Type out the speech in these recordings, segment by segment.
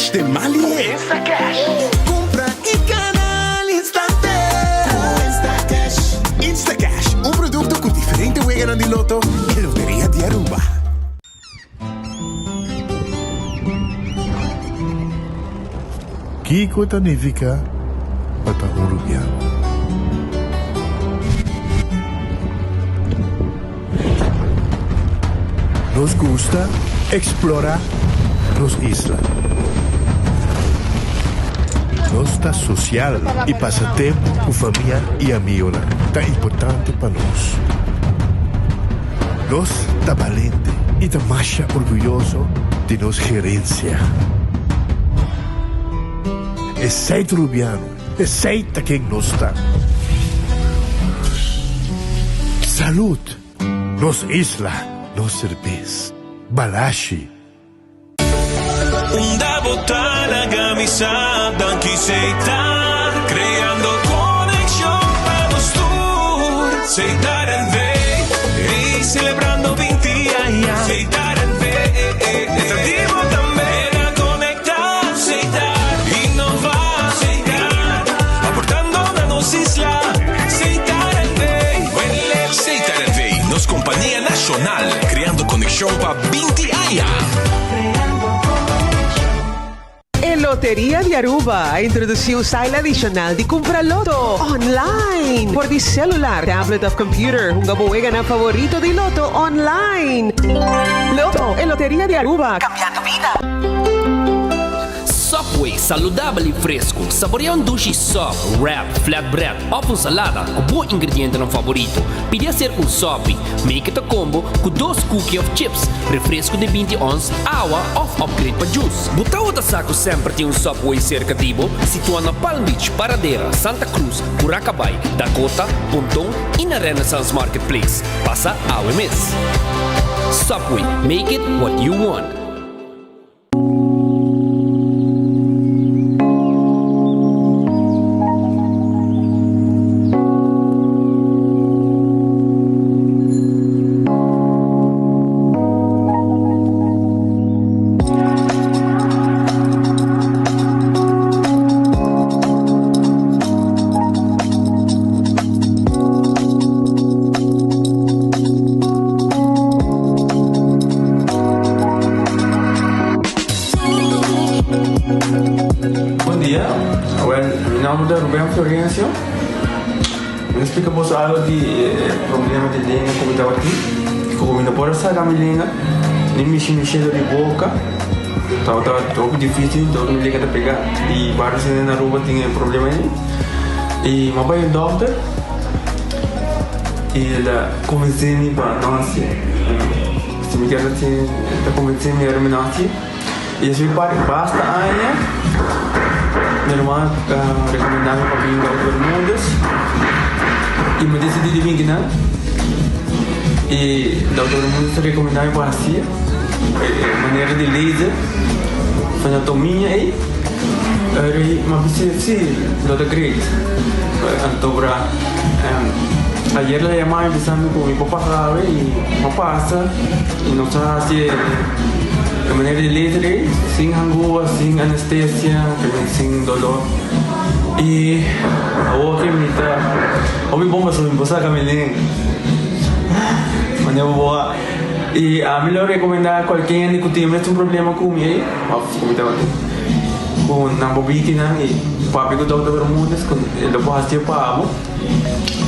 Cash den man lihe. Instacash. Cumpra y gana al instante. Cu Instacash. Instacash, un producto cu diferente weganan di loto e Loteria di Aruba. Kiko ta nifiká pa ta un rubiano? Nos gusta eksplorá nos isla. Nos ta sosial i pasa tempu ku famia i amigonan ta importante pa nos. Nos ta balente i ta masha orguyoso di nos gerensia. Esei ta Rubiano, esei ta ken nos ta. Salud! Nos isla, nos serbes. Balashi. Unda bo ta laga mi sa danki Setar creando conexion pa nos tur Setar NV ey celebrando 20 aña Setar NV ta di bo tambe na conecta Setar innova Setar aportando na nos isla Setar NV Setar NV nos compania nacional creando conexion pa 20 aña. E Loteria di Aruba a introduci un style adicional di cumpra loto online. Por di celular, tablet of computer, hunga bo weganan favorito di loto online. Loto, e Loteria di Aruba, cambiando bida. Subway, saludabel y fresco. Saborea un dushi sub, wrap, flatbread of un salada cu bo ingredientenan favorito. Pidi hacer un sopi. Make it a combo cu dos cookie of chips, refresco di 20 ons, awa of upgrade pa juice. Bo tawata sa cu semper tin un Subway cerca di bo? Situa na Palm Beach, Paradera, Santa Cruz, Curacabai, Dakota, Ponton y na Renaissance Marketplace. Pasa awe mes. Subway, make it what you want. Bon dia, awel mi nomber ta Ruben Florencio. Mi ta splika boso algo di e problema di lenga ku mi tabatin. Ku mi no por a saka mi lenga, ni mishi mi shelo di boka. Tabata hopi dificil, dor mi lenga ta pega. I varios hende na Aruba tin e problema ei. I mi a bai un dokter i el a konvensé mi pa no hasié. Si mi kier hasié, el ta konvensé mi ora mi no hasié. I esei parti basta aña mi ruman a rekomendá mi pa bin Dokter Bermudez i mi disidí di bin kinan. I Dokter Bermudez a rekomendá mi pa hasié e manera di laser frenatomiña ei. Eri mi a bisa si lo ta great. Anto bra ayer el a yama mi bisa mi ku mi por pasa awe i mi a pasa i nos a hasi e manera di laser ei sin hangua, sin anestesia, sin dolor i awor ke mi ta hopi bon pasobra mi por saka mi lenga manera bo a i ami lo rekomenda kualke hende ku tin e mesun problema ku mi ei òf ku mi tabatin ku nan por biki nan i papia ku Dòkter Bermudez ku e lo por hasié pa bo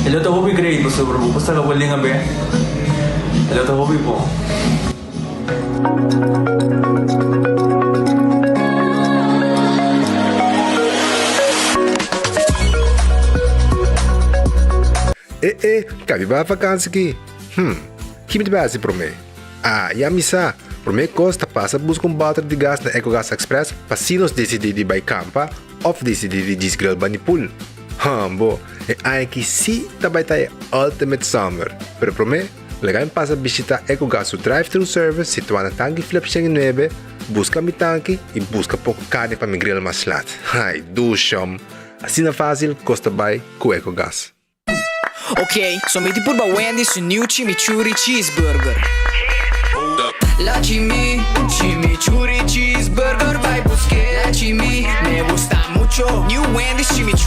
e lo ta hopi great pasobra bo por saka bo lenga bek e lo ta hopi bon. E e, kabi bai vakansi ki? Hm, ki mi ta bai hasi promé? Ah, ya mi sa! Promé kos ta pasa buska un bòter di gas na Ecogas Express pa si nos disidí di bai kampa òf disidí di djis grill bani pool. Hambo, e aña aki sí ta bai ta e ultimate summer! Pero promé, laga mi pasa bishitá Ecogas su drive-thru service situá na Tanki Flip 109, buska mi tanki i buska poko karni pa mi grill mas lat. Ai, dushom! Asina fásil kos ta bai ku Ecogas. Ok, so mi tin purba Wendy's su new chimichurri cheeseburger. La chimi, chimichurri cheeseburger bai busk'é.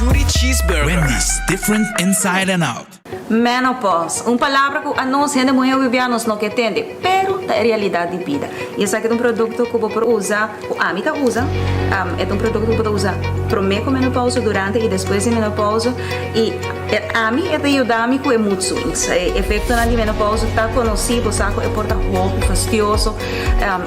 Chimichurri Cheeseburger. Wendy's, different inside and out. Menopause, un palabra ku anos hende muhé hopi nos no ke tende, pero ta e realidat di bida. I esaki ta un produkto ku bo por usa, ku ami ta usa, e ta un produkto ku bo ta usa promé ku menopause, durante i despues di menopause. I ami e ta yuda mi ku e mood swings. E efektonan di menopause ta konosí, bo sa ku e por ta hopi fastioso,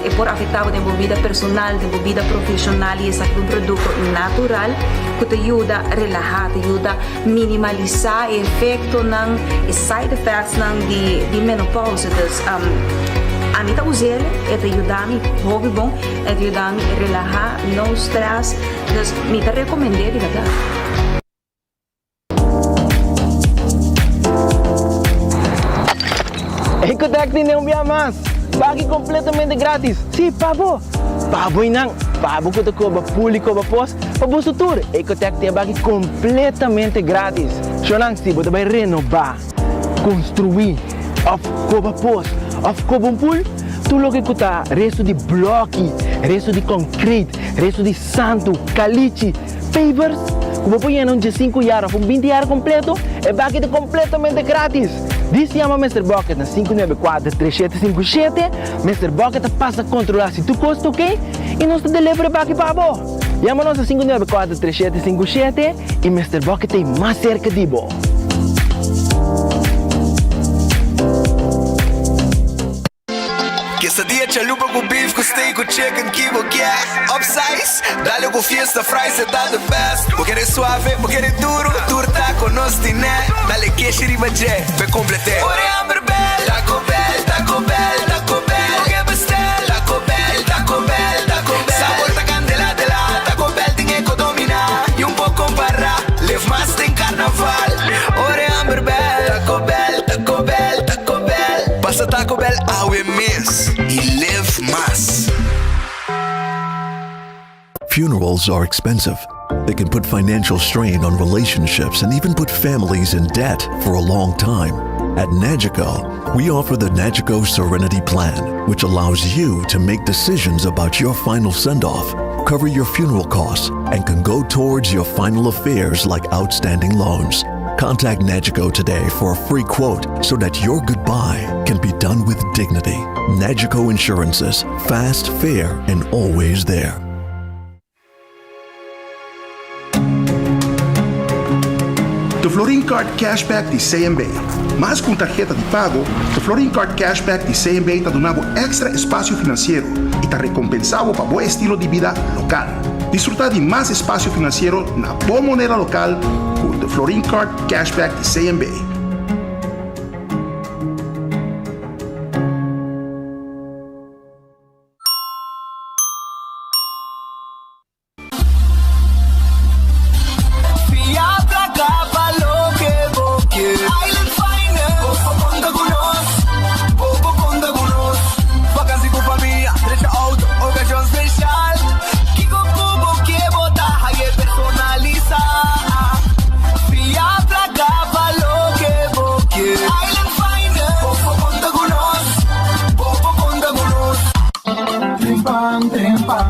e por afektá bo den bo bida personal, den bo bida profeshonal i esaki ta un produkto natural ku ta yuda relahá, ta yuda Minimalisá e efektonan, e side effectsnan di di menopausa. Dus ami ta us'el, e ta yuda mi hopi bon, e ta yuda mi relahá, no stress. Dus mi ta rekomend'é di bèrdat. Ecotec tene un bia mas! Pagi completamente gratis! Si, pa bo! Pa bo y nan! Pa bo cu ta coba pul y coba pos, pa boso tur! Ecotec tin e baki completamente gratis! Shonan, si bo ta bay renoba, construi, of coba pos, of coba un pul, tur loke cu ta resto di bloki, resto di concrete, resto di santu, calichi, pavers, cu bo por yena un diesinku yar of un binti yar completo, e baki ta completamente gratis! Dis yama Mister Bucket na 594 3757, Mister Bucket ta pasa kontrolá si tur kos ta oké i nos ta deliver e baki pa bo. Yama nos na 594 3757 i Mister Bucket ta ei mas serka di bo. Quesadilla chalupa cu beef cu steak cu chicken ki bo kier Upsize, dale cu fiesta fries e ta the best Bo kere suave, bo kere duro, tur taco nos tine Dale keshi riba dje, p'e complete Ora e hamber bel, Taco Bell, Taco Bell, Taco Bell Bo ke bestel, Taco Bell, Taco Bell, Taco Bell Sabor ta candela de la, Taco Bell tin e co domina Y un por compara, live mas den carnaval Ora e hamber bel, Taco Bell, Taco Bell, Taco Bell Pasa Taco Bell awe mes y live mas. Funerals are expensive. They can put financial strain on relationships and even put families in debt for a long time. At Nagico, we offer the Nagico Serenity Plan, which allows you to make decisions about your final send off, cover your funeral costs, and can go towards your final affairs like outstanding loans. Contact Nagico today for a free quote so that your goodbye can be done with dignity. Nagico Insurances, fast, fair, and always there. The Florin Card Cashback di CMB. Mas ku un tarheta di pago, The Florin Card Cashback di CMB ta duna bo èkstra espasio finansiero i ta rekompensá bo pa bo estilo di bida lokal. Disfrutá di mas espasio finansiero na bo moneda lokal ku The Florin Card Cashback di CMB. Fia placa pa loke bo kier. Island Finance, bo por conta cu nos, bo por conta cu nos. Vakantie cu famia, drecha auto, ocasion special. Kico cu bo kier bo ta haye personalisa. Fia placa pa loke bo kier. Island Finance, bo por conta cu nos, bo por conta cu nos. Trempan, trempan,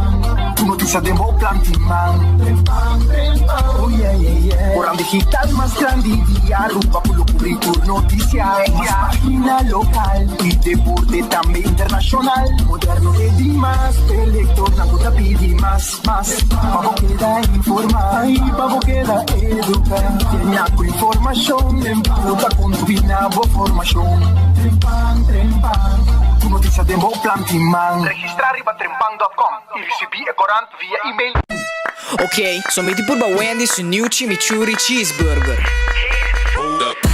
tur noticia den bo plan tin man. Trempan, trempan, oh yeah, yeah, yeah. Koran digital mas grandi di Aruba cu lo cubri tur noticia. Mas pagina local y deporte tambe internacional. Moderno e di mas, e lectornan cu ta pidi mas, mas. Pa bo keda informa y pa bo keda educa. Llena cu informacion cu ta contribui na bo formacion. Trempan, trempan, tur noticia den bo plan tin man. Registra riba trempan dot com y ricibi e corant via email. Ok, so mi tin purba Wendy's su new chimichurri cheeseburger.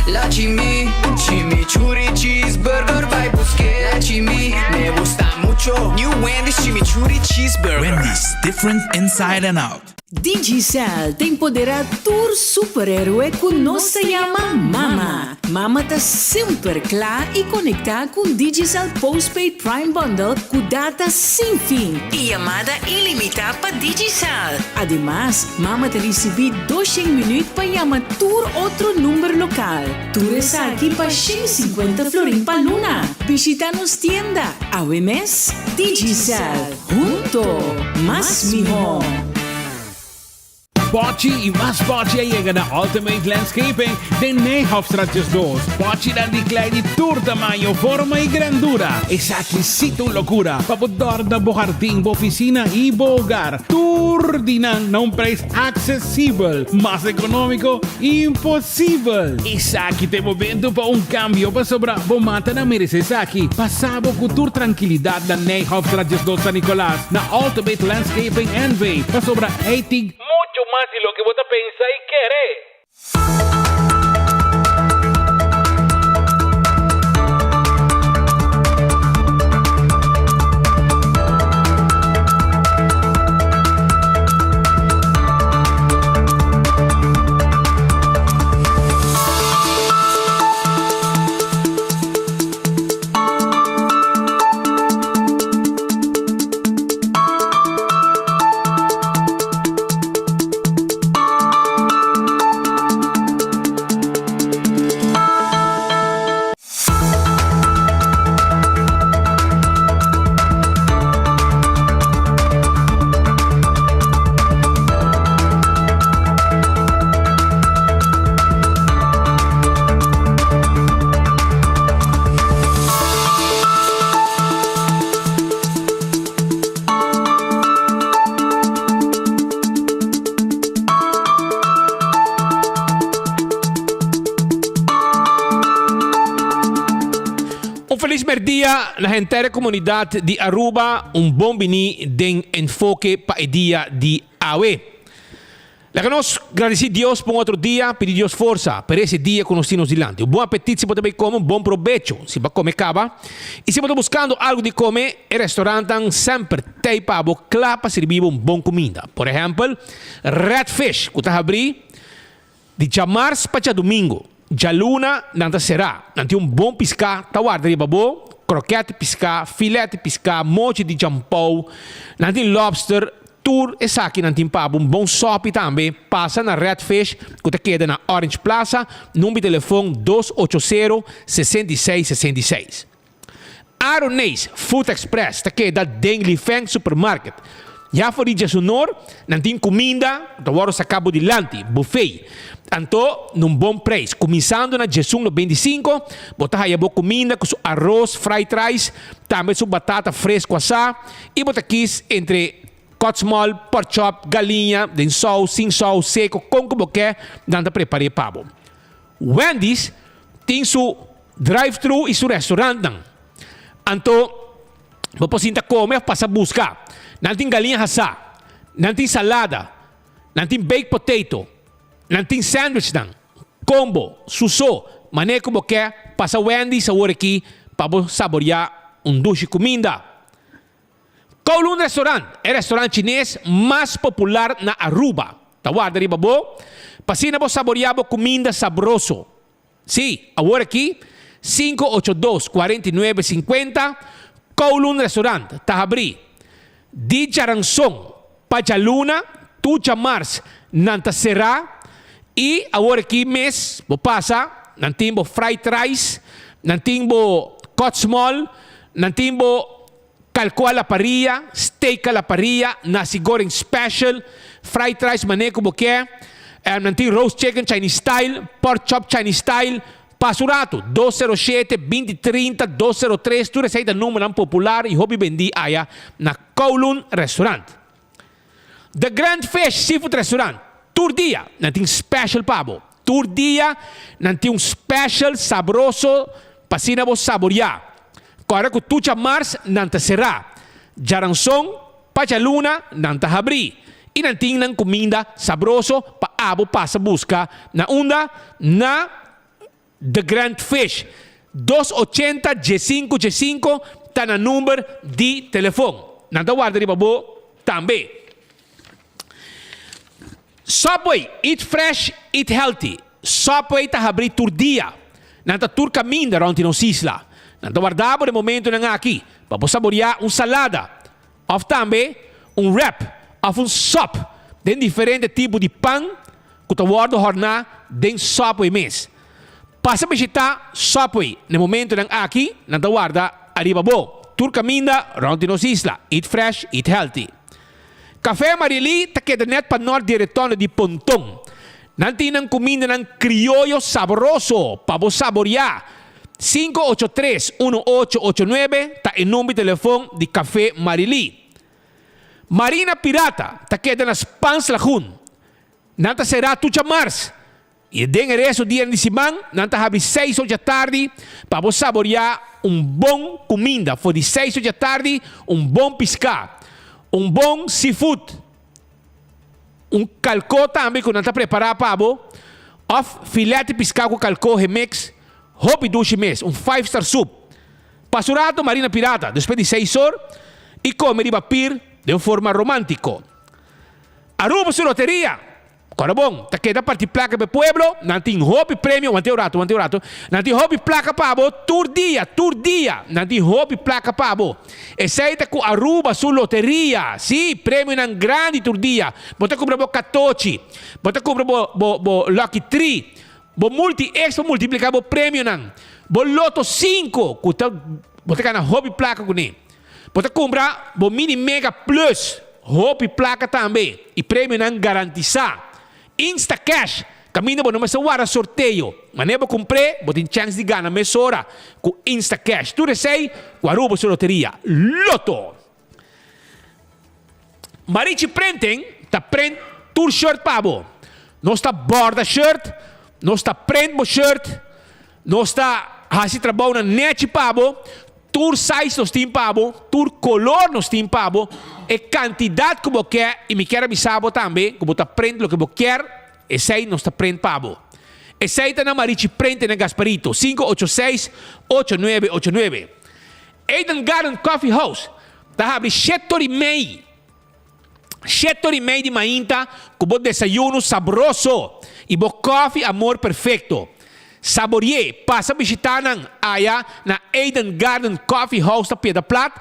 La chimi, chimichurri cheeseburger bai busk'é. La chimi, me gusta mucho. New Wendy's chimichurri cheeseburger. Wendy's, different inside and out. Digicel ta empoderá tur superhéroe ku nos ta yama Mama. Mama ta semper kla i konektá ku un Digicel Postpaid Prime Bundle ku data sin fin i yamada ilimitá pa Digicel. Ademas, Mama ta risibí doshen minüt pa yama tur otro number lokal. Tur esaki pa 150 florin pa luna. Bishitá nos tienda awe mes. Digicel, hunto mas mihó! Pochi y mas pochi a yega na Ultimate Landscaping den Nijhofstraat 12. Pochinan di klei di tur tamaño, forma y grandura. Esaki sí ta un locura pa bo dòrna bo hardin, bo oficina y bo hogar. Tur di nan na un prijs accesibel. Mas economico, imposibel! Esaki ta e momento pa un cambio pasobra bo matanan merece esaki. Pasa bo cu tur trankilidad na Nijhofstraat 12 San Nicolas na Ultimate Landscaping NV pasobra ey tin mucho mas di loke bo ta pensa y kere. Un felis merdia na henter e comunidad di Aruba, un bon bini den Enfoke pa e dia di awe. Laga nos gradisí Dios pa un otro dia, pidi Dios forsa pa resi e dia ku nos tin nos dilanti. Un bon apetit si bo ta bai kome, un bon probecho si bo a kome kaba. I si bo ta buskando algu di kome, e restorantnan semper t'ei pa bo kla pa sirbi bo un bon kuminda. Por ehèmpel, Red Fish ku ta habrí di djamars pa djadumingu. Djaluna nan ta será. Nan tin un bon piská ta warda riba bo, krokèt di piská, filèt di piská, mochi di djampou. Nan tin lobster. Tur esaki nan tin pa bo un bon sopi tambe. Pasa na Red Fish ku ta keda na Orange Plaza, number di telefon dos ocho sero, 66 66. Aroneis Food Express ta keda den Lifeng Supermarket. Ya for di Djesunor nan tin kuminda ku ta wòrdu saká bo dilanti, buffet. Anto na un bon preis. Kuminsando na djesun 95 bo ta haya bo kuminda ku su aros, fried rice, tambe su batata fresku asá. I bo ta kis entre kòtsmòl, pòrchòp, galiña, den sous, sin sous, seko, kon ku bo ke, nan ta prepar'é pa bo. Wendy's tin su drive-thru i su restaurantnan. Anto bo por sinta kome òf pasa buska. Nan tin galiña hasá, nan tin salada, nan tin baked potato, nan tin sandwichnan, combo, suso, manera ku bo ke, pasa Wendy's awor aki pa bo saboriá un dushi kuminda. Kowloon Restaurant, e restaurant chines mas popular na Aruba, ta warda riba bo pa asina bo saboria bo cuminda sabroso. Sí, awor aki, 582 49 50, Kowloon Restaurant ta habri di djaranson pa djaluna tu djamars nan ta sera y awor aki mes bo pasa nan tin bo fried rice, nan tin bo kòtsmòl, nan tin bo Kalko a la parrilla, steak a la parrilla, nasi goreng special, fried rice mane ku bo ke, nan tin roast chicken Chinese style, pork chop Chinese style. Pasa un ratu, 207 20 30 203, tur esei ta numbernan popular i hopi bendí aya na Kowloon Restaurant. The Grand Fish Seafood Restaurant, tur dia nan tin special pa bo. Tur dia nan tin un special sabroso pa asina bo saboria. Kòrda ku tucha mars nan ta será. Djaranson pa djaluna nan ta habrí. I nan tin nan kuminda sabroso pa abo pasa buska na unda? Na The Grand Fish. 280 15 15 ta nan number di telefon. Nan ta warda riba bo tambe. Subway, eat fresh, eat healthy. Subway ta habrí tur dia. Nan ta tur kaminda rònt di nos isla. Nan ta warda bo den momentunan aki pa bo saboriá un salada òf tambe un wrap òf un sòp den diferente tipo di pan ku ta wòrdu hòrná den Subway mes. Pasa bishitá Subway na e momentunan aki, nan ta warda ariba bo tur kaminda rònt di nos isla. Eat fresh, eat healthy. Café Marily ta keda net pa nort di e retorno di Ponton. Nan tin nan cumindanan crioyo sabroso pa bo saboria. 583 1889 ta e number di telefon di Café Marily. Marina Pirata ta keda na Spans Lagoon. Nan ta será tur djamars i den e resto dianan di siman nan ta habri seis or djatardi pa bo saboriá un bon kuminda for di seis or djatardi, un bon piská, un bon seafood, un kalkó tambe ku nan ta prepará pa bo òf filèt di piská ku kalkó hemix, hopi dushi mes, un five star soup. Pasa un rato Marina Pirata despues di seis or i kome riba pir den un forma romántiko. Aruba su loteria! Kora bon, ta keda parti plaka pa e pueblo, nan tin hopi premio, wante un rato, wante un rato, nan tin hopi plaka pa bo tur dia, tur dia, nan tin hopi plaka pa bo. Esei ta ku Aruba su loteria, si, premionan grandi tur dia. Bo ta kumpra bo katochi, bo ta kumpra bo, bo, bo lucky tree, bo multi X pa multiplika bo premionan, bo loto sinku ku ta, bo ta gana hopi plaka kuné. Bo ta kumpra bo mini mega plus hopi plaka tambe i premionan garantisá. Instacash, kaminda bo no mester warda sorteo. Manera bo kumpr'é, bo tin chèns di gana mesora ku Instacash. Tur esei ku Aruba su loteria Lotto. Marichi Printing ta print tur shirt pa bo. Nos ta borda shirt, nos ta print bo shirt, nos ta hasi trabounan nechi pa bo. Tur size nos tin pa bo, tur color nos tin pa bo, e cantidad cu bo kier y mi kier a bisa bo tambe cu bo ta print loke bo kier, esey nos ta print pa bo. Esey ta na Marichi Print na Gasparito, 586 8989. Eden Garden Coffee House ta habri shete ora y mei, shete ora y mei di mainta cu bo desayuno sabroso y bo coffee amor perfecto. Saborié, pasa bishitá nan aya na Eden Garden Coffee House ta Piedra Plat,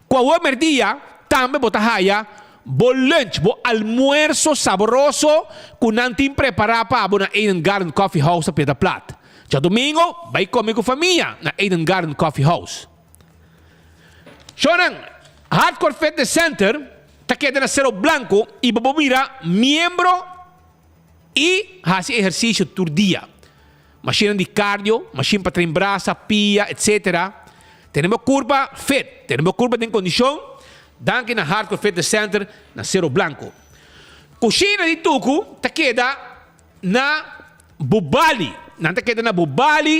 ku awor merdia tambe bo ta haya bo lunch, bo almuerso saboroso ku nan tin prepará pa bo na Eden Garden Coffee House ta Piedra Plat. Djadumingo bai kome ku famia na Eden Garden Coffee House. Shownan, Hardcore Fitness Center ta keda na Sero Blanco i bo por mira miembro. I hasi ehersisio tur dia. Mashinnan di cardio, mashin pa train brasa, pia, etc. Tene bo kurpa fit, tene bo kurpa den kondishon, danki na Hardcore Fitness Center na Cerro Blanco. Kushina di Tuku ta keda na Bubali. Nan ta keda na Bubali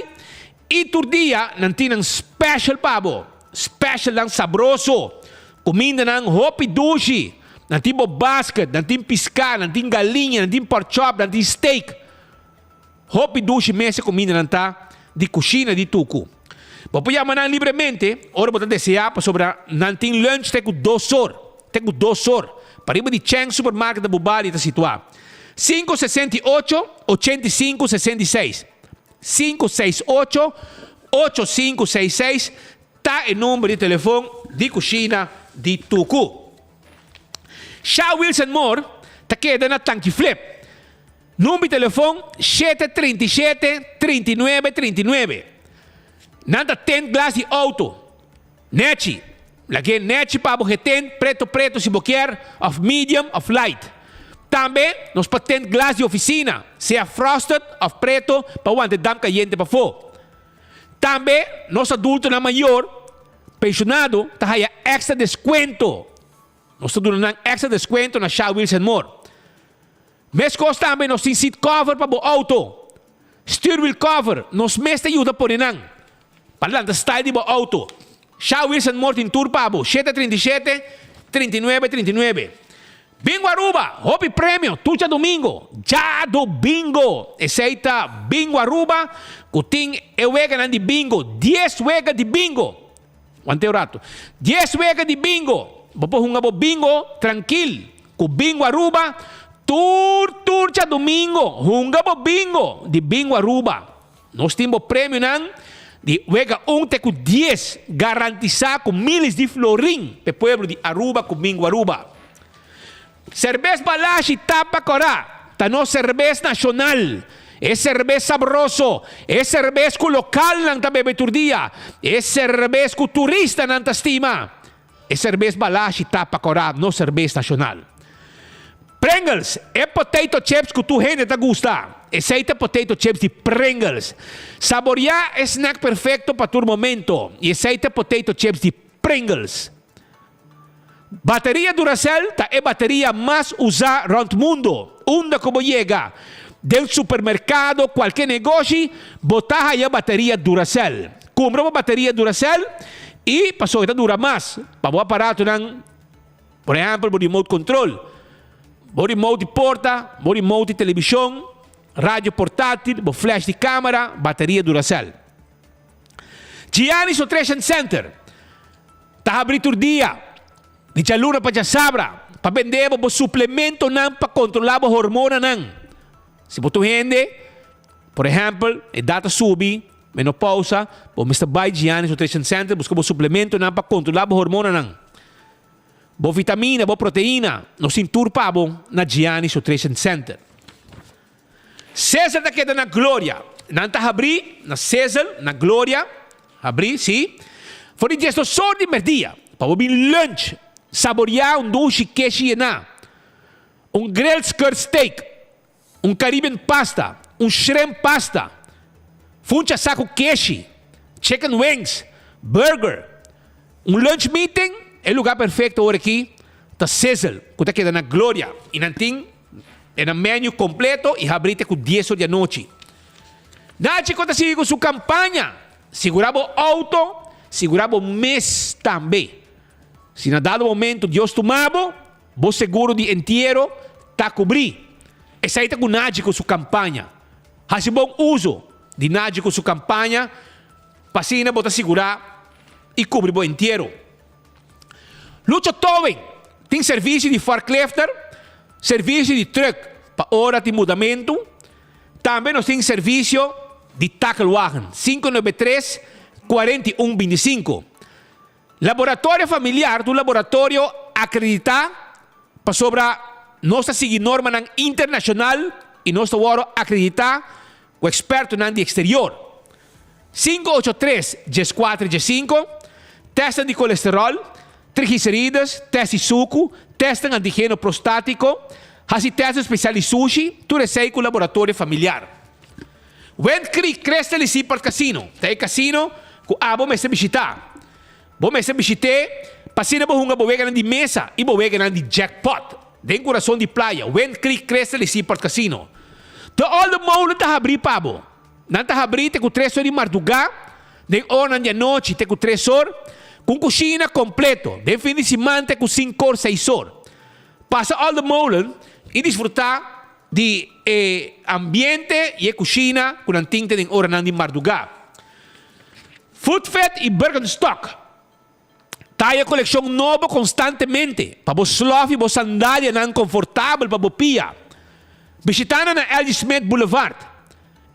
i tur dia nan tin nan special pa bo. Specialnan sabroso, kumindanan hopi dushi. Nan tin bo basket, nan tin piská, nan tin galiña, nan tin pork chop, nan tin steak. Hopi dushi mes e kumindanan ta di kushina di Tuku. Bo por yama nan libremente ora bo ta deseá pasobra nan tin lunch te ku dos or, te ku dos or. Pariba di Cheng Supermarket na Bubali ta situá. 568 85 66, 568 8566 ta e number di telefon di kushina di Tuku. Sha Wilson Moore ta keda na Tanki Flip. Number di telefon 737 39 39. Nan ta tent glas di auto. Nechi. Lag'é nechi pa bo he tent preto preto si bo kier of medium of light. Tambe nos por tent glas di oficina, sea frosted of preto pa wanta e damp cayente pafó. Tambe nos adultonan mayor, pensionado, ta haya extra descuento. Nos ta duna nan extra descuento na Shell Wheels and More. Mescos tambe nos tin seat cover pa bo auto, stuurwiel cover, nos mes ta yuda pone nan pa lanta style di bo auto. Shell Wheels and More tin tur pa bo, 737 39 39. Bingo Aruba, hopi premio tur djadomingo, djadomingo! Esey ta Bingo Aruba cu tin e weganan di bingo, dies wega di bingo. Want'e un rato. Dies wega di bingo! Bo por hunga bo bingo trankil cu Bingo Aruba tur tur djadomingo. Hunga bo bingo di Bingo Aruba. Nos tin bo premionan di wega un te cu dies garantisa cu miles di florin p'e pueblo di Aruba cu Bingo Aruba. Cerbes Balashi Tapa Cora ta nos cerbes nacional, e cerbes sabroso, e cerbes cu localnan ta bebe tur dia, e cerbes cu turistanan ta stima. E cerbes Balashi Tapa Cora nos cerbes nacional. Pringles, e potato chips ku tur hende ta gusta. Esei ta potato chips di Pringles. Saboriá e snack perfekto pa tur momento. I esei ta potato chips di Pringles. Bateria Duracell ta e bateria mas usá rònt mundu. Unda ku bo yega, den supermerkado, kualke negoshi, bo ta haya bateria Duracell. Kumpra bo bateria Duracell i pasobra e ta dura mas pa bo aparatonan. Por ehèmpel, bo remote control, bo remote di porta, bo remote di televishon, radio portátil, bo flash di kámara, bateria Duracell. Gianni's Nutrition Center ta habrí tur dia, di djaluna pa djasabra, pa bende bo bo suplementonan pa kontrolá bo hormonanan. Si bo ta un hende, por ehèmpel, edat ta subi, menopousa, bo mester bai Gianni's Nutrition Center buska bo suplementonan pa kontrolá bo hormonanan. Bo vitamina, bo proteina, nos tin tur pa bo na Gianni's Nutrition Center. Cesar ta keda na Gloria. Nan ta habrí na Cesar, na Gloria. Habrí, sí. For di diesdos or di merdia, pa bo bin lunch, saboriá un dushi keshi yená, un grilled skirt steak, un Caribbean pasta, un shrimp pasta, funcha sa ku keshi, chicken wings, burger. Un lunch meeting, e lugar perfecto ora aki ta Sizzle, ku ta keda na Gloria i nan tin e nan menu completo i habri te ku dies or di anochi. Nachico ta sigui ku su campaña, Sigura bo auto, sigura bo mes tambe. Si na dado momento Dios tuma bo, Bo seguro di entiero ta kubrí. Esei ta ku Nagico su kampaña. Hasi bon uso di Nagico su kampaña pa asina bo ta sigurá i kubri bo entiero. Lucho Towing tin servisio di forklifter, servisio di trùk pa ora tin mudamentu. Tambe nos tin servisio di takelwagen, 593 41 25. Laboratorio Familiar ta un laboratorio akreditá pasobra nos ta sigui normanan internashonal i nos ta wòrdu akreditá ku ekspertonan di eksterior. 583 14 15 Tèstnan di kolesteròl, triglicerides, tèst di suku, tèstnan antigeno prostátiko, hasi tèstnan spesial di sushi, tur esei ku Laboratorio Familiar. Wind Creek Crystal y Seaport Casino ta e casino cu abo mester bishita. Bo mester bishit'é pa asina bo hunga bo weganan di mesa y bo weganan di jackpot den curason di playa, Wind Creek Crystal y Seaport Casino. The Olde Molen ta habrí pa bo. Nan ta habrí te cu tres or di mardugá, den oranan di anochi te cu tres or, cu un cushina completo, den fin di siman te cu cinco or, seis or. Pasa Olde Molen y disfruta Di e ambiente i e kushina ku nan tin te den oranan di mardugá. Footfit i Birkenstock ta haya kolekshon nobo konstantemente pa bo slòf i bo sandalianan konfortabel pa bo pia. Bishitá nan na LG Smith Boulevard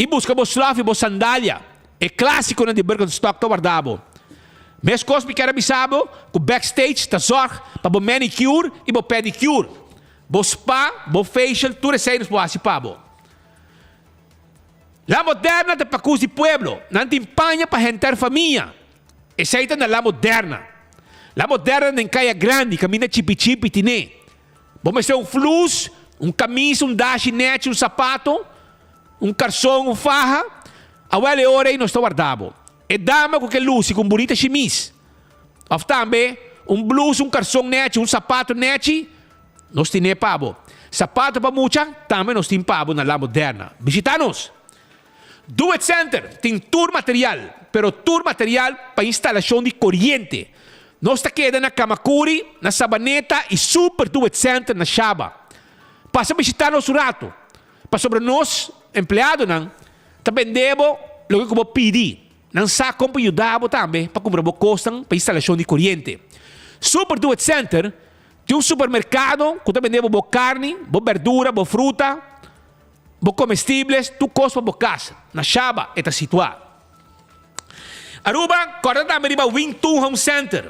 i buska bo slòf i bo sandalia. E klásikonan di Birkenstock ta warda bo. Meskos mi kier a bisa bo ku Backstage ta zòrg pa bo manicure i bo pedicure. Bo spa, bo facial, tur esei nos por hasi pa bo. La Moderna ta pakus di pueblo. Nan tin paña pa henter famia. Esei ta na La Moderna. La Moderna den Kaya Grandi, kaminda chipi chipi tine. Bo mester un flus, un kamisa, un dashi nechi, un sapato, un karson, un faha. Awel e ora ei nos ta warda bo. E dama ku ke lusi ku un bunita shimis. Of tambe un blus, un karson nechi, un sapato nechi, nos tine pa bo. Sapato pa mucha, tambe nos tin pa bo na La Moderna. Bishita nos! Do It Center tin tur material, pero tur material pa instalashon di koriente. Nos ta keda na Kamakuri, na Sabaneta i Super Do It Center na Shaba. Pasa bishita nos un rato, pasobra nos empleadonan ta bende bo loke ku bo pidi. Nan sa kon pa yuda bo tambe pa kumpra bo kosnan pa instalashon di koriente. Super Do It Center tin un supermerkado ku ta bende bo bo karni, bo berdura, bo fruta, bo komestibles, tur kos pa bo kas. Na Shaba e ta situá. Aruba, kòrda tambe riba Wing Tun Home Center.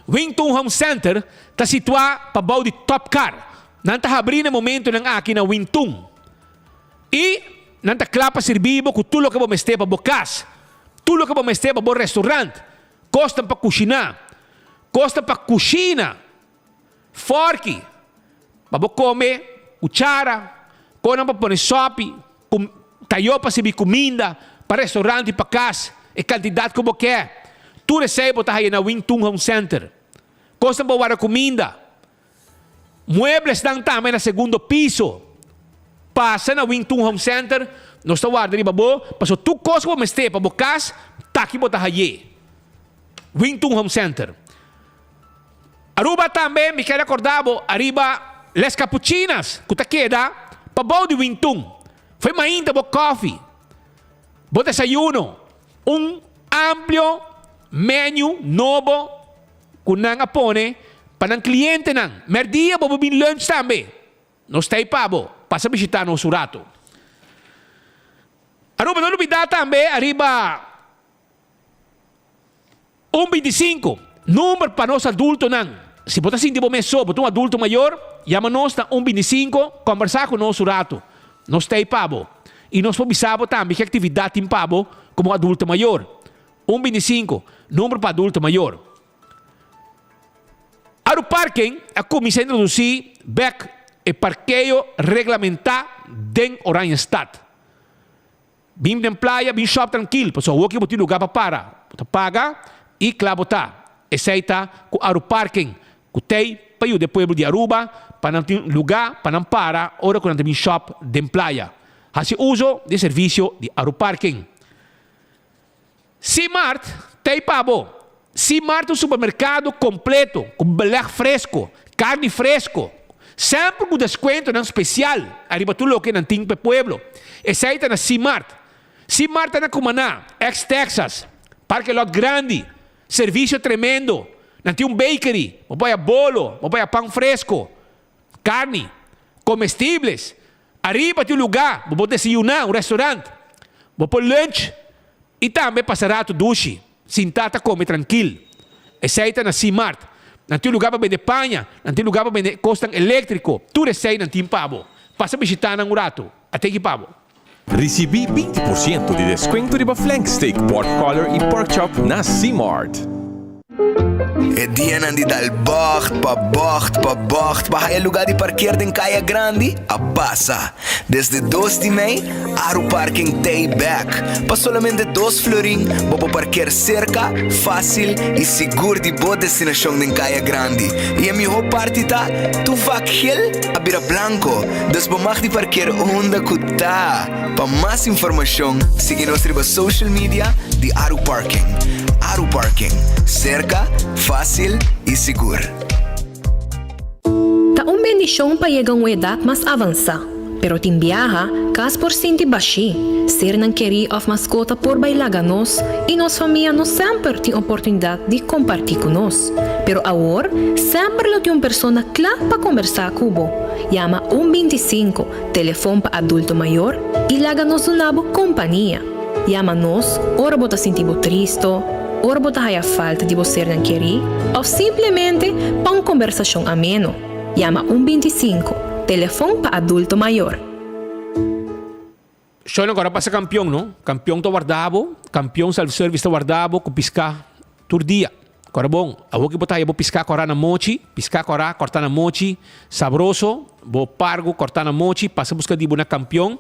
Wing Tun Home Center ta situá pa bou di Top Car. Nan ta habrí na e momentunan aki na Wing Tun. I nan ta kla pa sirbi bo ku tur loke bo mester pa bo kas, tur loke bo mester pa bo restaurant, kosnan pa kushiná, kosnan pa kushina, fòrki pa bo kome. kuchara, konan pa pone sòpi, ku tayó pa sirbi kuminda, pa restaurant i pa kas, e kantidat ku bo ke. Tur esei bo ta haya na Wing Tun Home Center. Kosnan pa warda kuminda. Mueblesnan tambe na segundo piso. Pasa na Wing Tun Home Center, nos ta warda riba bo, pasobra tur kos ku bo mester pa bo kas, ta aki bo ta hay'é. Wing Tun Home Center. Aruba tambe mi ker recorda bo ariba Les Capuchinas cu ta keda pabou di Wintun. Fo'i mainta bo koffie, bo desayuno, un amplio menu nobo cu nan a pone pa nan clientenan. Merdia bo por bin lunch tambe. Nos ta ei pa bo. Pasa bishita nos un rato. Aruba no lubida tambe ariba. Un 25, Number pa nos adultonan. Si bo ta sinti bo mes so, bo ta un adulto mayor, yama nos na un 25, kombersá ku nos un ratu. Nos ta ei pa bo. I nos por bisa bo tambe ki aktividat tin pa bo komo adulto mayor. Un 25, Number pa adulto mayor. Aruparking a kuminsá introdusí bèk e parkeo reglamentá den Oranjestad. Bin den playa, bin shop trankil, pasobra awor ki bo tin lugar pa para. Bo ta paga y kla bo ta. Esey ta cu Aruparking, cu t'ey pa yuda e pueblo di Aruba pa nan tin lugar pa nan para ora cu nan ta bin shop den playa. Haci uzo di e servicio di Aruparking. Simart t'ey pa bo. Simart ta un supermercado completo cu beleg fresco, carni fresco, semper cu descuentonan special ariba tur loke nan tin pa e pueblo. Esey ta na Simart. Simart ta na Cumaná, ex Texas, parke lot grandi, servicio tremendo, nan tin un bakery, bo por haya bolo, bo por haya pan fresco, carni, comestibles. Ariba tin un lugar bo por desayuná, un restaurant, bo por lunch i tambe pasa rato dushi, sintá ta kome trankil. Esei ta na Simart. Nan tin un lugar pa bende paña, nan tin lugar pa bende kosnan eléktriko, tur esei nan tin pa bo. Pasa bishitá nan un rato. A teki pa bo. Risibí 20% di deskuento riba flank steak, pork collar i pork chop na Simart. E dianan di dal bocht pa bocht pa bocht pa haya lugar di parkeer den Caya Grandi a pasa. Desde dos di mei, Aru Parking t'ey bek. Pa solamente dos florin bo por parkeer cerca, facil y sigur di bo destinacion den Caya Grandi. Y e miho parti ta, tur vak gel a bira blanco, dus bo mag di parkeer unda cu ta. Pa mas informacion sigui nos riba social media di Aru Parking. Aru Parking, cerca, facil y sigur. Ta un bendicion pa yega un edad mas avansa, pero tin biaha, cas por sinti bashi, sernan keri of mascota por bay laga nos y nos famia no semper tin oportunidad di comparti cu nos. Pero awor, semper lo tin un persona cla pa combersa cu bo. Yama un 25. Telefon pa adulto mayor i laga nos duna bo kompania. Yama nos ora bo ta sinti bo tristo, ora bo ta haya falta di bo sernan kerí òf simplemente pa un kombersashon ameno. Yama un 25, Telefon pa adulto mayor. Shonan ku ora pasa kampion no, kampion ta warda bo, kampion self service ta warda bo ku piská tur dia. Kòrda bon, awor ki bo ta haya bo piská kòrá na mochi, piská kòrá kòrtá na mochi, sabroso, bo pargo kòrtá na mochi, pasa buska di bo na kampion.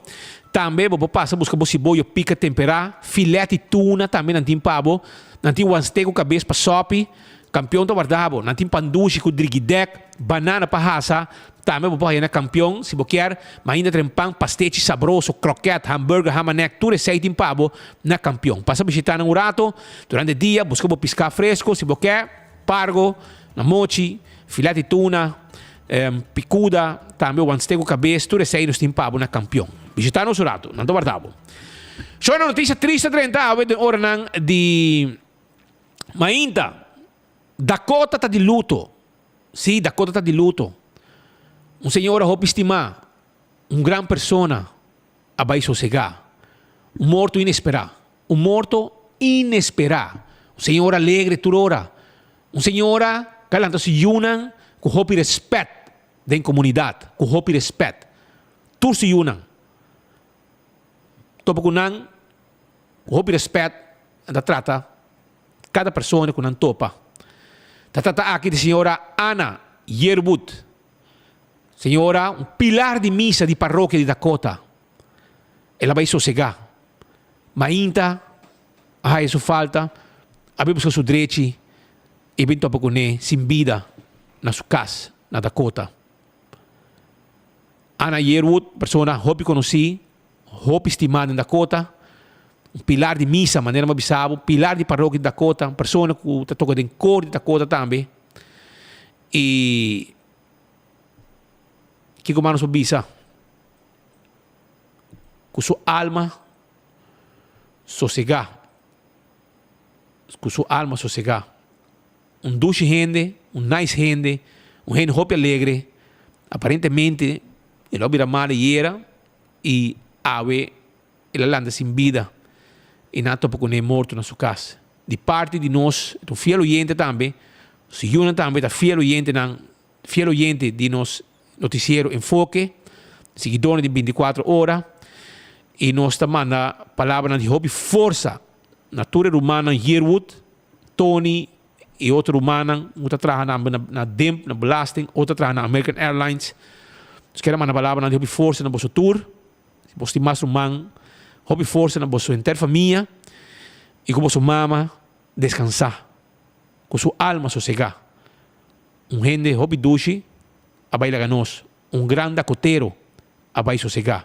Tambe bo por pasa buska bo siboyo pika temperá, filèt di tuna tambe nan tin pa bo, nan tin wanste ku kabes pa sòpi, Kampion ta warda bo. Nan tin pan dushi ku drigidek, banana pa hasa. Tambe bo por haya na Kampion si bo kier. Ma ainda tren pan, pastechi sabroso, kroket, hamburger, hamanek, tur esei tin pa bo na Kampion. Pasa bishita nan un rato durante dia, buska bo piská fresko si bo ke, pargo, na mochi, filet di tuna, pikuda, tambe wanste ku kabes, tur esei nos tin pa bo na Kampion. Bishita nos un rato, nan ta warda bo. Shona notisia triste a drenta awe den oranan di. Mainta, Dakota ta di luto. Sí, Dakota ta di luto. Un señora hopi stimá, un gran persona, a bai sosegá. Un morto inesperá. Un morto inesperá. Un señora alegre tur ora. Un señora ku a lanta su yunan ku hopi rèspèt den komunidat, ku hopi rèspèt. Tur su yunan. Topa ku nan ku hopi rèspèt. Nan ta trata kada persona ku nan topa. Ta trata aki di señora Ana Yearwood. Señora, un pilar di misa di parokia di Dakota. El a bai sosegá. Mainta a haya su falta, a bai buska su drechi i bin topa kuné sin bida na su kas na Dakota. Anna Yearwood, persona hopi konosí, hopi stimá den Dakota, un pilar di misa, manera mi a bisa bo, pilar di parokia di Dakota, un persona ku ta toka den kor di Dakota tambe. I kiko mas nos por bisa? Ku su alma sosegá, ku su alma sosegá. Un dushi hende, un nice hende, un hende hopi alegre. Aparentemente el a bira mal ayera y awe el a lanta sin bida y nan a topa cune morto na su cas. Di parti di nos, e ta un fiel oyente tambe, su yunan tambe ta fiel oyentenan, fiel oyente di nos noticiero Enfoke, siguidornan di binticuatro ora, y nos ta manda palabranan di hopi forsa na tur e rumannan Yearwood, Tony y otro rumannan cu ta traha na na DIMP, na belasting, otro ta traha na American Airlines. Nos kier a manda palabranan di hopi forsa na boso tur. Si boso tin mas ruman, hopi forsa na boso henter famia y cu boso mama descansa, cu su alma sosega. Un hende hopi dushi a bay laga nos, un gran dakotero a bay sosega.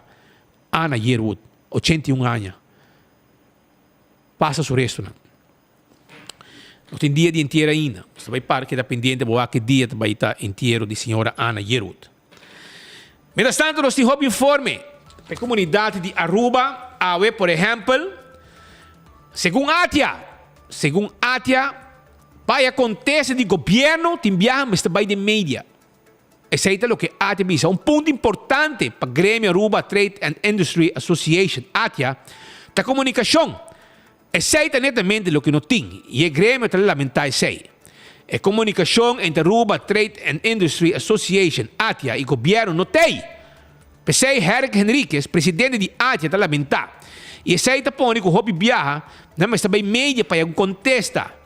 Ana Yearwood, 81 aña. Pasa su restonan. No tin dia di entiero ainda. Nos ta bai para keda pendiente bo wak ki dia ta bai ta entiero di señora Ana Yearwood. Mientras tanto nos tin hopi informe pa e comunidad di Aruba awe por ehempel segun ATIA segun ATIA pa e acontece di gobierno tin biaha mester bai den media. Esey ta loke ATIA bisa. Un punto importante pa gremio Aruba Trade and Industry Association, ATIA, ta comunicacion. Esey ta netamente loke no tin y e gremio ta lamenta esey. E comunicacion entre Aruba Trade and Industry Association, ATIA, y gobierno no t'ey. P'esey Herrick Henriquez, presidente di ATIA ta lamenta. Y esey ta pone cu hopi biaha nan mester bay media pa yagun contesta.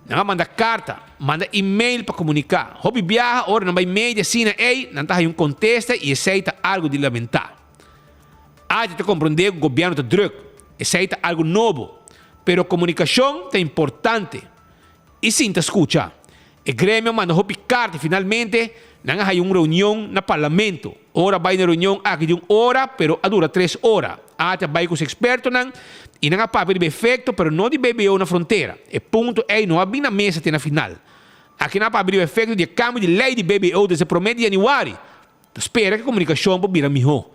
Nan a manda carta, manda email pa comunica. Hopi biaha ora nan bay media asina ey nan ta haya un contesta y esey ta algo di lamenta. ATIA ta comprende cu gobierno ta druk, esey ta algo nobo, pero comunicacion ta importante y sinta scucha. E gremio a manda hopi carta y finalmente nan a haya un reunion na parlamento. Ora bay na reunion aki di un ora, pero a dura tres ora. ATIA bay cu su expertonan y nan a papia riba efecto, pero no di BBO na frontera. E punto ey no a bin na mesa te na final. Aki nan a papia riba efecto di e cambio di ley di BBO desde prome di januari. Ta spera ku e komunikashon por bira mihó.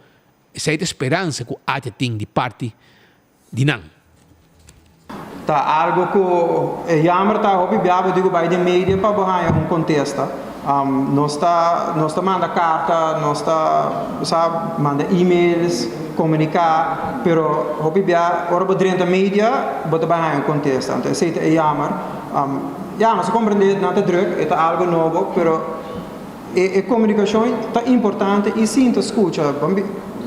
Esei ta e speransa ku Atia tin di parti di nan. Ta algo ku e jammer ta hopi bia bo di ku bai den media pa bo haña un kontesta. Nos ta nos ta manda karta, nos ta sa manda emails, komuniká, pero hopi bia ora bo drenta media bo ta bai haña un kontesta. Anto esei ta e jammer. Ya nos a komprendé nan ta druk, e ta algo nobo, pero. E komunikashon ta importante i sinta skucha.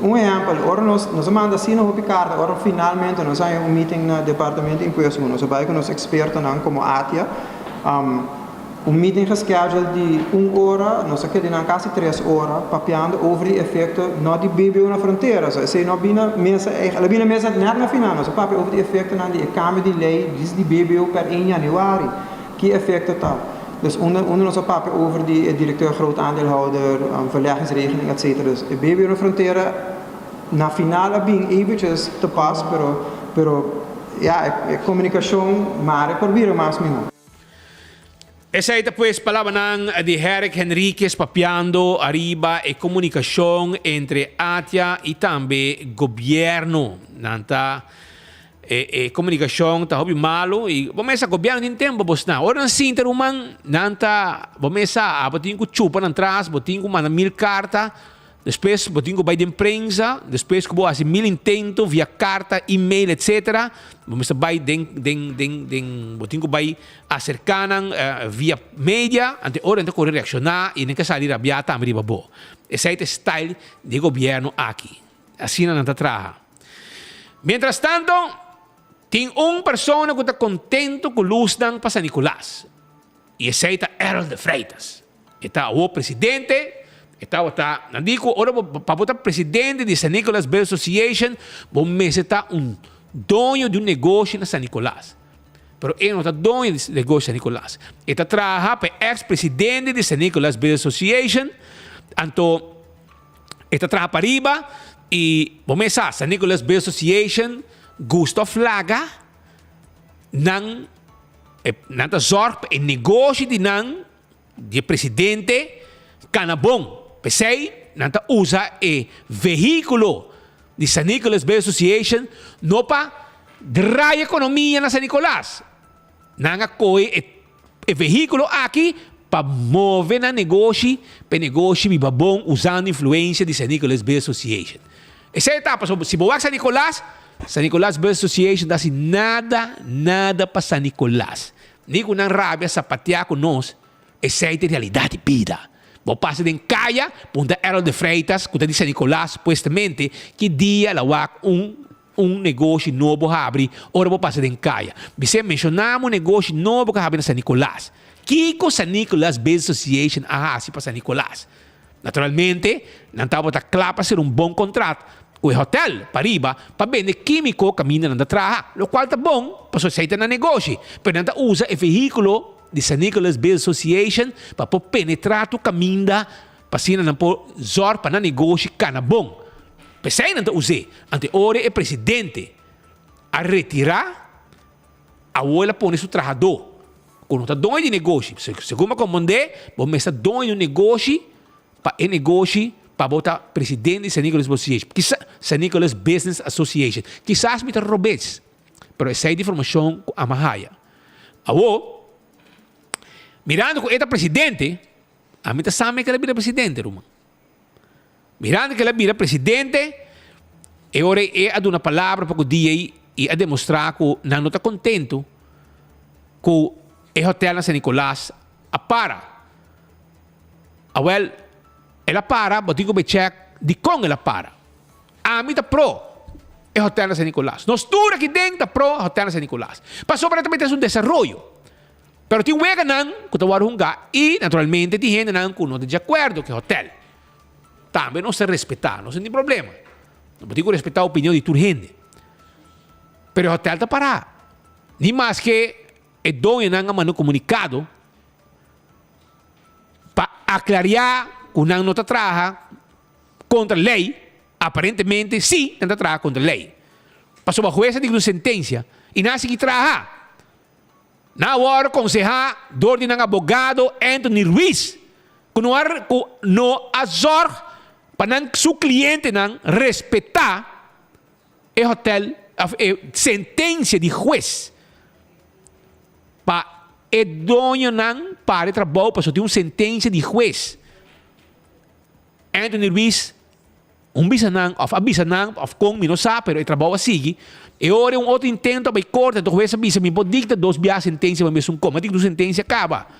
Un ehèmpel, ora nos nos a manda asina hopi karta, ora finalmente nos a haña un meeting na Departamento di Impuesto ku nos a bai ku nos ekspertonan komo ATIA, un meeting gescheduled di un ora, nos a keda nan kasi tres ora papiando over di efekto no di BBO na frontera, so esei no a bini na mesa, el a bini na mesa nèt na final, nos a papia over di efektonan di e kambio di lei di BBO per ein yanüari. Ki efecto ta? Dus unda unda nos a papia over di e directeur groot aandeelhouder, verleggingsregeling etc. Dus e BBO na frontera na final a bin eventjes te pas pero pero ya e comunicacion mare por bira mas miho. Esei ta pues palabranan di Herrick Henriquez papiando ariba e comunicacion entre ATIA y tambe gobierno. Nan ta E e komunikashon ta hopi malu i bo mesa gobièrnu tin tempu bo sna. Ora nan sinta ruman nan ta bo mesa abo tin ku chupa nan tras, bo tin ku manda mil karta, despues bo tin ku bai den prensa, despues ku bo hasi mil intento via karta, email etsetera, bo mester bai den den den den bo tin ku bai aserká nan via media, anto e ora nan ta kore reakshoná i nan ke sali rabiá tambe riba bo. Esei ta e style di e gobièrnu aki. Asina nan ta traha. Mientras tanto, tin un persona ku ta kontento ku lusnan pa San Nicolas, i esei ta Errol de Freitas. E ta awor presidente, E tabata, nan di ku ora bo, pa bo ta presidente di San Nicolas Business Association, bo mester ta un doño di un negoshi na San Nicolas. Pero e no ta doño di negoshi San Nicolas. E ta traha pa e ex presidente di San Nicolas Business Association, anto e ta traha pariba y bo mes sa, San Nicolas Business Association gusta of laga nan, nan ta zorg pa e negoshi di nan, di e presidente cana bon. P'esey nan ta usa e vehiculo di San Nicolas Bay Association no pa draai economia na San Nicolas. Nan a coge e e vehiculo aki pa move nan negoshi pa e negoshi biba bon usando influencia di San Nicolas Bay Association. Esey ta pasobra si bo wak San Nicolas, San Nicolas Bay Association ta haci nada, nada pa San Nicolas. Ni ku nan rabia sapateá ku nos, esei ta e realidat di bida. Bo pasa den kaya, punta Errol de Freitas, ku ta di San Nicolas, supuestamente, ki dia el a wak un un negoshi nobo habri ora bo pasa den kaya. Bis'é menshoná mi un negoshi nobo ku a habri na San Nicolas. Kiko San Nicolas Business Association a hasi pa San Nicolas? Naturalmente, nan tabata kla pa sera un bon kontrat ku e hotèl pariba pa bende kímiko kaminda nan ta traha, lokual ta bon pasobra esei ta nan negoshi, pero nan ta usa e vehíkulo di San Nicolas Business Association pa por penetrá tur kaminda pa asina nan por zòrg pa nan negoshi kana bon. P'esei nan ta us'é. Anto e ora e presidente a retirá, awor el a pone su trahadó Ku no ta doño di negoshi. Segun bo komprondé, bo mester ta doño di un negoshi pa e negoshi pa bo ta presidente di San Nicolas Association. Kisa San Nicolas Business Association. Kisas mi ta robes, pero esei ta informashon ku ama haya. Awor, mirando ku e ta presidente, ami ta sa mi ke el a bira presidente, ruman. Mirando ku el a bira presidente, e ora ei e a duna palabra pa ku dia ei i a demostrá ku nan no ta kontentu ku e hotèl na San Nicolas a para. Awèl, el a para, bo tin ku bai chèk dikon el a para. Ami ta pro e hotèl na San Nicolas. Nos tur aki den ta pro hotèl na San Nicolas. Pasobra ta mester un desaroyo. Pero tin weganan ku ta wòrdu hungá i naturalmente tin hendenan ku no ta di akuerdo ku e hotèl. Tambe nos ta respetá, nos no tin problema. Nos por tin ku respetá opinion di tur hende. Pero e hotèl ta pará. Ni maske e doñonan a manda un komunikado pa aklariá ku nan no ta traha kontra lei, aparentemente sí nan ta traha kontra lei. Pasobra hues a dikta un sentensia i nan a sigui traha. Nan a wòrdu konsehá dor di nan abogado Anthony Ruiz ku no a ku no a zòrg pa nan su klientenan respetá e hotèl òf e sentensia di hues pa e doñonan para e trabou pasobra tin un sentensia di hues. Anthony Ruiz Un bisa nan of a bisa nan of kon mi no sa pero e trabou a sigui. E ora e un otro intento a bay corte anto hues a bisa mi por dicta dos biaha sentencia pa mesun con. Mi a dicta un sentencia caba.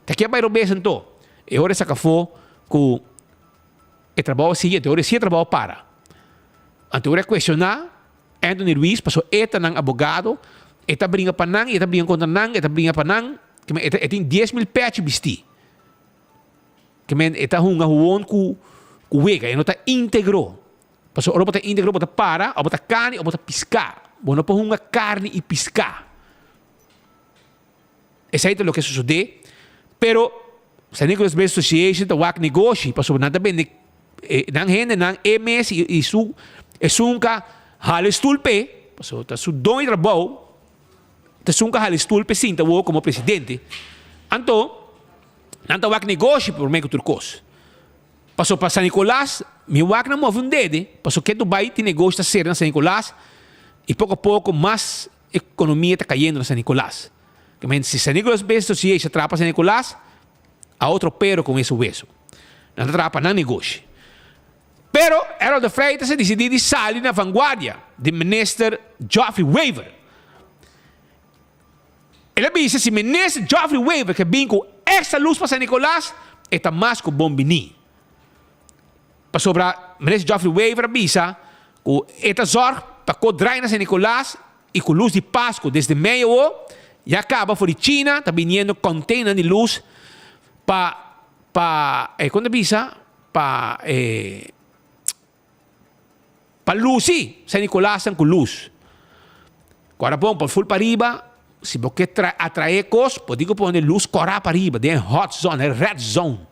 Ta ke a bay robes anto? E ora e saca afo cu e trabou a sigui anto e ora si e trabou a para. Anto e ora e cuestiona Anthony Ruiz pasobra e ta nan abogado, e ta bringa pa nan y e ta bringa contra nan, e ta bringa pa nan, e tin 10,000 pechi bisti. Ke men e ta hunga huon ku ku wega, e no ta íntegro. Pasobra ora bo ta íntegro bo ta para, òf bo ta karni òf bo ta piská. Bo no por hunga karni i piská. Esei ta loke a sosodé. Pero San Nicolas Business Association ta wak negoshi pasobra nan ta bende nan hendenan e mes i su esun ka hala e stul p'e, pasobra ta su doño di trabou, ta esun ka hala e stul p'e sinta awor komo presidente. Anto. Nan ta wak negoshi prome ku tur kos. Paso pa San Nicolas mi wak nan move un dede, paso ke Dubai tin negoshi ta sera na San Nicolas i poko a poko mas ekonomia ta kayendo na San Nicolas. Ke si San Nicolas Business Association traha pa San Nicolas a otro pero kon esun weso. Nan ta traha pa nan negoshi. Pero Errol de Freitas a disidi di sali na vanguardia di Minister Geoffrey Wever. El a bisa si Minister Geoffrey Wever ke bin ku extra lus pa San Nicolas, e ta mas ku bon bini. Pasobra Minister Geoffrey Wever a bisa ku e ta zorg pa ko drai na San Nicolas i ku lus di Pasku desde mei awo ya kaba for di China ta biniendo container di lus pa pa e kon ta bisa? pa e pa lusi San Nicolasnan ku lus. Kòrda bon, por ful pariba, si bo ke atraé kos, bo tin ku pone lus kòrá pariba den e hot zone, e red zone.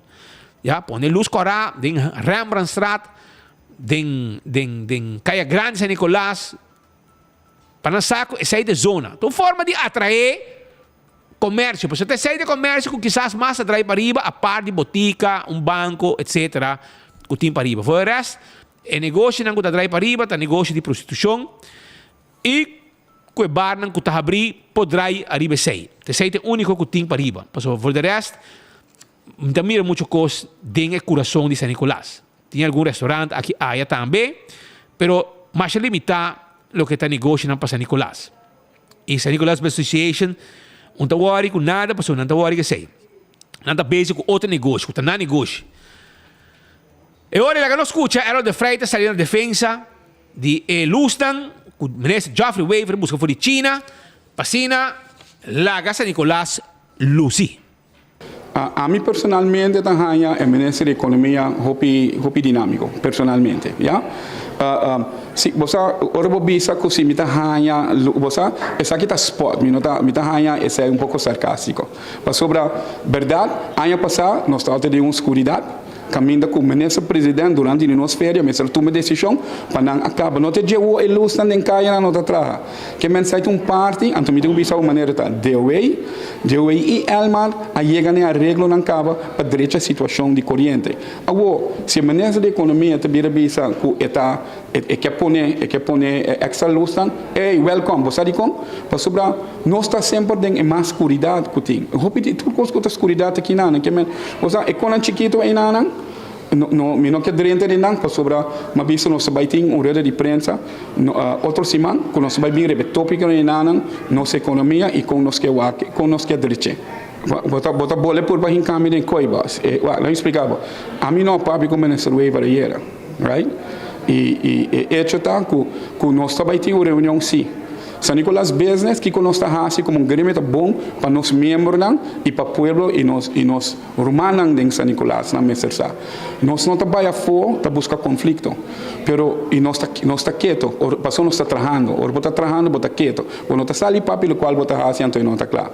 Ya, pone lus kòrá den Rembrandtstraat, den den den Kaya Grandi San Nicolas, pa nan sa ku esei ta e zona. Ta un forma di atraé komersio, pasobra ta esei ta e komersio ku kisas mas ta drai pariba, apart di botika, un banko, etsetera, ku tin pariba. For e rest, e negoshonan ku ta drai pariba ta negosho di prostitushon i ku e barnan ku ta habrí por drai ariba esei. Ta esei ta e úniko ku tin pariba, pasobra for de rest, mi ta mira mucho kos den e kurason di San Nicolas. Tin algun restaurant aki aya tambe, pero masha limitá loke ta negoshonan pa San Nicolas. I San Nicolas Business Association un ta wòri ku nada pasobra nan ta wòri ku esei. Nan ta bezig ku otro negoshi, ku ta nan negoshi. E ora laga nos skucha Errol de Freitas sali na defensa di e lusnan ku Minister Geoffrey Wever buska for di China pa asina laga San Nicolas lusi. Ami personalmente ta haña e minister di economia hopi hopi dinamico, personalmente, ya. Si bo sa ora bo bisa cu si mi ta haña bo sa esaki ta spot mi no ta mi ta haña esei un poco sarcastico pasobra berdad aña pasa nos tabata den un scuridad Caminda cu Minister President durante di nos feria mester tuma decision pa nan a caba. No ta dje e luznan den cayanan no ta traha. Ke men sai ta un parti, anto mi tin cu bisa bo manera ta DOW, DOW y Elmar a yega na e areglonan caba pa drecha situacion di coriente. Awo, si e Minister di Economia ta bira bisa cu e ta e ke pone e ke pone e extra luznan, ey, welcome. Bo sa dicon? Pasobra nos ta semper den e mas scuridad cu tin. Hopi di tur cos cu ta scuridad ta kinanan. Ke men, bo sa, e conan chikito einanan, no, no, mi no ke drenta den nan pasobra m'a bisa nos ta bay tin un rueda di prensa no, otro siman cu nos ta bay bin riba e topiconan einanan, nos economia y con nos ke wak, con nos ke dreche. Bo ta, bo ta bole purba hincami den coy, boss. E, wak, laat mi splica bo. Ami no a papia cu Minister Wever ayera. Right? Y y e hecho ta cu cu nos ta bay tin un reunion si. San Nicolas Business kico nos ta haci como un gremio ta bon pa nos miembronan y pa pueblo y nos y nos rumannan den San Nicolas nan mester sa. Nos no ta bay afo ta busca conflicto pero y nos ta nos ta keto or pasobra nos ta trahando ora bo ta trahando bo ta keto bo no ta sali papia locual bo ta haci anto e no ta cla.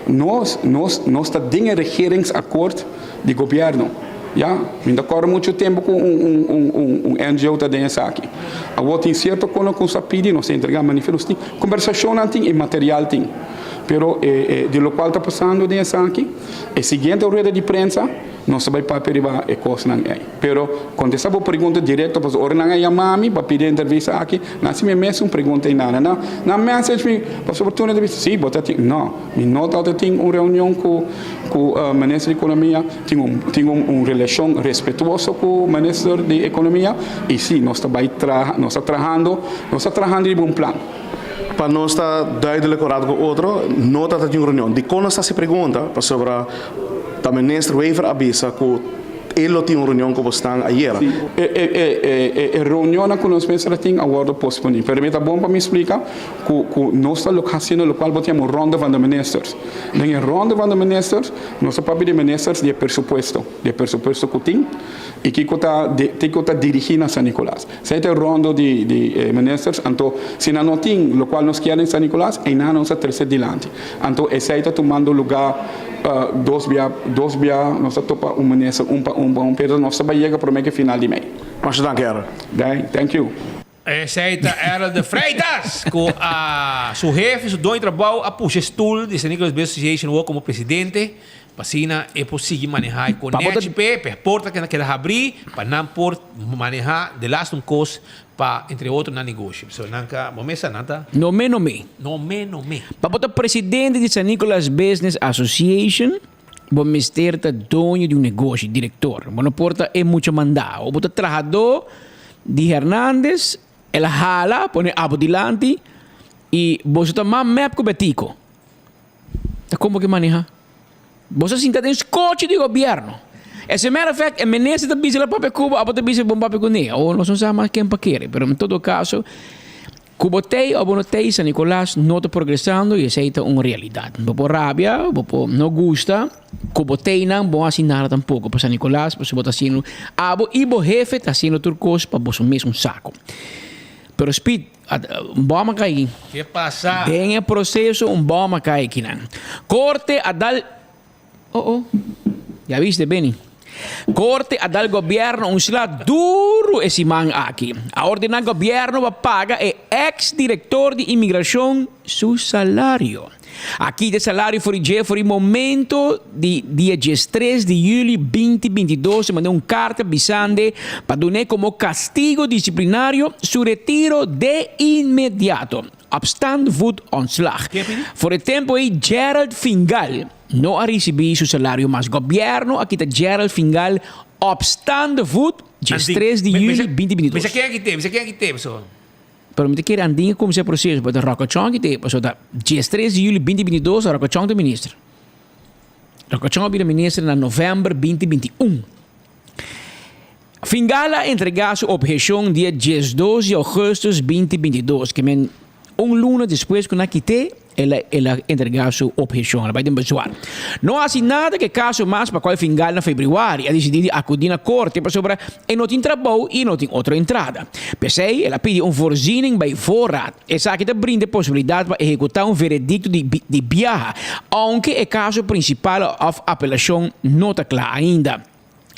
Nos nos nos ta den e regeringsakkoord di gobierno. Ya, mi ta kòrda muchu tempu ku un un un un un NGO ta den esaki. Awor tin sierto kono ku nos a pidi, nos a entregá manifiesto, nos tin kombersashonnan tin i material tin. Pero e e di lokual ta pasando den esaki, e siguiente rueda di prensa nos ta bai papia riba e kosnan ei. Pero kontestá bo pregunta direkto pasobra ora nan a yama mi pa pidi e entrevista aki, nan hasi mi e mesun pregunta ei nada. Nan nan message mi pasobra tur nan ta bisa, si bo ta tin, no. Mi no tabata tin un reunion cu cu Minister di Economia, tin un tin un un relacion respetuoso cu Minister di Economia y si nos ta bay traha nos ta trahando nos ta trahando riba un plan. Pa nos ta duidelijk un rato cu otro, no tabata tin un reunion. Dicon nos ta haci pregunta? Pasobra ta Minister Wever a bisa cu E lo tin un reunion cu bosnan ayera. Si, e, e, e, e reunionnan cu nos mester a tin a wordo posponi. Pero mi ta bon pa mi splica cu, cu nos ta lo haciendo locual bo ta yama un ronde van de ministers. Den e ronde van de ministers, nos ta papia di ministers di e presupuesto, di e presupuesto cu tin y kico ta, kico ta dirigi na San Nicolas. Esey ta e rondo di, di e ministers. Anto, si nan no tin locual nos kier den San Nicolas, eynan nos ta trece dilanti. Anto esey ta tumando lugar dos bia, dos bia nos ta topa un minister un pa un pa un, pero nos ta bay yega prome ke final di mei. Masha danki Errol. Dai, thank you. Esey ta Errol de Freitas cu a su hefe, su doño di trabao a pusha e stoel di San Nicolas Business Association awor como presidente pa asina e por sigui maneha e conechi p'e, p'e porta keda habri pa nan por maneha de laatste un cos Pa entre otro nan negoshi. So nan ka, bo mesa nan ta. No me no me. No me no me. Pa bo ta presidente di San Nicolas Business Association, bo mester ta doño di un negoshi, director. Bo no por ta e mucha manda. O bo ta trahadó di Hernandez, el a hala pone abo dilanti y boso ta mas mep cu Betico. Ta con bo ke maneha? Boso a sinta den skochi di gobierno. As a matter of fact, e minister ta bisa la papia cu bo, abo ta bisa bon papia cu ne. O nos no sa mas ken pa kere, pero en todo caso, Ku bo tei o bo no tei, San Nicolas no ta progresando y esei ta un realidad. Bo por rabia, bo por no gusta, ku bo teinan bo no hasi nada tampoco pa San Nicolas, pasobra bo ta haciendo, abo y bo hefe ta haciendo tur cos pa boso mes un saco. Pero Speed, un bom a cay aki. Ke pasa? Den e proceso un bom a cay akinan. Corte a dal. Oh oh. Ya viste, Benny. Corte a dal gobierno un sla duro e siman aki. A ordena gobierno pa paga e ex director di inmigracion su salario. A kita e salario for di dje for di momento di dia diestres di juli binti 22 e manda un carta bisande pa dun'e como castigo disciplinario su retiro de inmediato. Op staande voet ontslag. For e tempo ei Gerald Fingal no a ricibi su salario mas. Gobierno a kita Gerald Fingal op staande voet diestres di juli 2022. Bisa ken a kite, bisa ken a kite paso. Pero mi ta kere andin a cuminsa e proceso, pero ta Rocco Chong a kite, paso ta diestres di juli 2022 Rocco Chong ta minister. Rocco Chong a bira minister na november 2021. Fingal a entregá su opheshon dia 12 di ougùstùs 2022, ke men un luna despues ku nan a kit'é, el a el a entregá su opheshon, el a bai den bezwaar. No a hasi nada ku e kaso mas pa kual Fingal na febrüari a disidí di akudí na korte pasobra e no tin trabou i e no tin otro entrada. P'esei el a pidi un voorziening bai voorraad. Esaki ta brinda e posibilidat pa ehekutá un veredikto di di biaha, ounke e kaso prinsipal òf apelashon no ta kla ainda.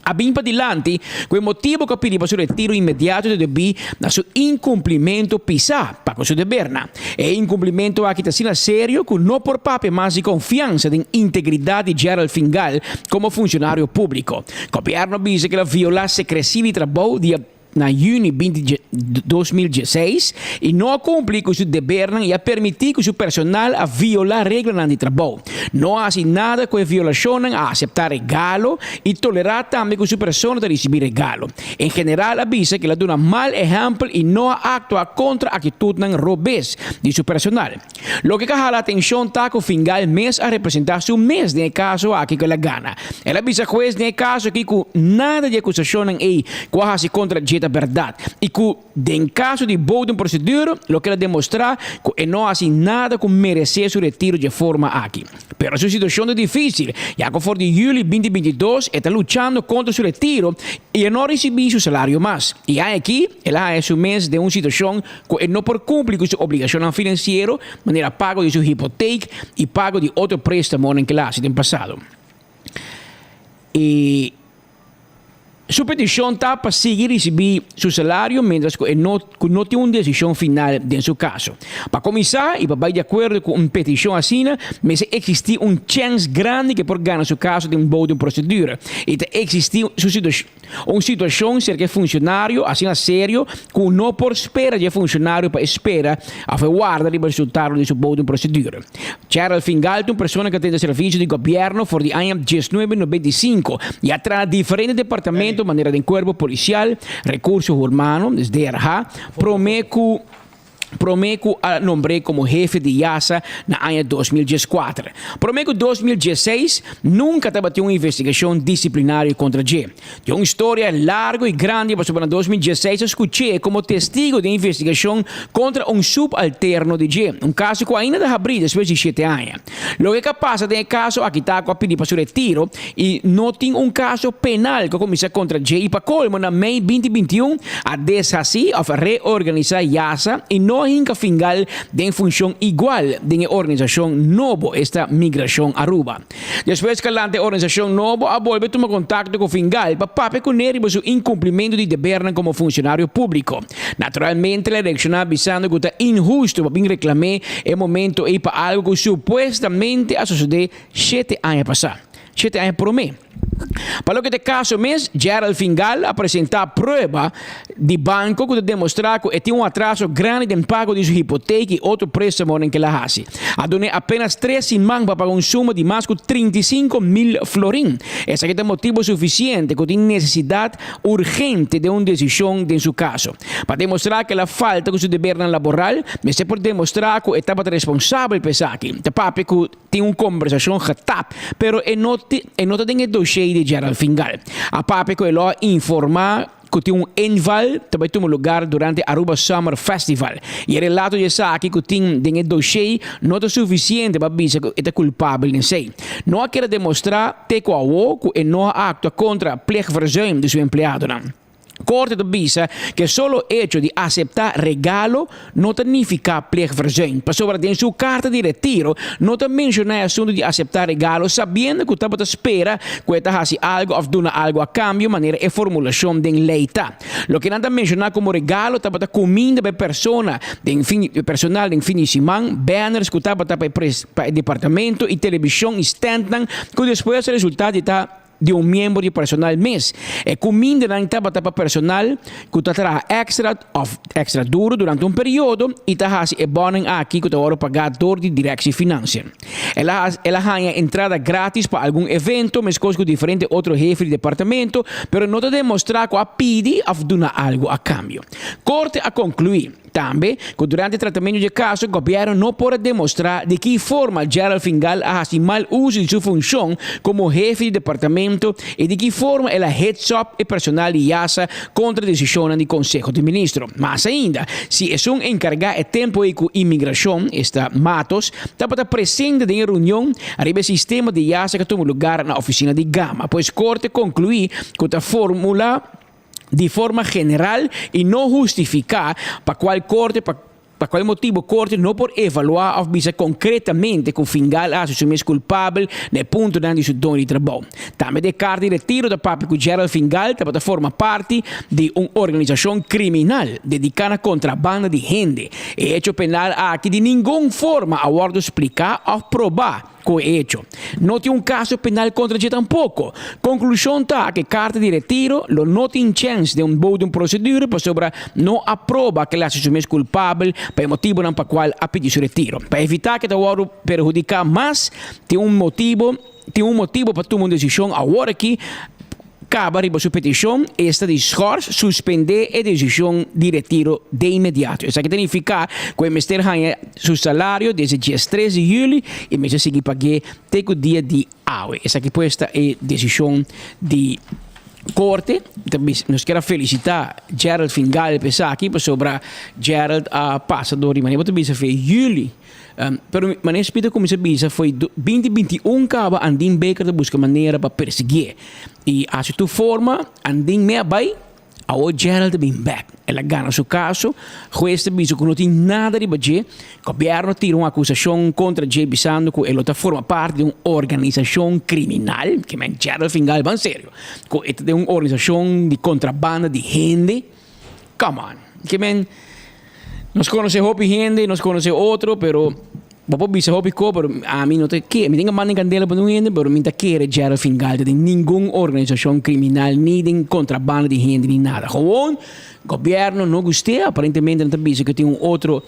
A bin padilanti ku e motibu ku a pidi pa su retiro inmediato ta debí na su inkumplimentu pisá pa ku su debernan. E inkumplimentu aki ta asina serio ku no por papia mas di konfiansa den integridat di Gerald Fingal komo funshonario públiko. Gobièrnu a bisa ku el a violá sekresia di trabou di na yüni 20 2016 i no a kumpli ku su debernan i a permití ku su personal a violá reglanan di trabou. No a hasi nada ku e violashonnan, a aseptá regalo i tolerá tambe ku su persona ta risibí regalo. En general a bisa ku el a duna mal ehèmpel i no a aktua kontra aktitutnan robes di su personal. Loke ka hala atenshon ta ku Fingal mes a representá su mes den e kaso aki ku el a gana. El a bisa hues den e kaso aki ku nada di e akusashonnan ei ku a hasi kontra dje ta bèrdat i ku den kaso di bou den prosedura loke el a demostrá ku e no a hasi nada ku meresé su retiro dje forma aki. Pero su situashon ta difísil ya ku for di yüli 2022 e ta luchando kontra su retiro i e no a risibí su salario mas. I aki el a haña su mes den un situashon ku e no por kumpli ku su obligashonnan finansiero, manera pago di su hipotek i pago di otro préstamonan ku el a hasi den pasado. E su petishon ta pa sigui risibí su salario miéntras ku e no ku no tin un desishon final den su kaso. Pa kuminsá i pa bai di akuerdo ku un petishon asina, mester eksistí un chèns grandi ku e por gana su kaso den bou di un prosedura i ta eksistí su situashon Un situashon serka e funshonario asina serio ku no por spera di e funshonario pa e spera òf e warda riba resultado di su bou di un prosedura. Gerald Fingal ta un persona ku a tende servisio di gobièrnu for di aña 1995 i a traha diferente departamento manera den Kuerpo Polisial, Rekurso Hurmano, DRH, promé ku promé ku a nombr'é komo hefe di Yasa na aña 2014. Promé ku 2016, nunka tabatin un investigashon disiplinario kontra dje. Tin un historia largu i grandi pasobra na 2016 a skuch'é komo testigu den investigashon kontra un subalterno di dje, un kaso ku ainda ta habrí despues di shete aña. Loke ku a pasa den e kaso aki ta ku a pidi pa su retiro i no tin un kaso penal ku a kuminsá kontra dje i pa kolmo na mei 2021 a deshasí òf reorganisá Yasa i no a hinka Fingal den funshon igual den e organisashon nobo, esta Migrashon Aruba. Despues kalante e organisashon nobo a bolbe tuma kontakto ku Fingal pa papia kuné riba su inkumplimentu di debernan komo funshonario públiko. Naturalmente el a reakshoná bisando ku ta inhustu pa bin reklam'é e momento ei pa algu ku supuestamente a sosodé shete aña pasá, shete aña promé. Pa loke ta e kaso mes, Gerald Fingal a presentá prueba di banko ku ta demostrá ku e tin un atraso grandi den pago di su hipotek i otro préstamonan ku el a hasi. A dun'é apénas tres siman pa paga un suma di mas ku 35,000 florin. Esaki ta motibu sufisiente ku tin nesesidat urgente den un desishon den su kaso. Pa demostrá ku el a falta ku su debernan laboral, mester por demostrá ku e tabata responsabel pa esaki. Ta papia ku tin un kombersashon getap, pero e no e no ta den e doshé di Gerald Fingal. A papia ku e lo a informá. cu tin un inval ta bay tuma lugar durante Aruba Summer Festival. Y e relato di esaki cu tin den e dossier no ta suficiente pa bisa cu e ta culpabel den esey. No a keda demostra te cu awo cu e no a actua contra pleegverzuim di su empleadonan. Corte ta bisa cu e solo hecho di acepta regalo no ta nifica pleegverzuim, pasobra den su carta di retiro no ta menciona e asunto di acepta regalo sabiendo cu tabata spera cu e ta haci algo of duna algo a cambio manera e formulacion den ley ta. Loke nan ta menciona como regalo tabata cuminda pa e persona den fin e personal den fin di siman, banners cu tabata pa e pa e departamento y television y standnan cu despues a resulta di ta di un miembro di personal mes. E kumindanan tabata pa personal ku ta traha èkstra òf èkstra duru durante un periodo i ta hasi e bònnan aki ku ta wòrdu pagá dor di Directie Financiën. El a el a haña entrada grátis pa algun evento, meskos ku diferente otro hefe di departamento, pero no ta demostrá ku a pidi òf duna algu a kambio. Korte a konkluí. Tambe, ku durante tratamentu dje kaso, gobièrnu no por a demostrá di ki forma Gerald Fingal a hasi mal uso di su funshon komo hefe di departamento i di ki forma el a hetsòp e personal di Yasa kontra desishonnan di Konseho di Ministro. Mas ainda, si esun enkargá e tempu ei ku imigrashon, esta Matos, tabata presente den e reunion ariba e sistema di Yasa ku a tuma lugar na ofisina di Gama. Pues korte konkluí ku ta formula di forma general y no hustifica pa cual corte pa pa cual motibo corte no por evalua of bisa concretamente cu Fingal a haci su mes culpabel na e puntonan di su doño di trabou. Tambe den e carta di retiro ta papia cu Gerald Fingal tabata forma parti di un organisacion criminal dedica na contrabanda di hende. E hecho penal aki di ningun forma a wordo splica of proba. Ku e echo. No tin un kaso penal kontra dje tampoko. Konklushon ta ku e karta di retiro lo no tin chèns den un bou di un prosedura pasobra no a proba ku el hasi su mes kulpabel pa e motibunan pa kual a pidi su retiro. Pa evitá ku e ta wòrdu perhudiká mas tin un motibu tin un motibu pa tuma un desishon awor aki Kaba riba su petishon, esta di schors suspendé e desishon di retiro de inmediato. Esaki ta nifiká ku e mester haña su salario desde diestres di yüli i mester sigui pag'é te ku dia di awe. Esaki pues ta e desishon di korte. Nos kier a felisitá Gerald Fingal pa esaki pasobra Gerald a pasa dor di manera bo ta bisa fe yüli. Pero manera Spit a kuminsá bisa foi binti 21 kaba Andin Baker ta buska manera pa persiguié. I hasi tur forma Andin mea bai, awor Gerald ta bin bèk. El a gana su kaso, hues ta bisa ku no tin nada riba dje. Gobièrnu a tira un akusashon kontra dje bisando ku e lo ta forma parti di un organisashon kriminal, ke men Gerald Fingal ban serio, ku e ta den un organisashon di kontrabanda di hende. Come on. Ke men nos konosé hopi hende, nos konosé otro, pero bo por bisa hopi ko, pero ami no ta kere. Mi tin ke manda en kandela pa un hende, pero mi ta kere Gerald Fingal ta den ningun organisashon kriminal, ni den kontrabanda di hende, ni nada. Gewoon, gobièrnu no gust'é, aparentemente nan ta bisa ku tin un otro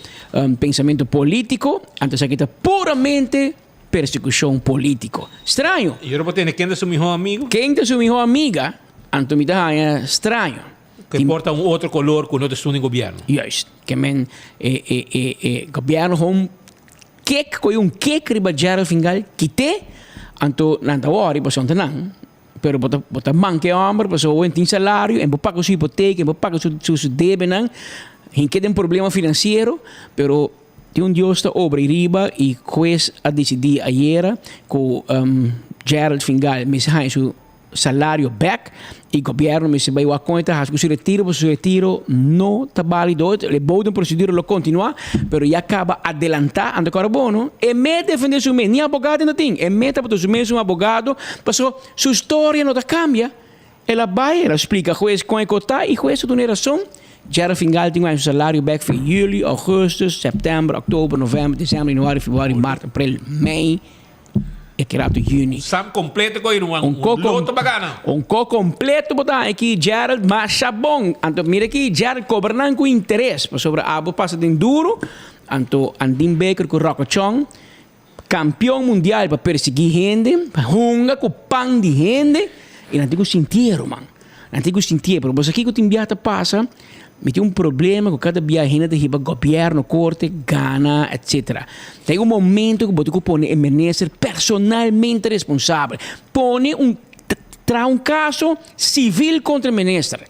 pensamentu polítiko, anto esaki ta puramente persekushon polítiko. Straño. I ora bo tende ken ta su mihó amigu? Ken ta su mihó amiga, anto mi ta haña straño. Ke por ta un otro kolor ku no ta esun di gobièrnu. Juist. Ke men e e e e gobièrnu gewoon kek koe un kek riba Gerald Fingal kite anto nan ta wòri pasobra nan ta nan pero bo ta bo ta manka e hòmber pasobra hopi tin salario en por paga su hipoteka en por paga su su su debenan hinke den problema finansiero pero tin un Dios ta obra riba i hues a disidí ayera ku Gerald Fingal mester haña su salario bek y gobierno mester bay wak con e ta haci cu su retiro pasobra su retiro no ta balido e bou den procedura lo continua pero ya caba adelanta anto cu ora bono e mes defende su mes ni abogado e no tin e mes tabata su mes un abogado pasobra su storia no ta cambia el a bay el a splica huez con e co ta y huez ta duna e razon Gerald Fingal tin cu haña su salario bek for juli, augustus, september, october, november, december, januari, februari, maart, april, mei. E kerato juni. Sam completo ko irun un loto bagana. Un ko completo bo ta haña aki Gerald masha bon. Anto mira aki Gerald cobra nan cu interes pasobra abo pasa den duro. Anto Andin Baker cu Rocco Chong campeon mundial pa persigui hende pa hunga cu pan di hende y nan tin cu sintié ruman. Nan tin ku sintié, pero bo sa kiko tin bia ta pasa? Mi tin un problema ku kada bia hende ta hiba gobièrnu, korte, gana, etsetera. Ta un momento ku bo tin ku pone e minister personalmente responsabel. Pone un, traha un kaso sivil kontra e minister.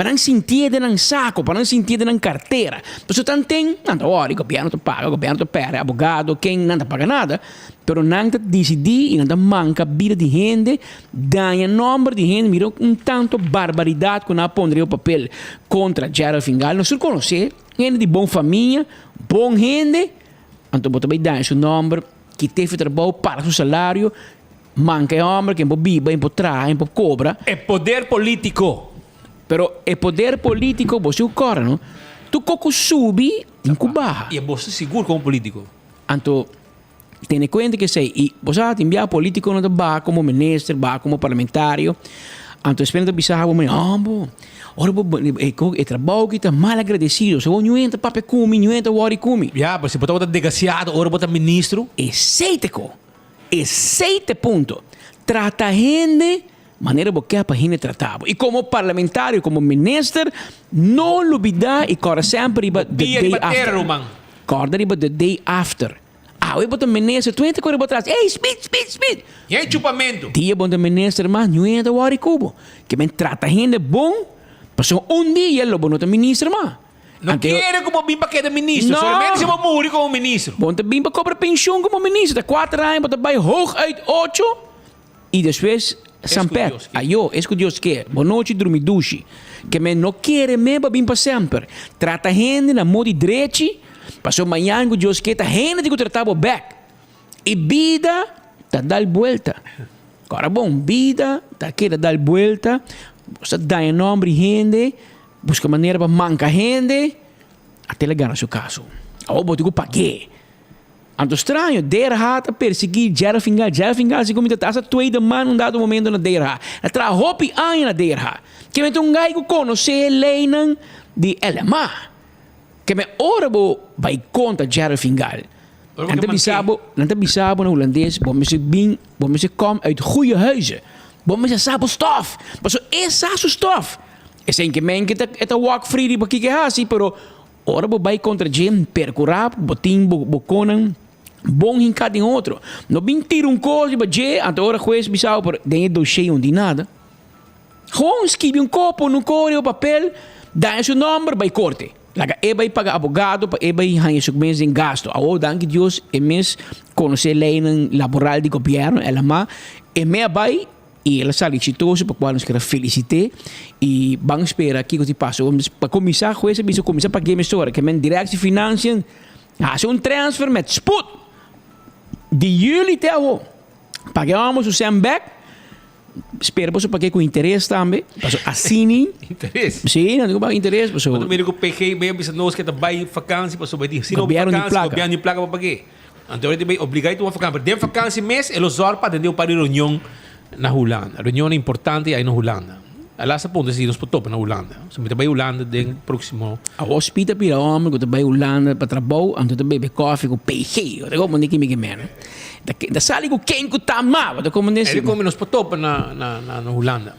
Pa nan sintié den nan sako, pa nan sintié den nan kartera. Pasobra tanten nan ta wòri, gobièrnu ta paga, gobièrnu ta pèrdè, abogado, ken, nan ta paga nada. Pero nan ta disidí i nan ta manka bida di hende, daña nòmber di hende. Mira un tanto barbaridat ku nan a pone riba papel kontra Gerald Fingal. Nos tur konosé, hende di bon famia, bon hende, anto bo ta bai daña su nòmber, kit'é fi trabou, para su salario. Manka e homber ken por biba, en por traha, en por cobra. E poder politico. Pero e poder politico bo si cu cora no. Tur co cu subi tin cu baha. Y bo si sigur como politico. Anto tene cuenta cu esey. Y bo sa tin bia politico no ta baha como minister, baha como parlamentario. Anto espe no ta bisa bo mane, hombo, ora bo e co e trabao aki ta mal agradecido. So bo ñu entra papia cu mi, ñu entra worry cu mi. Ya, pero si bo tabata degasiado ora bo ta ministro. Esey ta co. Esey ta e punto. Trata hende manera bo ke pa hende trata bo. Y como parlamentario, como minister, no lubida y corda semper riba the day after. Corda riba the day after. Awe bo ta minister, tur hende ta core bo atras, ey Smit, Smit, Smit. Geen chupamento. Dia bo no ta minister mas, niun hende ta worry cu bo. Ke men trata hende bon, pasobra un dia lo bo no ta minister mas. No kere ku bo bin pa keda ministro, solamente si bo muri komo ministro. Bo no ta bin pa kobra penshun komo ministro, ta kuater aña bo ta bai hooguit ocho i despues San Pet. Ayo, es ku Dios ke. Bo nochi drumi dushi. Ke men no kere me bo bin pa semper. Trata hende na modi drechi, pasobra mañan ku Dios ke ta hende tin ku trata bo bek. E bida ta dal buelta. Kòrda bon, bida ta keda dal buelta. Bo sa daña nòmber di hende. Buska manera pa manka hende, ata el a gana su kaso. Awor bo tin ku pag'é. Anto straño, DRH ta persiguí Gerald Fingal. Gerald Fingal si kuminsa ta hasta tweede man un dado momento na DRH. El a traha hopi aña na DRH. Ke men ta un gai ku konosé leinan di LMA. Ke men ora bo bai kontra Gerald Fingal, nan ta bisa bo, nan ta bisa bo na hulandes, bo mester bin, bo mester kom uit goeie huizen. Bo mester sa bo stof. Pasobra e sa su stof. Esei ke men ke ta e ta walk free riba kiko e hasi, pero ora bo bai kontra dje, perkurá bo tin bo bo konan bon hinká den otro. No bin tira un kos riba dje, anto ora hues bisa bo, pero den e doshé no tin nada. Gewoon skibi un kopo, un ko riba papel, daña su nòmber, bai korte. Laga e bai paga abogado pa e bai haña su mes den gasto. Awor, danki Dios, e mes konosé leinan laboral di gobièrnu, el a ma e me a bai I el a sali eksitoso pa kual nos kier a felisit'é i ban spera kiko ti pasa. Pa kuminsá hues a bisa kuminsá pag'é mesora ke men Directie Financiën hasi un transfer met spoed di yüli te awo. Pag'é hòmber su sèn bèk, spera boso pag'é ku interes tambe pasobra asini. Interes? Sí, nan tin ku paga interes pasobra. Bo ta mira ku PG bai a bisa nos ke ta bai fakansi pasobra di si no fakansi gobièrnu di plaka pa pag'é. Anto e ta obligá i tuma vakansi. Pero den vakansi mes e lo zòrg pa atendé un par di reunion na Hulanda. Reunionnan importante ai na Hulanda. A laatste punto si nos por topa na Hulanda. So mi ta bai Hulanda den próksimo. Awor Speed a bira hòmber ku ta bai Hulanda pa trabou, anto ta bebe kòfi ku PG. Bo ta komprendé ki mi ke mena. Ta ta sali ku ken ku ta ama. Bo ta komprendé si. E di nos por topa na na na Hulanda.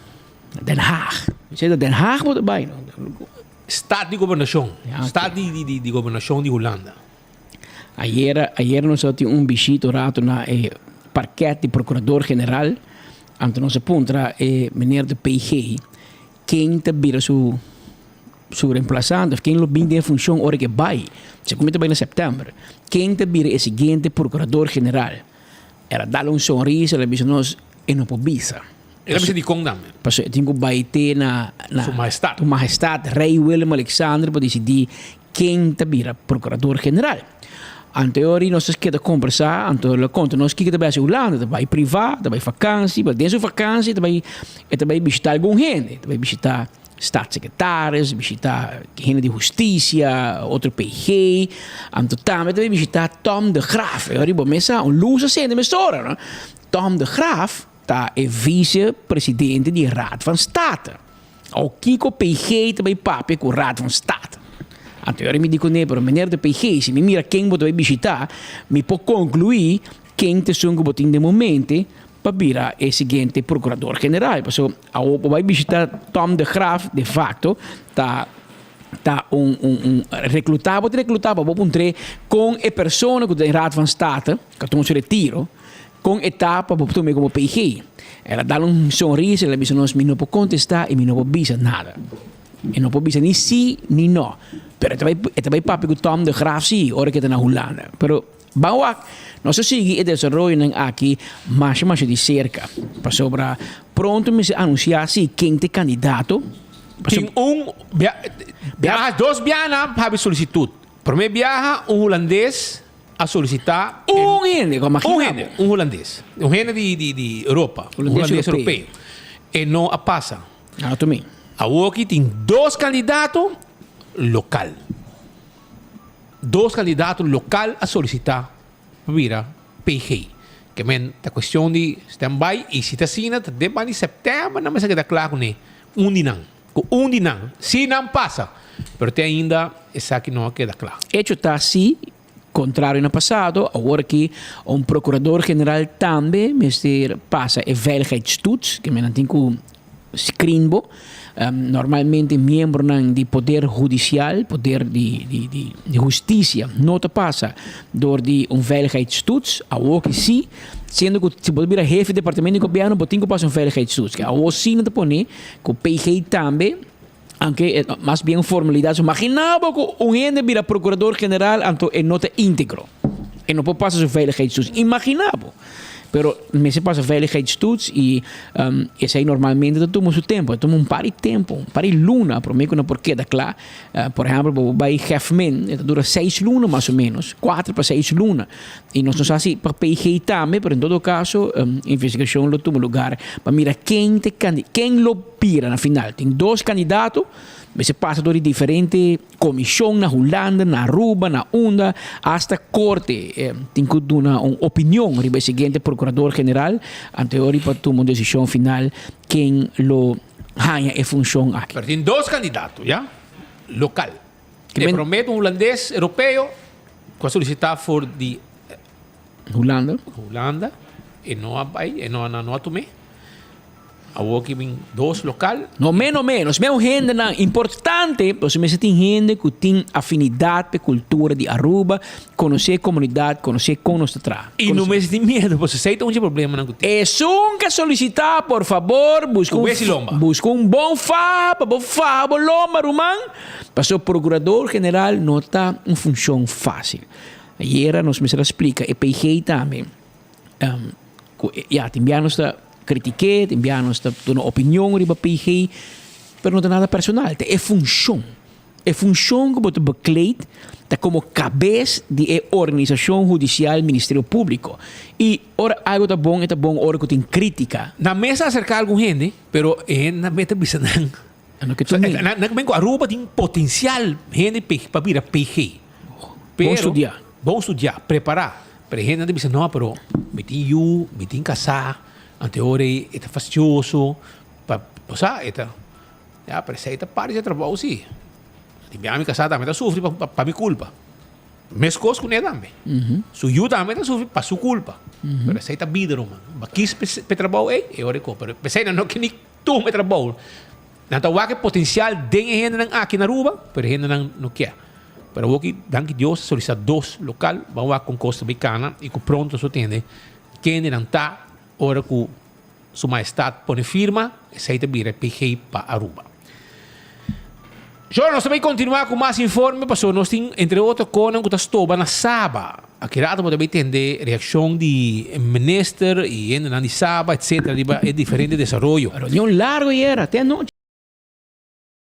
Den Haag. Mi sey ta Den Haag bo ta bai no. Stad di gobernashon. Stad di di di gobernashon di Hulanda. Ayera ayera nos a tin un bishita un rato na e parket di procurador general, anto nos a puntra e meneer de PG ken ta bira su su reemplazante of ken lo bin den e funcion ora ke bai, segun mi ta bai na september, ken ta bira e siguiente procurador general. El a dal un sonrisa, el a bisa nos e no por bisa. El a bisa dikon tambe? Pasobra e tin ku bai te na na Su Mahestad. Su Mahestad Rey Willem Alexander pa disidí ken ta bira Procurador General. Anto e ora nos a keda kombersá, anto el a konta nos kiko ta bai hasi Hulanda, ta bai privá, ta bai fakansi, pero den su fakansi e ta bai e ta bai bishitá algun hende, e ta bai bishitá Staatssecretaris, bishitá hende di hustisia, otro PG, anto tambe ta bai bishitá Tom de Graaf. E ora bo mes sa un lus a sende mesora, no? Tom de Graaf ta e vice-presidente di Raad van State. Au kiko PG ta bai papia ku Raad van State? Anto e ora mi di kuné, pero meneer de PG, si mi mira ken bo ta bai bishitá, mi por konkluí ken ta esun ku bo tin den bo mente pa bira e siguiente procurador general. Pasobra awor bo bai bishita Tom de Graaf de facto ta ta un un un recluta bo ta recluta pa bo puntr'é con e persona cu ta den Raad van State cu a tuma su retiro con e ta pa bo tum'é como PG. El a dal un sonrisa el a bisa nos mi no por contesta y mi no por bisa nada. E no por bisa ni sí ni no. Pero e ta bai e ta bai papia ku Tom de Graaf sí ora ku e ta na Hulanda. Pero ban wak, nos a sigui e desaroyonan aki masha masha di serka. Pasobra pronto mester anunsiá sí ken ta e kandidato. Tin un bia biaha dos biaha habi solisitut. Promé biaha un hulandes a solisitá Un hende, Un hende, un hulandes. Un hende di di di Europa. Un hulandes europeo. E no a pasa. Ah, tu mi. Awoki tin dos kandidato lokal. Dos kandidato lokal a solisitá pa bira PG. Ke men ta kuestion di standby i si ta asina ta den banda di sèptèmber nan mester keda kla kuné. Un di nan. Ku un di nan. Si nan pasa. Pero te ainda esaki no a keda kla. Echo ta si, kontrario na pasado, awor aki un prokurador general tambe mester pasa e veiligheidstoets, ke men nan tin ku screen bo. Normalmente miembronan di poder hudisial, poder di di di di hustisia no ta pasa dor di un veiligheidstoets. Awor ki si, siendo ku si bo ta bira hefe di departamento di gobièrnu bo tin ku pasa un veiligheidstoets. Awor si nan ta pone ku PG tambe, aunke e mas bien un formalidad, so magina bo ku un hende bira procurador general anto e no ta integro. E no por pasa su veiligheidstoets. Imagina bo. Pero mester pasa veiligheidstoets y esey normalmente ta tuma su tempo. Ta tuma un par di tempo, un par di luna prome cu nan por keda cla. Por ehempel, bo bay Gefmin, e ta dura seis luna mas o menos, cuater pa seis luna. Y nos no sa si pa PG tambe, pero en todo caso investigacion lo tuma lugar pa mira ken ta e ken lo bira na final. Tin dos candidato, mester pasa door di diferente Komishon na Hulanda, na Aruba, na unda, asta korte tin ku duna un opinion riba e siguiente prokurador general anteor pa tuma un desishon final ken lo haña e funshon aki. Pero tin dos kandidato ya, lokal. E promé ta un hulandes europeo ku a solisitá for di Hulanda. Hulanda, e no a bai, e no a tum'é. Awor ki bin dos lokal. No meno menos, meo hendenan importante, pasobra mester tin hende ku tin afinidat p'e kultura di Aruba, konosé e komunidat, konosé kon nos ta traha. I no mester tin miedu, pasobra esei ta un dje problemanan ku tin. Esun ke solisitá, por fabor, buska un, Ku besi lomba. buska un bon faha pa bo faha bo lomba, ruman, pasobra prokurador general no ta un funshon fásil. Ayera nos mester a splika e PG tambe. Ku ya tin bia nos ta kritik'é, tin bia nos ta duna opinion riba PG, pero no ta nada personal, ta e funshon. E funshon ku bo ta bekleed ta komo kabes di e organisashon hudisial Ministerio Públiko. I ora algu ta bon, e ta bon ora ku tin krítika. Nan mes a aserká algun hende, pero e hendenan mes ta bisa nan. Nan ku men ku Aruba tin potensial hende pa bira PG. Bon studiá. Bon studiá, prepará. Pero e hendenan ta bisa, no, pero mi tin yu, mi tin kasá, anto e ora ei e ta fastioso, pa, bo sa, e ta, ya, pero esei ta parti di e trabou si. Di bia mi kasá tambe ta sufri pa, pa mi kulpa. Meskos kuné tambe. Su yu tambe ta sufri pa su kulpa. Pero esei ta bida, ruman. Bo a kis pa e trabou ei, e ora ei ko. Pero p'esei nan no ke ni tuma e trabou. Nan ta wak e potensial den e hendenan aki na Aruba, pero e hendenan no kier. Pero awoki, danki Dios, a solisita dos lokal, ban wak kon kos ta bay kana i ku pronto nos lo tende kende nan ta ora ku Su Mahestad pone firma, esei ta bira e PG pa Aruba. Shor, nos ta bay kontinua ku mas informe pasobra nos tin entre otro konan ku ta stoba na Saba. Aki rato bo ta bay tende reakshon di minister i hendenan di Saba etcetera riba e diferente desaroyo. Reunion largo ayera, te anochi.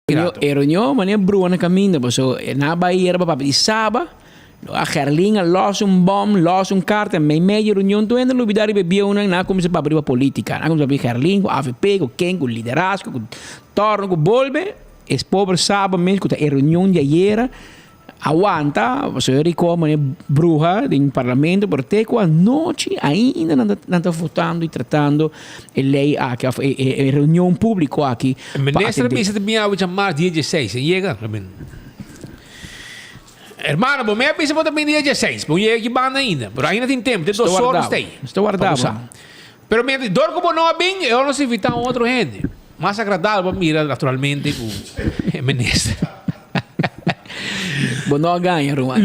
E reunion manera brua na caminda paso nan a bay ayera pa papia di Saba, a Gerlin a los un bom, los un carta, mei mei di reunion tur hende a lubida riba e bieunan, nan a cuminsa papia riba politica, nan a cuminsa papia di Gerlin cu avp, cu ken, cu liderazgo, cu torno, cu bolbe. Es pober Saba mes cu ta e reunion di ayera a wanta, pasobra Rico mane bruha den parlamento, pero te cu anochi ainda nan ta nan ta votando y tratando e ley aki of e e reunion publico aki E minister a bisa ta bin awe djamars dia dieseis, e yega? Hermano, bo me a bisa bo ta bin dia dieseis, bo yega aki banda ainda, pero ainda tin tempo, te dos ora nos ta ei. Nos ta warda bo. Pero mientras, dor cu bo no a bin, e ora nos invita un otro hende. Mas agradabel pa mira naturalmente cu e minister. Bo no a gaña, ruman.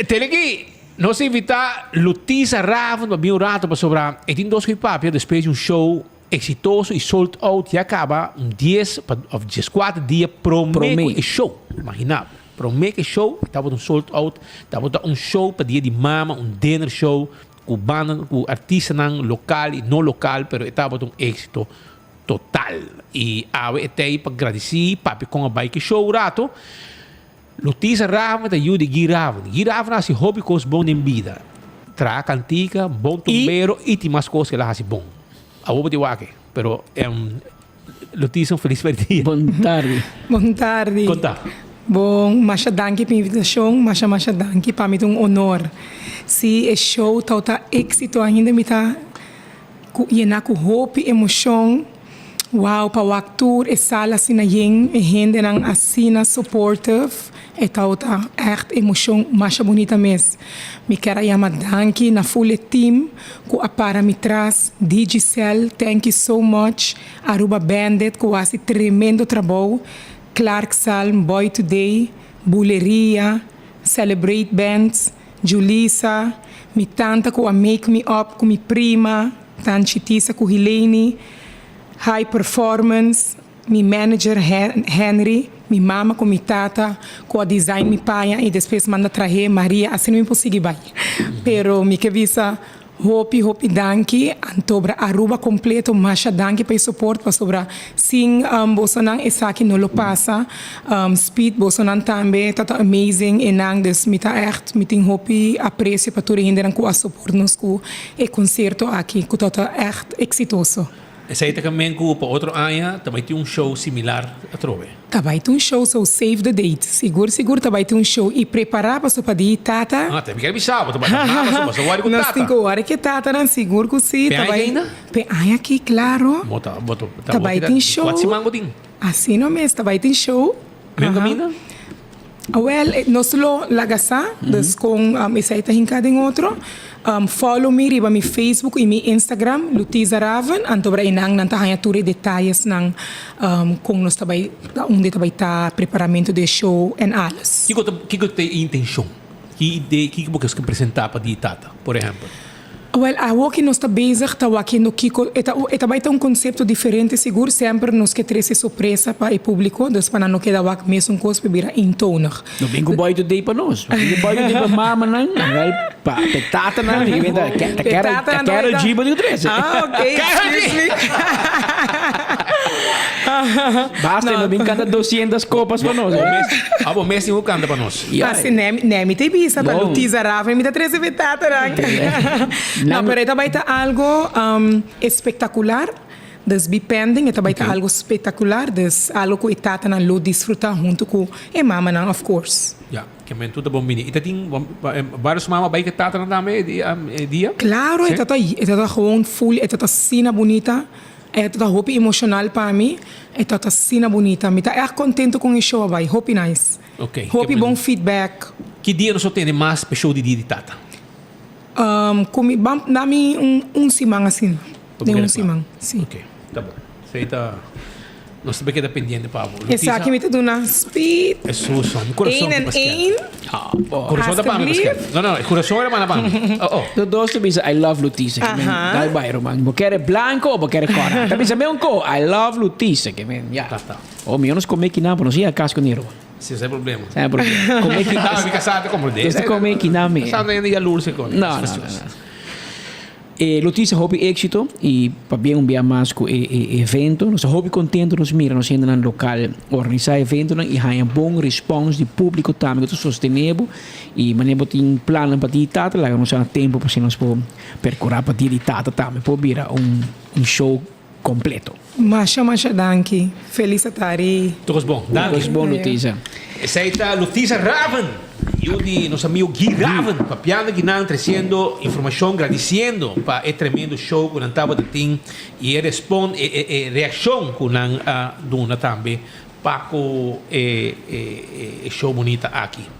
Tene ki nos invita Lutisa Raven pa bin un rato pasobra e tin dos cu e papia despues di un show. Exitoso y sold out ya caba un dies pa of diescuater dia prome cu e show. Imagina bo, prome cu e show tabata un sold out, tabata un show pa dia di mama, un dinner show cu banda cu artistanan local y no local pero e tabata un exito total. Y awe e tey pa gradici papi con a bay cu e show rato. Lutisa Raven ta yu di Guy Raven. Guy Raven a hasi hopi kos bon den bida. Traha kantika, bon tumbero i tin mas kos ku el a hasi bon. Awor bo tin wak, pero Lutisa un felis dia. Bon tardi. Bon tardi. Kon ta? Bon, masha danki pa invitashon, masha masha danki, pa mi ta un honor. Si e show tawata éksito ainda mi ta ku yena ku hopi emoshon. Wow pa wak tur e sala asina yen, e hendenan asina supportive, e tawata ègt emoshon masha bunita mes. Mi kier a yama danki na ful e team ku a para mi tras, Digicel thank you so much, Aruba Bandit ku hasi tremendo trabou, Clark Salm, Boy Today, Buleria, Celebrate Bands, Julisa, mi tanta ku a make me up ku mi prima, Tanchi Tisa ku Hileini, High Performance, mi manager Henry, mi mama ku mi tata ku a design mi paña i despues manda trahe Maria asina mi por sigui bai. Pero mi ke bisa hopi hopi danki antobra Aruba completo masha danki pa e support pasobra sin bosonan esaki no lo pasa. Speed bosonan tambe ta ta amazing e nan dus mi ta echt mi tin hopi aprecio pa tur e hendenan ku a support nos ku E concierto aki cu ta ta echt exitoso. Esey ta camen cu pa otro aña ta bay tin un show similar atrobe. Ta bay tin un show so save the date. Sigur sigur ta bay tin un show y prepara paso pa di tata. Ah ta mi kier bisa bo ta bay ta mama so paso wari cu tata. Nos tin cu wari cu tatanan sigur cu si. Pe aña aki ainda? Pe aña aki claro. Bo ta bo ta Ta bay tin show. Cuat siman bo tin? Asina mes ta bay tin show. Meun caminda? Awel, nos lo laga sa, dus kon esei ta hinká den otro. Follow mi riba mi Facebook i mi Instagram, Lutiza Raven, anto bra einan nan ta haña tur e detayesnan kon nos ta bai, unda ta bai ta, preparamentu di e show en alles. Kiko ta kiko ta e intenshon? Ki idee, kiko bo kier presentá pa di tata, por ehèmpel? Wel, awo ki nos ta bezig ta wakiendo kiko e ta e ta bai ta un konsepto diferente sigur, semper nos ke trese sorpresa pa e publiko, dus pa nan no keda wak mesun kos pa bira eentonig. No bin ku boy today pa nos, no bin ku boy today pa mamanan, wel pa pe tatanan, mi ke ta ta Karol ta Karol G bo tin ku trese. Ah ok, excuse me. Basta no bin kanta doscientas kopas pa nos. Abo mes tin ku kanta pa nos. Asi ne ne mi ta bisa ta Lutiza Raven mi ta trese mi tatanan. No pero e ta bai ta algo espectacular dus be pending e ta bai ta algo spectacular dus algo cu e tatanan lo disfruta hunto cu e mamanan of course. Ya, ke men tur ta bon bini. I ta tin varios mama bai ku e tatanan tambe e dia? Claro e ta ta e ta ta gewoon full e ta ta asina bunita e ta ta hopi emocional pa mi e ta ta asina bunita mi ta echt contento con e show a bai hopi nice. Ok. Hopi bon feedback. Ki dia nos lo tene mas pa e show di dia di tata? Ku mi ban da mi un un siman asina. Den un siman, si. Ok, ta bon. Esei ta, nos ta keda pendiente pa bo. Esaki mi ta duna speed. Esun son, mi kurason ta pa skerp. Kurason ta pa mi pa skerp. No, no, e kurason era manda pa mi. Oh, oh. Tur dos ta bisa I love Lutisa. Ke men dal bai ruman. Bo kere blanco o bo kere kora? Ta bisa meun ko, I love Lutisa. Ke men, ya. Ta, ta. Oh, mi nos come kinan, pero nos yega cas con ruman. Si, esei problema. Esei problema. Come ki. Ah, mi casá ta comprende. Nos ta come kinan mi. Casá no hende yalurse con. No, no, no, no. E Lutisa hopi éxito y pabien un bia mas cu e e evento. Nos ta hopi contento nos mira nos hendenan local organisa eventonan y haña bon respons di publico tambe cu ta sostene bo. Y manera bo tin plannan pa di tata laga nos sa na tempo pa asina nos por percura pa dia di tata tambe por bira un un show completo. Masha masha danki. Felis atari. Tur cos bon. Danki. Tur cos bon Lutiza. Esey ta Lutiza Raven, yu di nos amigo Guy Raven, papiando aki nan, treciendo informacion, gradiciendo pa e tremendo show cu nan tabata tin y e respon, e e e reaccion cu nan a duna tambe pa cu e e e show bunita aki.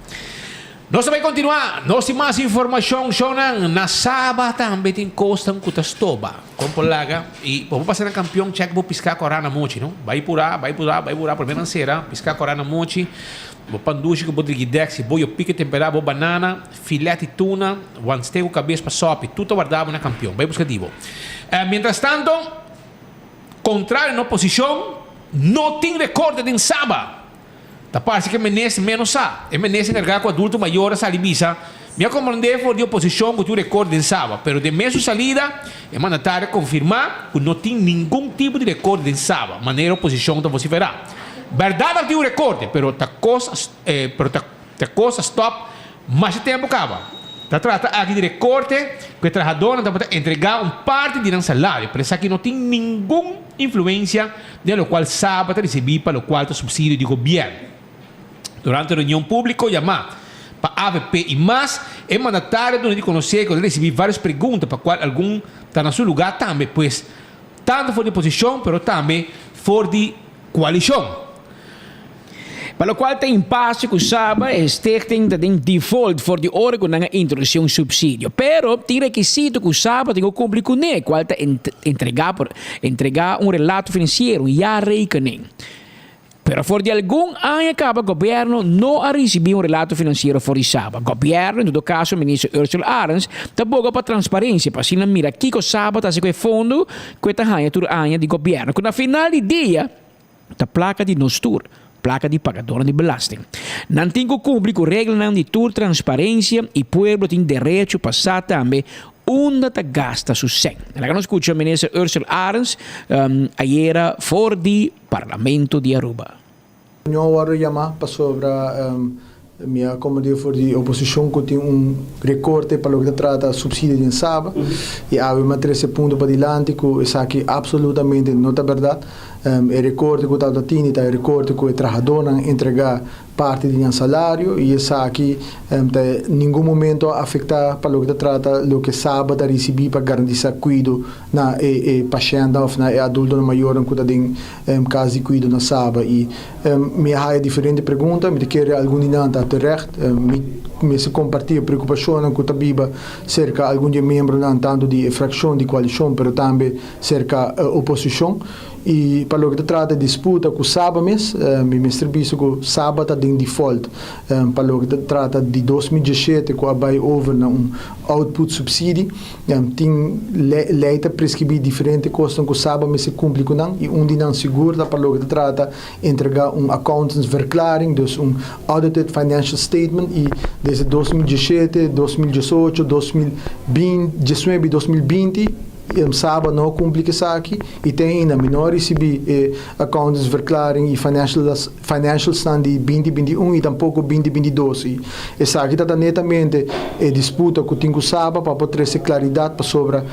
Nos ta bay continua, nos tin mas informacion shownan, na Saba tambe tin cosnan cu ta stoba. Con por laga y bo por pasa na Campeon check bo pisca cora na mochi no. Bay pura, bay pura, bay pura, prome nan cera, pisca cora na mochi, bo pan dushi cu bo drigidex y bo yo pica tempera, bo banana, filet y tuna, wan steak cu cabes pa sopi, tur ta warda bo na Campeon. Bay busca di bo. Mientras tanto. Kontrario na oposishon, no tin rekorte den Saba. Ta parse ku e minister ménos sa. E minister enkargá ku adulto mayor a sali bisa, Mi a komprondé for di oposishon ku tin un rekorte den Saba, pero den mesun salida e mandatario a konfirmá ku no tin ningun tipo di rekorte den Saba, manera oposishon ta vosiferá. Bèrdat a tin un rekorte, pero ta kos pero ta ta kos a stòp masha tempu kaba. Ta trata aki di rekorte ku e trahadónan tabata entregá un parti di nan salario, pero esaki no tin ningun influensia den lokual Saba ta risibí pa lokual ta supsidio di gobièrnu. Durante reunion públiko yamá pa avp i mas, e mandatario a duna di konosé ku el a risibí vários pregunta pa kual algun ta na su lugá tambe, pues tantu for di oposishon pero tambe for di koalishon. Pa lokual ta impase ku Saba, e stichting ta den default for di ora ku nan a introdusí un supsidio. Pero tin rekisito ku Saba tin ku kumpli kuné, kual ta entregá por entregá un relato finansiero, un jaarrekening. Pero for di algun aña kaba gobièrnu no a risibí un relato finansiero for di Saba. Gobièrnu, en todo kaso minister Ursula Arends, ta boga pa transparensia pa asina mira kiko Saba ta hasi ku e fondo ku e ta haña tur aña di gobièrnu, ku na final di dia ta plaka di nos tur, plaka di pagadornan di belasting. Nan tin ku kumpli ku reglanan di tur transparensia i pueblo tin derecho pa sa tambe Unda ta gasta su sèn? Laga nos skucha Minister Ursell Arends ayera for di Parlamento di Aruba. Reunion a wòrdu yamá pasobra mi a komprendé for di oposishon ku tin un rekorte pa loke ta trata supsidio den Saba i awe mi a trese punto padilanti ku esaki apsolutamente no ta bèrdat. E rekorte ku tabata tini ta e rekorte ku e trahadónan entregá parti di nan salario y esaki ta ningun momento a afecta pa loke ta trata loke Saba ta ricibi pa garantisa cuido na e e pashentnan of na e adultonan mayornan cu ta den cas di cuido na Saba y mi a haya diferente pregunta mi ta kere algun di nan ta terecht mi mester comparti e preocupacionnan cu ta biba cerca algun di e miembronan tanto di e fraccion di coalicion pero tambe cerca oposicion. I pa loke ta trata disputa ku Saba mes, mi mester bisa ku Saba ta den default pa loke ta trata di 2017 ku a bai over na un output subsidie. Tin lei ta preskribí diferente kosnan ku Saba mester kumpli ku nan i un di nan sigur ta pa loke ta trata entrega un accountantsverklaring, dus un audited financial statement i desde 2017, 2018, 2019 i 2020, Saba no a cumpli cu esaki y te ainda mi no a ricibi e accountantsverklaring y financialsnan di binti binti un y tampoco binti binti dos y esaki ta ta netamente e disputa cu tin cu Saba pa por trece claridad pasobra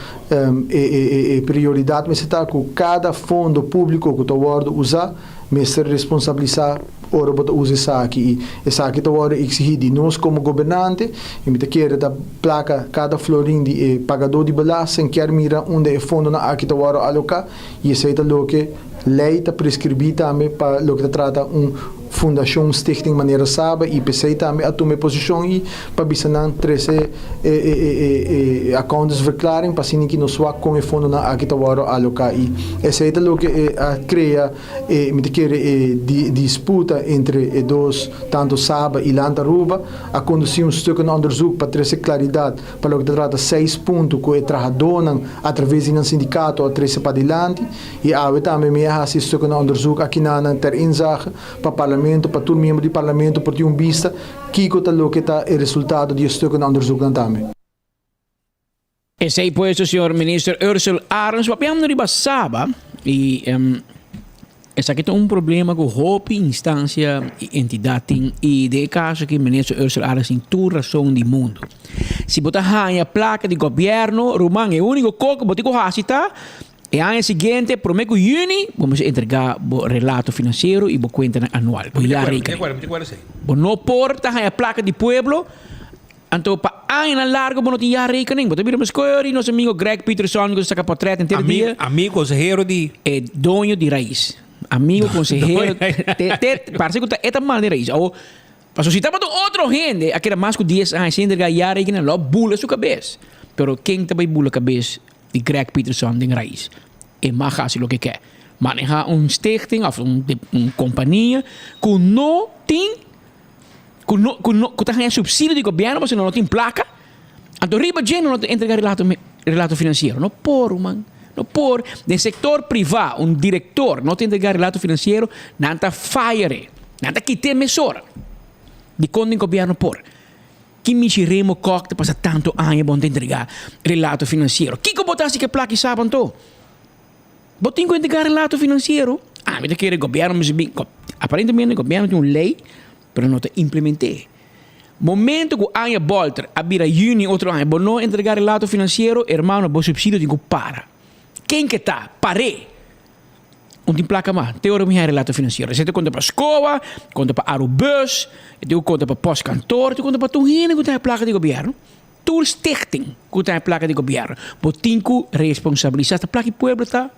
e prioridad mester ta cu cada fondo publico cu ta wordo usa Mester responsabilisá ora bo ta usa esaki i esaki ta wòrdu eksigí di nos komo gobernante i mi ta kere ta plaka kada florin di e pagadó di belasting kier mira unda e fondonan aki ta wòrdu aloká i esei ta loke lei ta preskribí tambe pa loke ta trata un fundashon, stichting manera Saba i p'esei tambe a tuma e posishon i pa bisa nan trese e e accountantsverklaring pa asina ki nos wak kon e fondonan aki ta wòrdu aloká i esei ta loke a krea E mi ta kere e di disputa entre e dos, tanto Saba i Land Aruba, a kondusí un stukenonderzoek pa trese klaridat pa loke ta trata seis punto ku e trahadónan atraves di nan sindikato a trese padilanti. I awe tambe mi a hasi e stukenonderzoek akinanan ter inzage pa Parlamento, pa tur miembro di Parlamento por tin un bista kiko ta loke ta e resultado di e stukenonderzoeknan tambe. Esey puesto señor Minister Ursell Arends papiando riba Saba y esaki ta un problema cu hopi instancia y entidad tin y den e caso aki Minister Ursell Arends tin tur razon di mundo. Si bo ta haya placa di gobierno ruman e unico co cu bo tin cu haci ta e aña siguiente prome cu juni bo mester entrega bo relato financiero y bo cuentanan anual, bo jaarrekening. Bo no por ta haya placa di pueblo. Anto pa añanan largo bo no tin jaarrekening. Bo ta bira meskor y nos amigo Greg Peterson cu ta saca potret henter dia. Amigo consehero di. E doño di Raiz. Amigo consehero. Te te parece cu ta e ta mal di Raiz. Awo pasobra si tabata un otro hende a keda mas cu dies aña sin entrega jaarrekening lo a bula su cabes. Pero ken ta bay bula cabes di Greg Peterson den Raiz? E mag haci loke ke. Maneha un stichting of un compania cu no tin. Ku no ku no ku ta haña supsidio di gobièrnu pasobra no tin plaka, anto riba dje no ta entrega relato relato finansiero. No por ruman. No por. Den sector priva un director no ta entrega relato financiero, nan ta fire e. Nan ta kit'e mesora. Dikon den gobierno por? Ki mishi Remo Kok ta pasa tanto aña bo no ta entrega relato financiero? Kiko bo ta hasi ku e plaka i saba anto? Bo tin ku entrega relato financiero? Ami ta kere gobierno mester bin, aparentemente gobierno tin un ley pero no ta implement'é. Momento ku aña bolter a bira juni otro aña bo no entrega relato financiero, hermano bo subsidio tin ku para. Ken ke ta? Par'é! Un tin plaka mas. Te ora mi haña relato financiero. Esei ta konta pa skoa, konta pa Arubus, e tin ku konta pa postkantoor, tin ku konta pa tur hende ku ta haña plaka di gobièrnu. Tur stichting ku ta haña plaka di gobièrnu. Bo tin ku responsabilisá. Ta plaka di pueblo ta.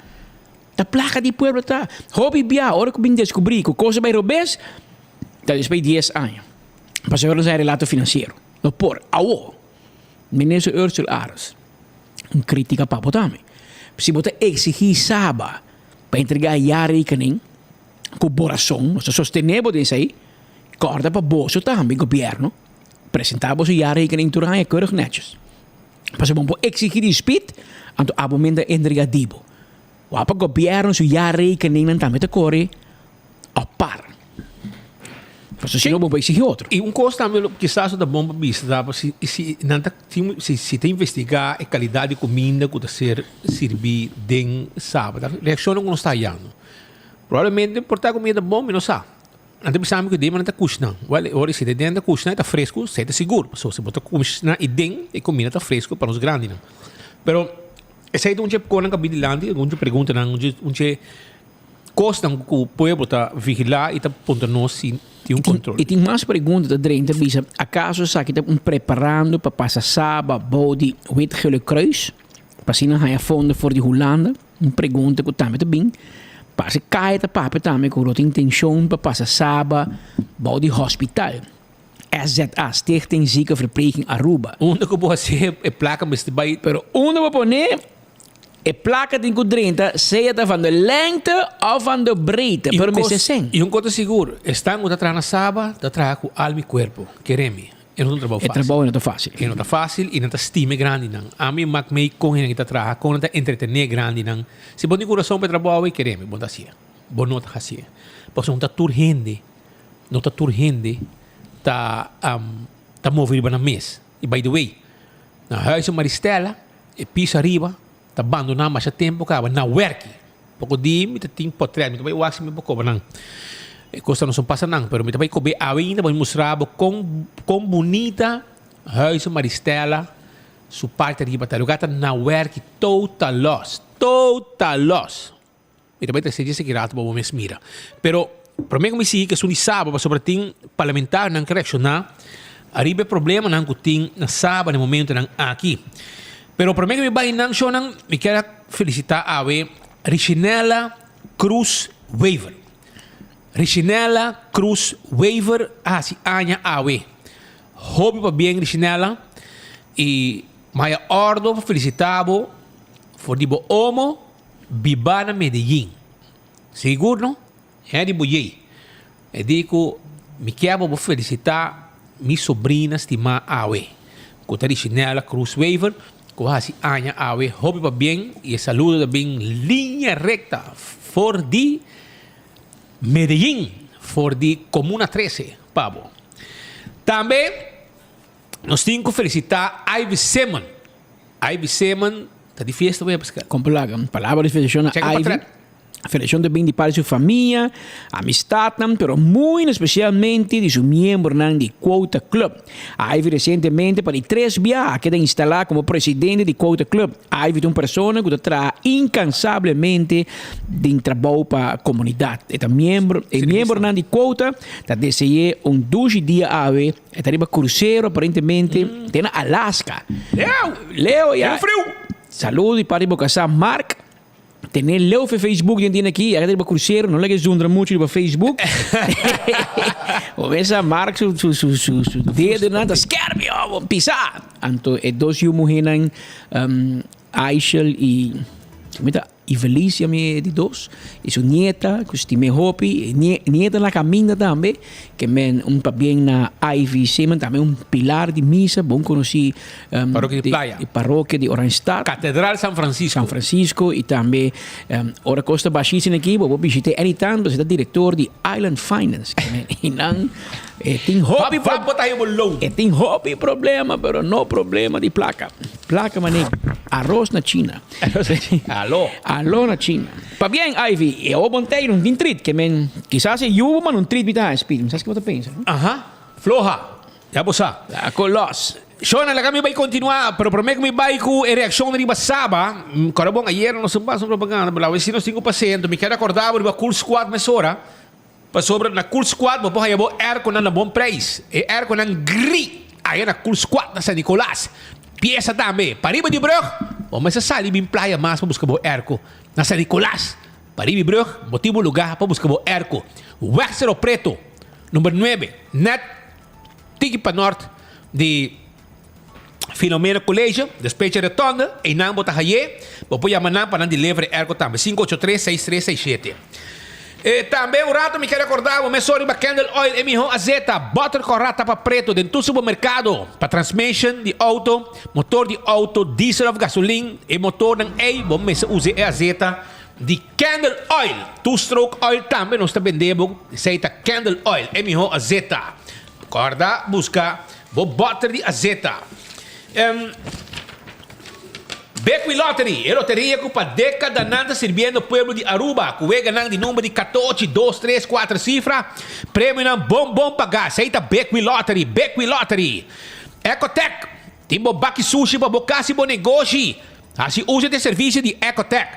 Ta plaka di pueblo ta. Hopi bia ora ku bin deskubrí ku kos a bai robes, ta despues di dies aña. Pasobra nos haña relato finansiero. No por. Awo, Minister Ursula Aras. Un kritika pa bo tambe. Si bo ta eksigí Saba pa entregá jaarrekening ku bo rason, nos ta sostené bo den esei, kòrda pa boso tambe, gobièrnu, presentá boso jaarrekening tur aña keurig nètjes. Pasobra bo por eksigí di Speed, anto abo men ta entregá di bo. Wak pa gobièrnu su jaarrekeningnan tambe ta kore apar. Pasobra si no bo por eksigí otro. I un kos tambe lo kisas lo ta bon pa bisa ta pa si si nan ta tin si si ta investigá e kalidat di kuminda ku ta ser sirbí den Saba ta reakshonnan ku nos ta hayando. Probablemente por ta kuminda ta bon mi no sa. Nan ta bisa mi ku den nan ta kushna. Wèl e ora si den nan ta kushna e ta fresku esei ta sigur pasobra si bo ta kushna i den e kuminda ta fresku pa nos grandinan. Pero esei ta un dje konan ku a bin dilanti un dje preguntanan un dje un dje Kosnan ku pueblo ta vigilá i ta puntra nos si tin un kontrol. I tin mas pregunta ta drenta bisa, akaso esaki ta un preparando pa pasa Saba bou di Wit Gele Kruis pa asina haña fondo for di Hulanda? Un pregunta ku tambe ta bin. Parse kaya ta papia tambe ku lo tin intenshon pa pasa Saba bou di hospital. SZA, Stichting Ziekenverpleging Aruba. Unda ku bo hasi e plaka mester bai. Pero unda bo pone e plaka tin ku drenta, sea ta van de lengte of van de breedte, pero mester sen. I un kos ta sigur, esnan ku ta traha na Saba ta traha ku alma i kuerpo, kere mi, e no ta un trabou E fásil. trabou no ta fásil. E no ta fásil i nan ta stima e grandinan. Ami mak mei kon hende ta traha, kon nan ta entretené e grandinan. Si bo tin kurason pa e trabou ei, kere mi, bo no ta hasié. Bo no ta hasié. Pasobra no ta tur hende. No ta tur hende ta ta move riba nan mes. Y by the way, na Huize Maristella e piso ariba ta bandona masha tempo caba na werki. Poco di mi ta tin potret, mi ta bay wak si mi por coba nan. E cosnan no son pasa nan, pero mi ta bay cobe awe ainda pa mi mustra bo con con bunita Huize Maristella su parti ariba ta. Lugar ta na werki total lost, total lost. Mi ta bai trese dje seki rato pa bo mes mira. Pero prome ku mi sigui ku esun di Saba pasobra tin parlamentarionan ke reakshoná ariba e problemanan ku tin na Saba na e momentonan aki. Pero prome ku mi bai nan shownan mi kier a felisitá awe Richinella Cruz Wever. Richinella Cruz Wever a hasi aña awe. Hopi pabien Richinella i maya ordo pa felisitá bo for di bo omo. Biba na Medellin. Sigur no? Henry Boyey e di ku mi kier pa bo felisitá mi sobrina stimá awe, ku ta Richinella Cruz Wever, ku a hasi aña awe hopi pabien i e saludo ta bin liña rekta for di Medellin, for di Comuna Trece pa bo. Tambe nos tin ku felisitá Ivy Simon. Ivy Seaman ta di fiesta wea Pascal. Kon plaga. Palabra di felicitacion na Checa Ivy. patret. Felicitacion ta bin di parti di su famia, amistadnan, pero muy especialmente di su miembronan di Quota Club. Ivy recientemente pa di tres bia a keda instala como presidente di Quota Club. Ivy ta un persona cu ta traha incansablemente den trabou pa comunidad. E ta miembro, e miembronan di Quota ta dese'e un dushi dia awe. E ta riba crucero aparentemente. Te na Alaska. Leo! Leo ya. Leo friu! Saludo di parti bo casá Mark. Tene Leo fe Facebook den tin aki. Ya riba crucero. No laga zundra mucho riba Facebook. Bo mesa Mark su su su su su dedonan ta skerpi oh, bo pisa. Anto e dos yu muhénan um, Aishel i. Mi ta Ivelicia mi di dos y su nieta cu stim'e hopi e nieta na caminda tambe ke men un pabien na Ivy Seaman tambe un pilar di misa bon conoci Parokia di Playa di parokia di Oranjestad Catedral San Francisco San Francisco y tambe ora cos ta bashi asina aki bo por bishit'e anytime pasobra e ta director di Island Finance ke men y nan e tin hopi e tin hopi problema pero no problema di placa. Placa mane aros na China. Alo. Alo na China. Pabien Ivy, e awo bon tey un tin trit ke men kisas e yubo ma un trit mi ta haña speed. Mi sa kico bo ta pensa no? Aha. Floha. Ya bo sa. La kolos. Shona, laga mi bai continua, pero prome ku mi bai ku e reaccion riba Saba, kòrda bon ayer nos a pasa un propaganda, pero awe si nos tin ku pas'e, enton mi kier acorda bo riba Cool Squad mesora, Pasobra na Cool Squad bo por haya bo airconan na bon prijs. E airconan gri aya na Cool Squad na San Nicolas. Pieza tambe. Pariba di brug bo mester sali bin playa mas pa buska bo airco. Na San Nicolas, pariba di brug bo tin bo lugar pa buska bo airco. Weg Cerro Preto, number nuebe, net tiki pa nort di Filomena College, despecha rotonde, einan bo ta haye, bo por yama nan pa nan deliver e airco tambe, 583 6367. E tambe un rato mi kier recorda bo mesora riba Candle Oil e miho azeta, boter cora tapa preto den tur supermercado pa transmission di auto, motor di auto, diesel of gasolin, e motornan ey bo mester usa e azeta di Candle Oil, two stroke oil tambe nos ta bende bo, esey ta Candle Oil e miho azeta. Corda busca Bo boter di azeta. Bekwin Lottery, e loteria cu pa decadanan ta sirbiendo pueblo di Aruba cu weganan di number di catochi, dos, tres, cuater cifra, premionan bon bon paga. Esey ta Bekwin Lottery, Bekwin Lottery. Ecotec, tin bo baki sushi pa bo cas y bo negoshi. Haci uso di e servicio di Ecotec.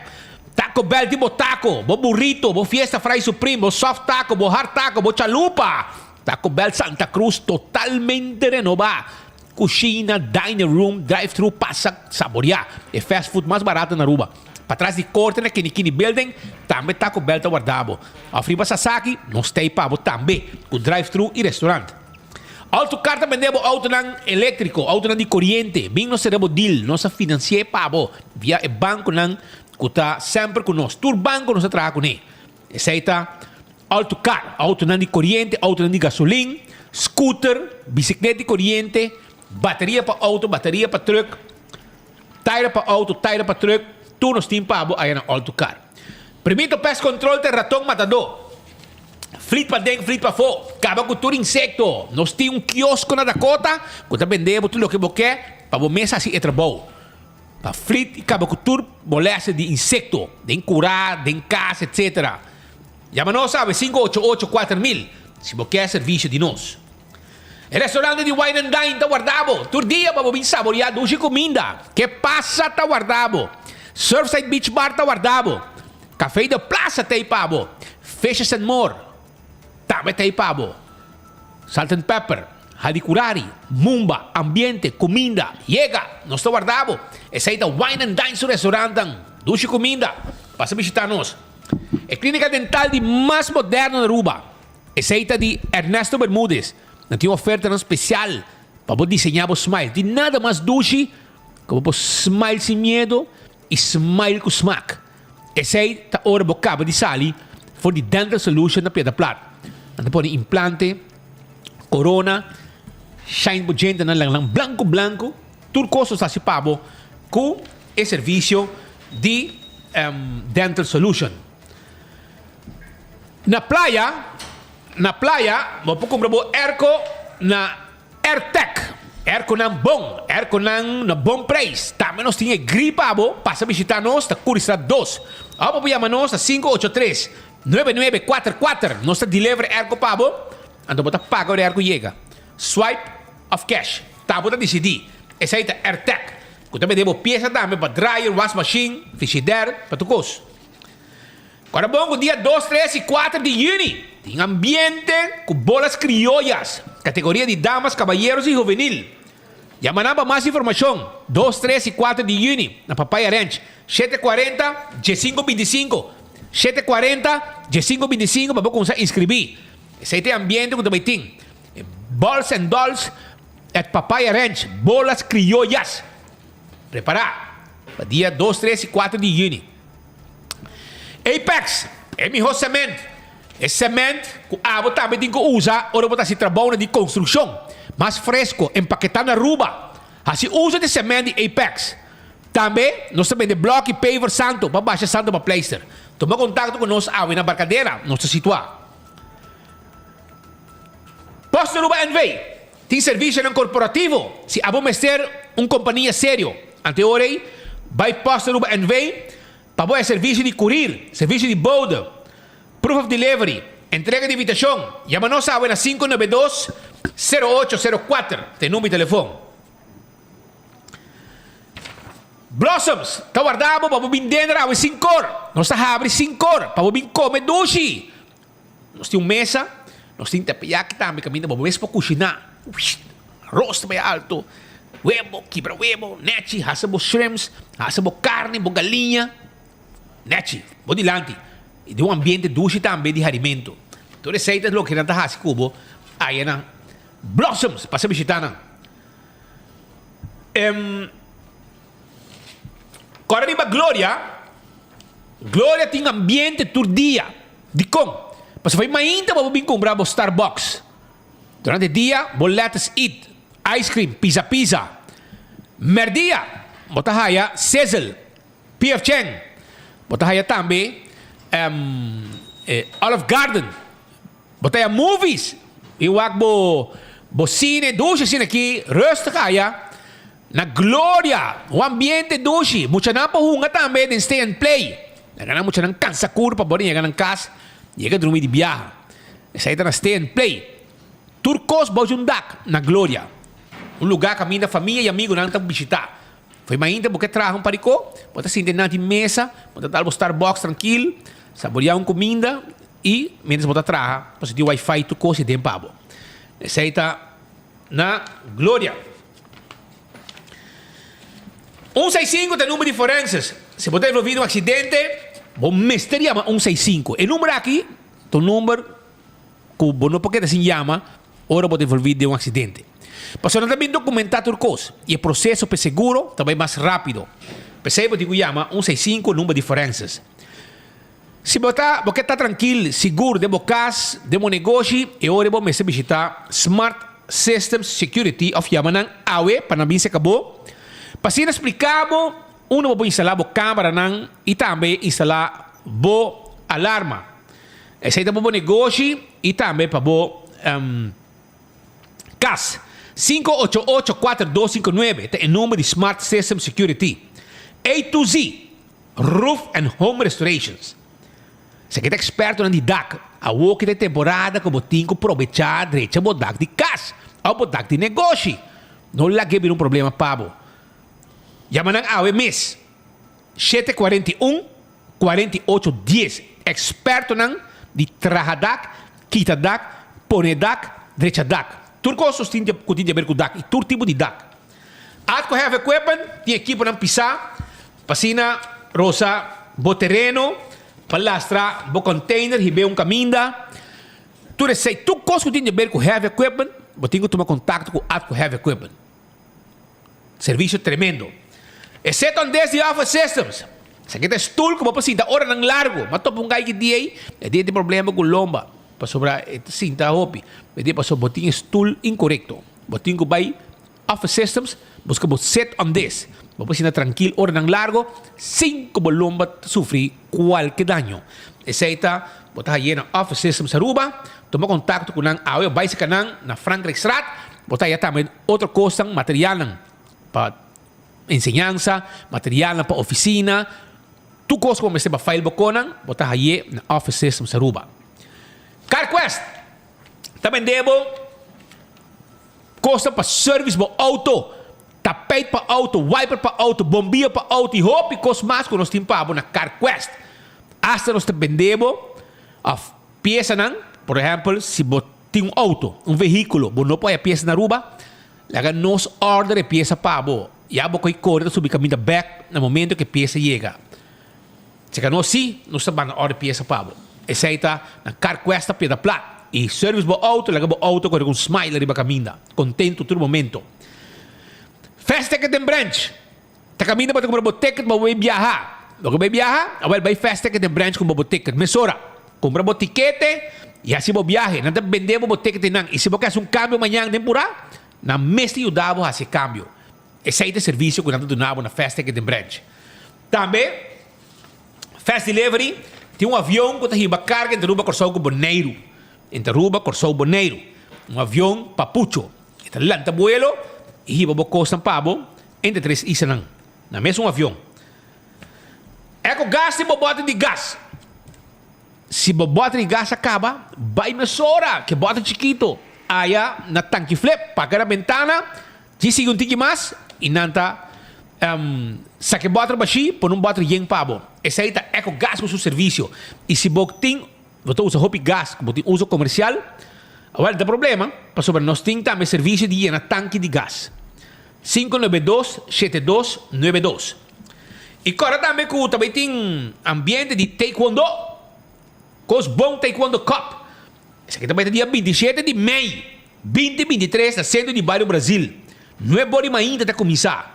Taco Bell tin bo taco, bo burrito, bo fiesta fry supreme, bo soft taco, bo hard taco, bo chalupa. Taco Bell Santa Cruz totalmente renobá. Cushina, dining room, drive thru pasa saboreá e fast food mas barato na Aruba. Patras di corte na Kinikini Building tambe Taco Bell ta warda bo. Of riba Sasaki nos ta ei pa bo tambe cu drive thru y restaurant. Auto Car ta bende bo autonan electrico, autonan di coriente. Bin nos cera bo deal, nos ta financi'e pa bo via e banconan cu ta semper cu nos. Tur banco nos ta traha cune. Esey ta Auto car, autonan di coriente, autonan di gasolin, scooter, biciclet di coriente, bateria pa auto, bateria pa truck, taira pa auto, taira pa truck, tur nos tin pa bo aya na Auto Car. Primito pest control ta e raton matadó. Flit paden, flit pafó, caba cu tur insecto. Nos tin un kiosco na Dakota cu ta bende bo tur loke bo ke pa bo mes haci e trabou. Pa flit y caba cu tur molestia di insecto den cura, den cas, etc. Yama nos awe 588 4000 si bo kier servicio di nos. E restaurante di Wine and Dine ta warda bo tur dia pa bo bin saborea dushi cuminda. Ke pasa ta warda bo. Surfside Beach Bar ta warda bo. Café de Plaza ta ei pa bo. Fishes and More tambe ta ei pa bo. Salt and Pepper, Hadicurari, Mumba, Ambiente, Cuminda, Yega! Nos ta warda bo. Esei ta Wine and Dine su restaurantan. Dushi cuminda. Pasa bishita nos. E clínica dental di mas moderno na Aruba. Esei ta di Ernesto Bermudez. Nan tin ofertanan special pa bo diseña bo smile. Tin nada mas dushi cu bo por smile sin miedo y smile cu smaak. Esei ta ora bo caba di sali for di Dental Solution na Piedra Plat. Nan ta pone implante, corona, shine bo djentenan laga nan blanco blanco. Tur cos nos ta haci pa bo cu e servicio di Dental Solution. Na playa, na playa bo por cumpra bo airco na Airtec. Airconan bon, airconan na bon prijs. Tambe nos tin e gri pa bo, pasa bishita nos ta Curistad dos. Of bo por yama nos na 583 9944. Nos ta deliver airco pa bo, anto bo ta paga ora e airco yega. Swipe of cash, ta bo ta dicidi. Esey ta Airtec, cu ta bende bo pieza tambe pa dryer, wasmachine, frigidaire, pa tur cos. Ora bon cu dia dos, tres y cuater di juni tin ambiente cu bolas criollas, categoria di damas, caballeros y juvenil. Yama nan pa mas informacion, dos, tres y cuater di juni na Papaya Ranch, shete cuarenta, diesinco binticinco, shete cuarenta, diesinco binticinco pa bo cuminsa inscribi. Esey ta e ambiente cu ta bay tin. Balls and Dolls at Papaya Ranch, bolas criollas. Prepara pa dia dos, tres y cuater di juni. Apex, e mihó sement. E sement ku abo tambe tin ku usa ora bo ta hasi trabounan di konstrukshon. Mas fresko, empaketá na Aruba. Hasi uso di sement di Apex. Tambe nos ta bende blòk i paver santu pa basha santu pa pleister. Tuma kontakto ku nos awe na Barcadera nos ta situá. Post Aruba NV. Tin servisionan korporativo. Si abo mester un kompania serio, ante ora ei bai Post Aruba NV. Pa bo e servisio di kurir, servisio di bode, proof of delivery, entrega di invitashon, yama nos awe na 592 0804 ta e number di telefon. Blossoms ta warda bo pa bo bin denter awe sinkor. Nos ta habri sinkor pa bo bin kome dushi. Nos tin un mesa, nos tin tepeyaki tambe kaminda bo mes por kushiná. Arroz ta bai alto, webo, kibra webo, nechi, hasa bo shrimps, hasa bo karni, bo galiña, nechi, bo dilanti. I den un ambiente dushi tambe di harimentu. Tur esei ta loke nan ta hasi ku bo aya na Blossoms. Pasa bishita nan. Kòrda riba Gloria. Gloria tin ambiente tur dia. Dikon? Pasobra bai mainta bo por bin kumpra bo Starbucks. Durante dia bo Lettuce Eat, ice cream, pizza pizza. Merdia bo ta haya Sizzle, PF Chang. Bo ta haya tambe Olive Garden. Bo ta haya movies. I wak bo bo cine dushi asina aki rustig haya na Gloria. Un ambiente dushi. Muchanan por hunga tambe den Stay and Play. Laga nan muchanan kansa kurpa bo yega nan kas yega drumi di biaha. Esei ta na Stay and Play. Tur kos bou di un dak na Gloria. Un lugá kaminda famia i amigunan ta bishitá. Fo'i mainta bo ke traha un parikó, bo ta sinta nan di mesa, bo ta dal bo Starbucks trankil, saboriá un kuminda i miéntras bo ta traha bo sinti wifi tur kos i den pa bo. Esei ta na Gloria. Un seis sinku ta e number di forenses. Si bo ta envolví den un aksidente, bo mester yama un seis sinku. E number aki ta un number ku bo no por keda sin yama ora bo ta envolví den un aksidente. Pasobra nan ta bin dokumentá tur kos i e proseso pa e seguro ta bai mas rápido. P'esei bo tin ku yama un seis sinku, number di forenses. Si bo ta bo ke ta trankil, sigur den bo kas, den bo negoshi, e ora bo mester bishitá Smart Systems Security òf yama nan awe pa nan bin seka bo pa asina splika bo unda bo por instalá bo kameranan i tambe instalá bo alarma. Esei ta pa bo negoshi i tambe pa bo kas. 5884259 ta e number di Smart Systems Security. A to Z. Roof and Home Restorations. Esaki ta expertonan di dak. Awor ki ta e temporada ku bo tin ku probechá drecha bo dak di kas òf bo dak di negoshi. No lag'é bira un problema pa bo. Yama nan awe mes, 741 48 dies. Expertonan di traha dak, kita dak, pone dak, drecha dak. Tur kos ku tin di aber ku dak i tur tipo di dak. Atco Heavy Equipment tin ekiponan pisá pa asina rosa bo tereno, pa lastra bo container hib'é un kaminda. Tur esei, tur kos ku tin di ber ku heavy equipment, bo tin ku tuma kontakto ku Atco Heavy Equipment. Servisio tremendo. E set on desk di Office Systems. Esaki ta e stul ku bo por sinta oranan largu. M'a topa un gai ki dia ei, e dia tin problema ku lomba, pasobra e ta sinta hopi. E dia pasobra bo tin e stul inkorekto. Bo tin ku bai Office Systems, buska bo set on this. Bo por sinta trankil oranan largo sin ku bo lomba ta sufri kualke daño. Esei ta bo ta haye na Office Systems Aruba. Tuma kontakto ku nan awe o bai seka nan na Frankrijkstraat. Bo ta haya tambe otro kosnan, materialnan pa enseñansa, materialnan pa ofisina. Tur kos ku bo mester pa fail bo konan, bo ta haye na Office Systems Aruba. CarQuest ta bende bo. Kosta pa service bo auto, tapijt pa auto, wiper pa auto, bombilla pa auto y hopi kos mas ku nos tin pa bo na CarQuest. Asta nos ta bende bo of piesanan, por ehempel si bo tin un auto, un vehiculo, bo no por haya piesa na Aruba, laga nos order e piesa pa bo. Ya bo koy kore ta subi kaminda bek na momento ku e piesa yega. Seka nos si, nos ta manda orde piesa pa bo. Esei ta na CarQuest ta Piedra Plat. I service bo auto, laga bo auto kore ku un smile riba kaminda, kontentu tur momento. Fast Ticket den Branch ta kaminda bo ta kumpra bo ticket pa bo bai biaha. Bo ke bai biaha? Awel bai Fast Ticket den branch kumpra bo ticket mesora. Kumpra bo tikete i hasi bo biahe. Nan ta bende bo bo ticketnan i si bo ke hasi un kambio mañan den purá, nan mes ta yuda bo hasi e kambio. Esei ta e servisio ku nan ta duna bo na Fast Ticket den branch. Tambe Fast Delivery tin un avion ku ta hiba karga entre Aruba, Kòrsou ku Boneiru. Entre Aruba, Kòrsou, Boneiru. Un avion papucho. E ta lanta buelo i hiba bo kosnan pa bo entre tres islanan na mesun avion. Eko gas tin bo bòter di gas. Si bo bòter di gas a kaba, bai mesora ku e bòter chikito aya na tanki flip, paka na bentana, djis sigui un tiki mas i nan ta saka e bòter bashí pone un bòter yen pa bo. Esei ta Eko Gas ku su servisio. I si bo tin Bo ta usa hopi gas ku bo tin uso komersial? Awor ta problema, pasobra nos tin tambe servisio di yena tanki di gas. 592 7292. I kòrda tambe ku ta bai tin ambiente di taekwondo, Kos Bon Taekwondo Cup. Esaki ta bai ta dia 27 di mei 2023 na Sentro di Bario Brazil. Nuebe ora di mainta ta kuminsá.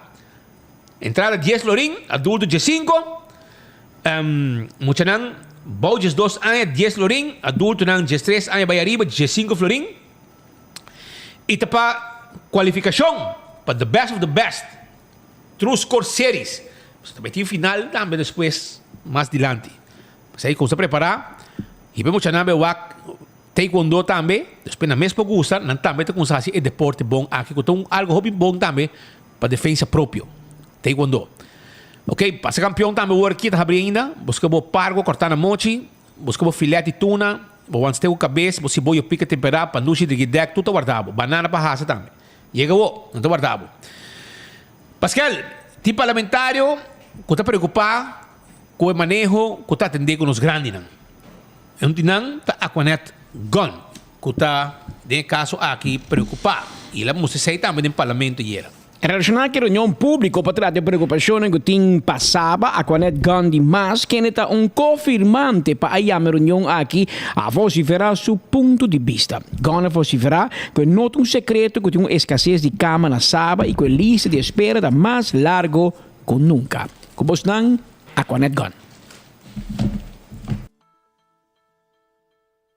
Entrada dies florin, adulto diesinco, muchanan bou diesdos aña dies florin, adultonan diestres aña bai ariba diesinco florin. Y ta pa cualificacion pa the best of the best True Score Series. Pasobra ta bai tin final tambe despues mas dilanti. P'esei cu sa prepara y pa e muchanan bai wak Taekwondo tambe, despues nan mes por gusta, nan tambe ta cuminsa haci e deporte bon aki cu ta un algo hopi bon tambe pa defensa propio. Taekwondo. Ok, pasa campeon tambe wor aki ta habri ainda, busca bo pargo corta na mochi, busca bo filet di tuna, bo wanste cu cabes, bo siboyo pica tempera, pandushi drigidek, tur ta warda bo. Banana pa hasa tambe. Yega bo, nan ta warda bo. Paskel, tin parlamentario cu ta preocupa cu e maneho cu ta atende cu nos grandinan. E un di nan ta Aquanet Gunn, cu ta den e caso aki preocupa y el a mustra esey tambe den Parlamento ayera. Relaciona cu e reunion publico pa trata e preocupacionnan cu tin pa Saba, Aquanet Gunn di mas, kende ta un co-firmante pa a yama e reunion aki, a vocifera su punto di bista. Gunn a vocifera cu e no ta un secreto cu tin un escasez di cama na Saba y cu e lista di espera ta mas largo cu nunca. Cu bosnan, Aquanet Gunn.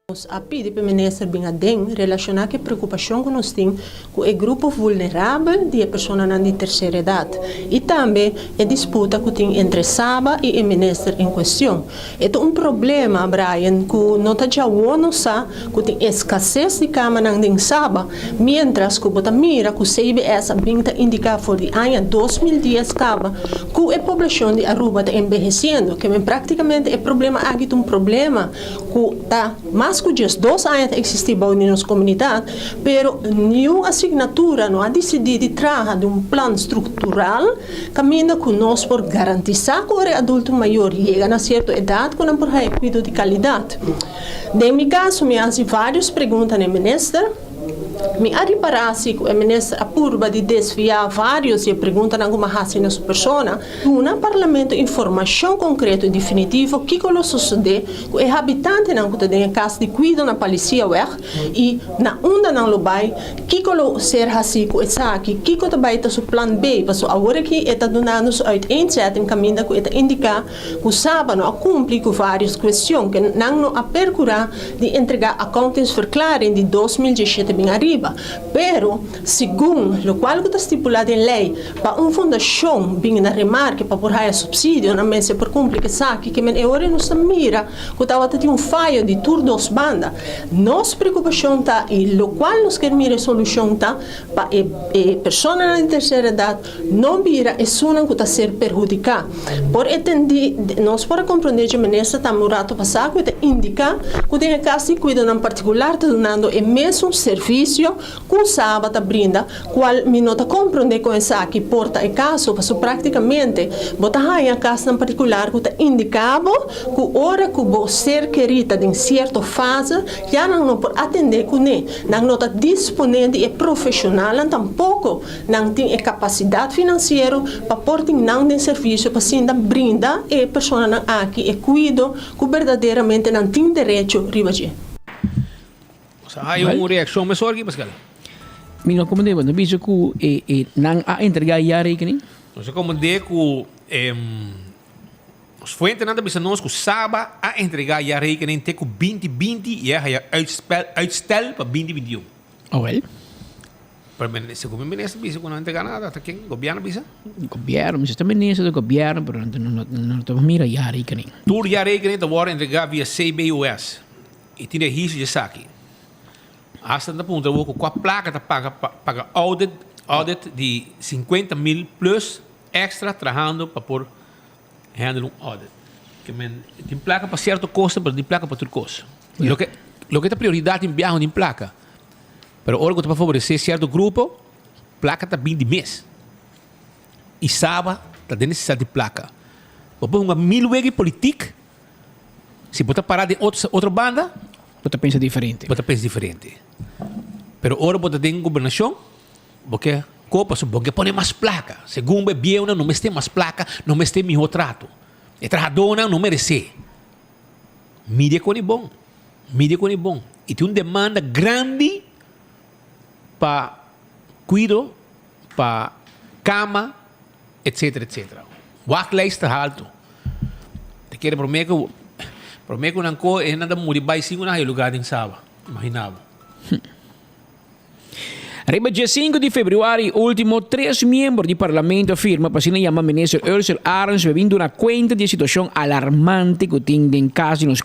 Nos a pidi p'e minister bin aden relashoná ku e preokupashon ku nos tin ku e grupo vulnerabel di e personanan di terser edat i tambe e disputa ku tin entre Saba i e minister en kuestion. E ta un problema, Brian, ku no ta djawo nos sa ku tin eskases di kamanan den Saba, miéntras ku bo ta mira ku CBS a bin ta indiká for di aña 2010 kaba ku e poblashon di Aruba ta enbehesiendo. Ke men praktikamente e problema aki ta un problema ku ta mas ku diesdos aña ta eksistí bou di nos komunidat, pero niun asignatura no a disidí di traha di un plan struktural kaminda ku nos por garantisá ku ora e adulto mayor yega na sierto edat ku nan por haña kuido di kalidat. Den mi kaso mi a hasi vários pregunta na e minister. Mi a ripará si ku e minister a purba di desviá vários di e preguntanan ku mi a hasi na su persona. Duna Parlamento informashon konkreto i definitivo kiko lo sosodé ku e habitantenan ku ta den e kas di kuido na Palisiaweg i na unda nan lo bai, kiko lo ser hasí ku esaki, kiko ta bai ta su plan B, pasobra awor aki e ta dunando su uiteenzetting kaminda ku e ta indiká ku Saba no a kumpli ku vários kuestion ku nan no a perkurá di entregá accountingsverklaring di 2017 bin ariba. Pero, segun lokual ku ta stipulá den lei, pa un fundashon bin na remarke pa por haya supsidio, nan mester por kumpli ku esaki. Ke men e ora nos ta mira ku tabata tin un fayo di tur dos banda. Nos preokupashon ta i lokual nos kier mira e solushon ta pa e e personanan di terser edat no bira esunnan ku ta ser perhudiká. Por etendí, nos por a komprondé dje minister tambe un rato pasá ku e ta indiká ku den e kas di kuidonan partikular ta dunando e mesun servisio ku Saba ta brinda, kual mi no ta komprondé kon esaki por ta e kaso, pasobra praktikamente bo ta haña kasnan partikular ku ta indiká bo ku ora ku bo ser kerí ta den sierto fase ya nan no por atendé kuné, nan no ta disponé di e profeshonalnan tampoko. Nan tin e kapasidat finansiero pa por tin nan den servisio pa sinta brinda e personanan aki e kuido ku berdaderamente nan tin derecho riba dje. Nos a haya un reakshon mesora aki, Pascal. Mi no komprendé, bo ta bisa ku e nan a entregá e jaarrekening? Nos a komprendé ku. Nos fuentenan ta bisa nos ku Saba a entregá jaarrekening te ku binti binti i a haya uitstel pa binti bintiun. Awel. Pero segun mi minister bisa ku no a entregá nada, ta ken? Gobièrnu a bisa? Gobièrnu, mi sa ta minister di gobièrnu pero no ta mira jaarrekening. Tur jaarrekening ta wòrdu entregá via CBOS i tin registro di esaki. Hasta nan ta puntra bo ku kua plaka ta paga pa paga audit audit di sinkuenta mil plus extra trahando pa por handle un audit. Ke men tin plaka pa sierto kos pero no tin plaka pa tur kos. Loke loke ta prioridat tin biaha no tin plaka. Pero ora ku ta pa favoresé sierto grupo plaka ta bin di mes. I Saba ta den nesesidat di plaka. Bo por hunga mil wega di politik. Si bo ta para den otro otro banda. Bo ta pensa diferente. Bo ta pensa diferente. Pero ora bo ta den gobernashon, bo ke ko pasobra bo ke pone mas plaka. Segun bo e bieunan no mester mas plaka, no mester mihó trato. E trahadónan no meresé. Mira kon e bon. Mira kon e bon. I tin un demanda grandi pa kuido, pa kama. Etcetera etcetera. Wachtlijst ta halto. Ta kere prome ku prome ku nan ko e nan ta muri bai sin ku nan haya lugar den Saba. Imagina bo. Riba dje sinku di februari ultimo tres miembro di parlamento a firma pa asina yama minister Ursell Arends pa bin duna kuenta di e situashon alarmante ku tin den kas di nos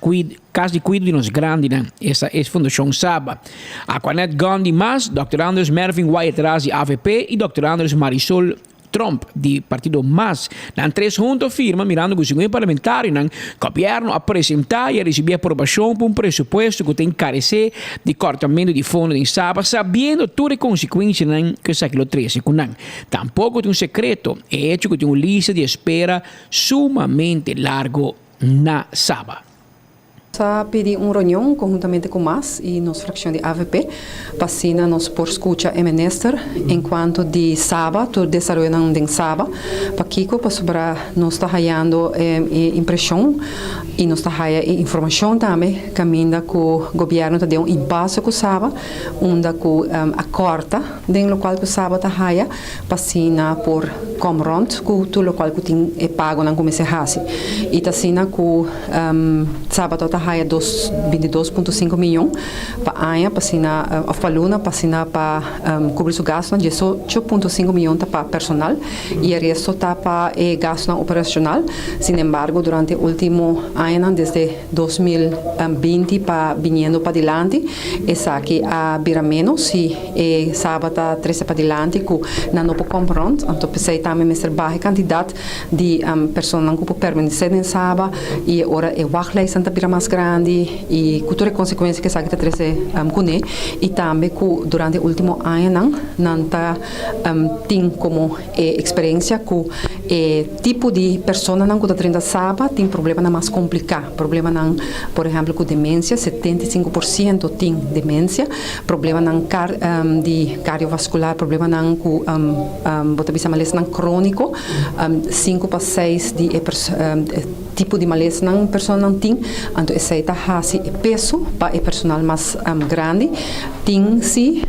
kas di kuido di nos grandinan, esta e Fundashon Saba. Aquanet Gunn di mas, Dòkter Andres Mervin Wyatt Ras di avp i Dòkter Andres Marisol Tromp di partido mas. Nan tres hunto a firma mirando ku segun e parlamentarionan, gobièrnu a presentá i a risibí aprobashon pa un presupuesto ku ta enkaresé di kòrtamentu di fondo den Saba sabiendo tur e konsekuensianan ku esaki lo trese ku nan. Tampoko ta un sekreto e hecho ku tin un lista di espera sumamente largo na Saba. Nos a pidi un reunion conhuntamente cu mas y nos fraccion di avp pa asina nos por scucha e minister en cuanto di Saba, tur desaroyonan den Saba. Pakico? Pasobra nos ta hayando e impresion y nos ta haya e informacion tambe caminda cu gobierno ta den un impasse cu Saba, unda cu a corta den locual cu Saba ta haya. pa asina por kom rond ku tur lokual ku tin e pagonan ku mester hasi. I ta asina ku Sabato ta haya dos bintidos punto sinku miyon pa aña pa asina òf pa luna pa asina pa kubri su gastunan, diesocho punto sinku miyon ta pa personal i e resto ta pa e gastunan operashonal. Sinembargo durante e ultimo añanan desde 2020 pa biniendo padilanti esaki a bira ménos i e Saba ta trese padilanti ku nan no por komp rònt, anto p'esei tambe mester baha e kantidat di personanan ku por permanesé den Saba i e ora e wachtlijstnan ta bira mas grandi i ku tur e konsekuensia ku esaki ta trese kuné i tambe ku durante e último añanan nan ta tin komo E eksperensia ku e tipo di personanan ku ta drenta Saba tin problemanan mas kompliká. Problemanan, por ehèmpel, ku demensia, 75 por siento tin demensia, problemanan kar di kardiovaskular, problemanan ku bo ta bisa malesanan króniko, sinku pa seis di e tipo di malesanan personanan tin, anto esei ta hasi e peso pa e personal mas grandi. Tin si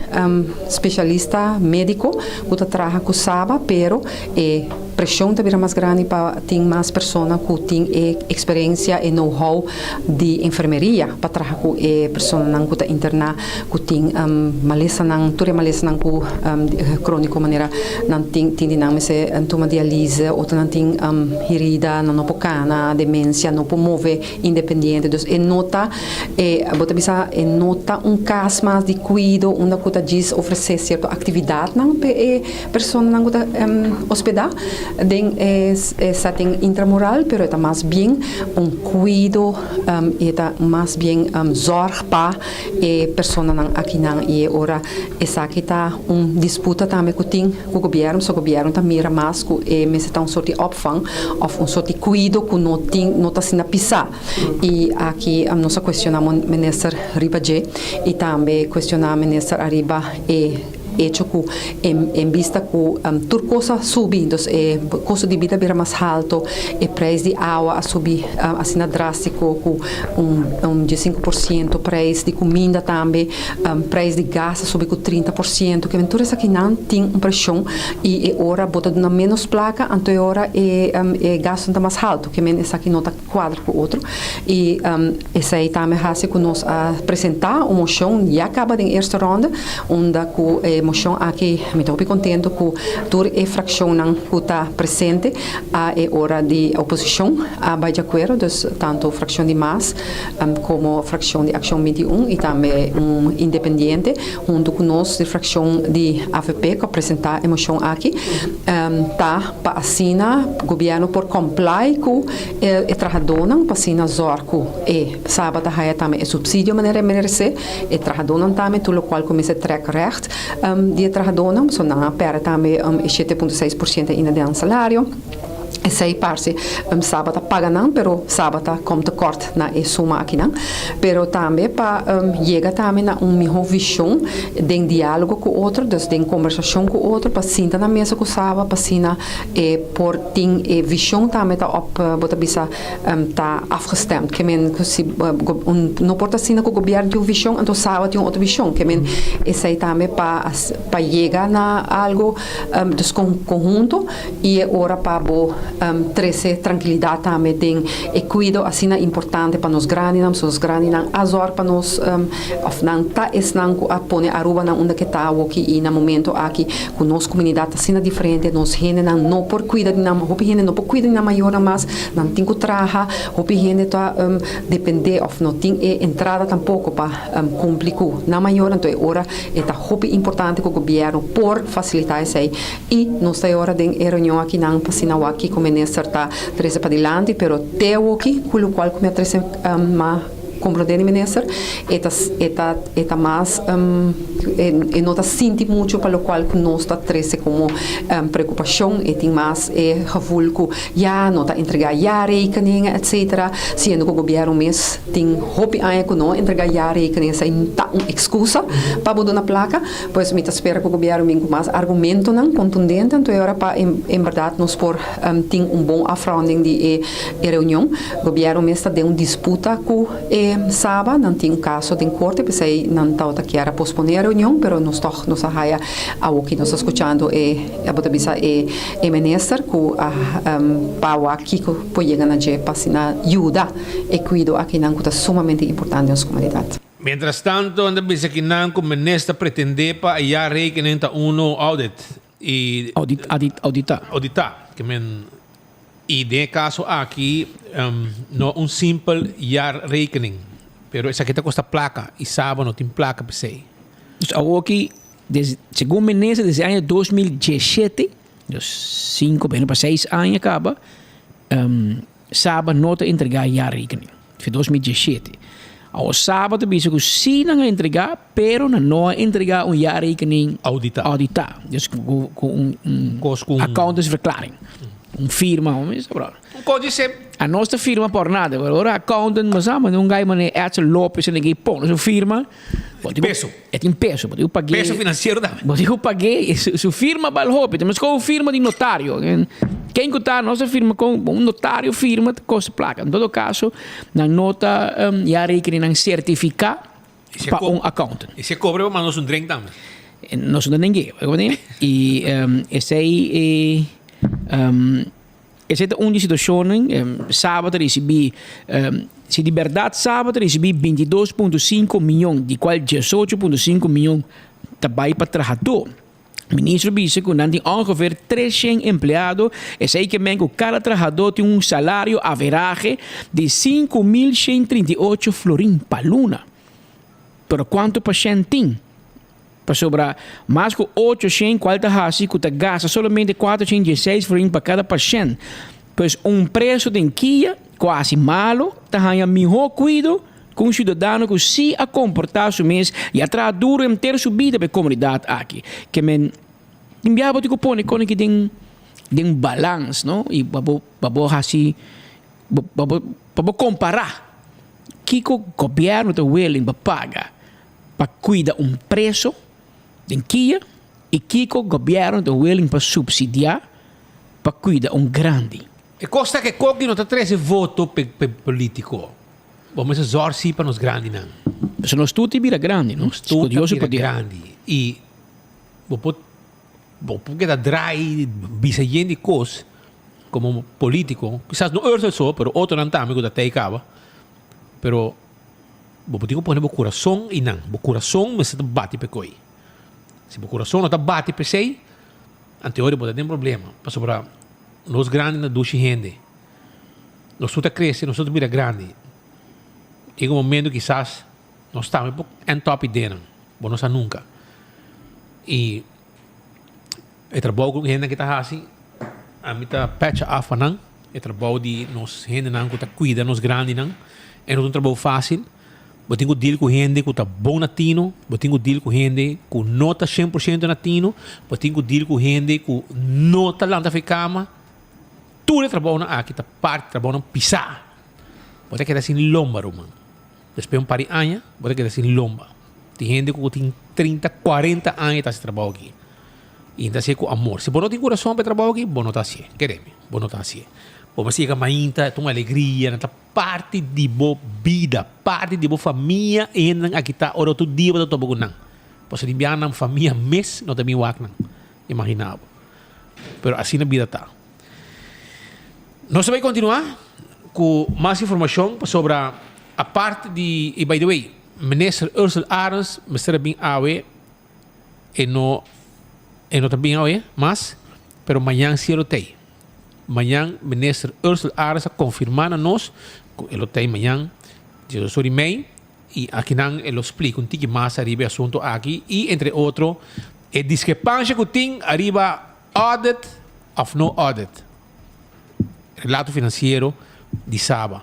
spesialista médiko. Ku ta traha ku Saba, pero e preshon ta bira mas grandi pa tin mas persona ku tin e eksperensia, e know how di enfermeria pa traha ku e personanan ku ta interná ku tin malesanan, tur e malesanan ku króniko manera nan tin, tin di nan mester tuma dialise, otronan tin herida, nan no por kana, demensia, no por move independiente. Dus e no ta E bo ta bisa e no ta un kas mas di kuido unda ku ta djis ofresé sierto aktividatnan pa e personanan ku ta hospedá den e setting intramural, pero e ta mas bien un kuido i e ta mas bien zòrg pa e personanan akinan. I e ora esaki ta un disputa tambe ku tin ku gobièrnu, pasobra gobièrnu ta mira mas ku e mester ta un sort di opvang òf un sort di kuido ku no tin no ta asina pisá. Y aki nos a cuestiona minister riba dje y tambe cuestiona minister ariba e. hecho cu en en bista cu tur cos a subi, dus e costo di bida a bira mas halto, e prijs di awa a subi asina drastico cu un un diescinco por ciento, prijs di cuminda tambe, prijs di gas a subi cu 30 por ciento, kimen tur esakinan tin un presion y e ora bo ta duna menos placa anto e ora e e gastonan ta mas halto, kimen esaki no ta cuadra cu otro y esey tambe haci cu nos a presenta un mocion ya caba den eerste ronde unda cu e mocion aki mi ta hopi contento cu tur e fraccionnan cu ta presente a e ora di oposicion a bay di acuerdo, dus tanto fraccion di mas como fraccion di Accion 21 y tambe un independiente hunto cu nos di fraccion di avp cu a presenta e mocion aki ta pa asina gobierno por comply cu e trahadónan pa asina zòrg ku e Saba ta haya tambe e supsidio manera e meresé, e trahadónan tambe tur lokual ku mester trèk règt di e trahadónan, pasobra nan a pèrdè tambe e 7.6% ainda den nan salario. Esei parse Saba ta paga nan, pero Saba ta kòm tekòrt na e suma akinan. Pero tambe pa yega tambe na un mihó vishon den diálogo ku otro, dus den kombersashon ku otro, pa sinta na mesa ku Saba pa asina E por tin e vision tambe ta op bo ta bisa ta afgestemd. Ke men ku si un no por ta asina ku gobierno tin un vision anto Saba tin un otro vision. Ke men esei tambe pa pa yega na algo dus conhunto y e ora pa bo trece trankilidad tambe den e cuido asina importante pa nos grandinan pasobra nos grandinan a zorg pa nos of nan ta esnan ku a pone Aruba na unda ke ta awoki y na momento aki Ku nos komunidat ta asina diferente, nos hendenan no por kuida di nan, hopi hende no por kuida di nan mayornan mas, nan tin ku traha, hopi hende ta dependé òf no tin e entrada tampoko pa kumpli ku nan mayornan. Enton e ora e ta hopi importante ku gobièrnu por fasilitá esei i nos ta e ora den e reunion akinan pa asina wak kiko minister ta trese padilanti, pero te awoki ku lokual ku mi a trese ma. Comprende di minister, e ta e ta e ta mas e no ta sinti mucho pa locual cu nos ta trece como preocupacion, e tin mas e gevoel cu ya no ta entrega jaarrekeningen etcetera, siendo cu gobierno mes tin hopi aña cu no a entrega jaarrekeningen, esey ta un excusa pa bo duna placa, pues mi ta spera cu gobierno bin cu mas argumentonan contundente anto e ora pa en berdad nos por tin un bon afronding di e E reunion, Gobierno mes ta den un disputa cu e Saba, nan tin un caso den corte, p'esey nan tabata kier a pospone e reunion, pero nos toch nos a haya awoki nos ta scuchando e, bo ta bisa e e minister cu a pa wak kico por yega na dje pa asina yuda e cuido akinan cu ta sumamente importante den nos comunidad. Mientras tanto, nan ta bisa kinan cu minister pretende pa e jaarrekening ta uno audit y. Audit, audit, audita. Audita, ke men. Y den e caso aki no un simpel jaarrekening, pero esaki ta costa placa y Saba no tin placa p'esey. Dus awoki, des, segun minister desde aña 2017, dus cinco beno pa seis aña caba, Saba no ta entrega jaarrekening. Fi 2017. Awo Saba ta bisa cu si nan a entrega, pero nan no a entrega un jaarrekening Audita. audita. Dus cu, cu un, un Cos cu un- accountantsverklaring. Un firma, hoe is dat, bro? Un codice. A nos ta firma por nada, pero ora accountant mas ama, un guy mane Edson Lopez en ik pon su firma. Bo tin peso. E tin peso, bo tin ku pag'é. Peso financiero tambe. Bo tin ku pag'é, su, su firma bal hopi. Ta meskos un firma di notario. Ken ku ta nos a firma kon un notario firma ta kosta plaka. En todo kaso, nan no ta um, ya rekenen nan sertifiká pa un accountant. I si e kobre bo manda nos un drink tambe. Nos no ta neng'é, I um, esei e um, Esei ta un di situashonnan. Saba ta risibí, si di bèrdat Saba ta risibí 22.5 mion, di kual 18.5 mion ta bai pa trahadó. Ministro bisa ku nan tin ongeveer 300 empleado, esei ke men ku kada trahadó tin un salario averahe di 5138 florin pa luna. Pero kuantu pashènt tin? Pasobra mas ku 800 kual ta hasi ku ta gasta solamente 416 florin pa kada pashènt. Pues un preso den kia ku a hasi malu ta haña mihó kuido ku un siudadano ku sí a komportá su mes i a traha duru henter su bida pa e komunidat aki. Ke men tin biaha bo tin ku pone kos aki den den balans no i pa bo pa bo hasi pa bo pa bo kompará kiko gobièrnu ta willing pa paga. Pa cuida un preso den kia I kiko gobièrnu ta willing pa supsidiá pa kuida un grandi? E kos ta ke koki no ta trese voto p'e politiko. Bo mester zòrg si pa nos grandinan. Pasobra nos tur ta bira grandi, no? Nos tur ta bira grandi. I bo por bo por keda drai bisa yen di kos komo politiko. Kisas no Ursel so, pero otronan tambe ku ta tei kaba. Pero bo por tin ku pone bo kurason einan. Bo kurason mester ta bati p'e koi. Si bo kurason no ta bati p'esei, anteori bo ta den problema. Pasobra nos grandi na dushi hende. Nos tur ta krese, nos tur ta bira grandi. Yega un momento kisas nos tambe por end up ideanan. Bo no sa nunka. I e trabou ku hendenan ke ta hasi, ami ta pècha af pa nan. E trabou di nos hendenan ku ta kuida nos grandinan, e no ta un trabou fásil. Bo tin ku deal ku hende ku ta bon na tino, bo tin ku deal ku hende ku no ta shen por shento na tino, bo tin ku deal ku hende ku no ta lanta for e kama. Tur e trabounan aki ta parti trabounan pisá. Bo ta keda sin lomba, ruman. Despues un par di aña, bo ta keda sin lomba. Tin hende ku tin trinta, kuarenta aña ta hasi trabou aki. I ta hasié ku amor. Si bo no tin kurason pa e trabou aki, bo no ta hasié. Kere mi, bo no ta hasié. Bo mester yega mainta, e ta un alegria, nan ta parti di bo bida, parti di bo famia e hendenan aki ta ora tur dia bo ta topa ku nan. Pasobra di biaha nan famia mes no ta bin wak nan. Imagina bo. Pero asina bida ta. Nos ta bai kontinuá ku mas informashon pasobra apart di, i by the way, Minister Ursell Arends mester a bin awe, e no e no ta bin awe mas, pero mañan si e lo t'ei. Mañan Minister Ursell Arends a konfirmá na nos ku e lo t'ei mañan diesdos ora i mei i akinan e lo splika un tiki mas ariba e asuntu aki i entre otro e diskrepansha ku tin ariba Audit of no audit? Relato financiero di Saba.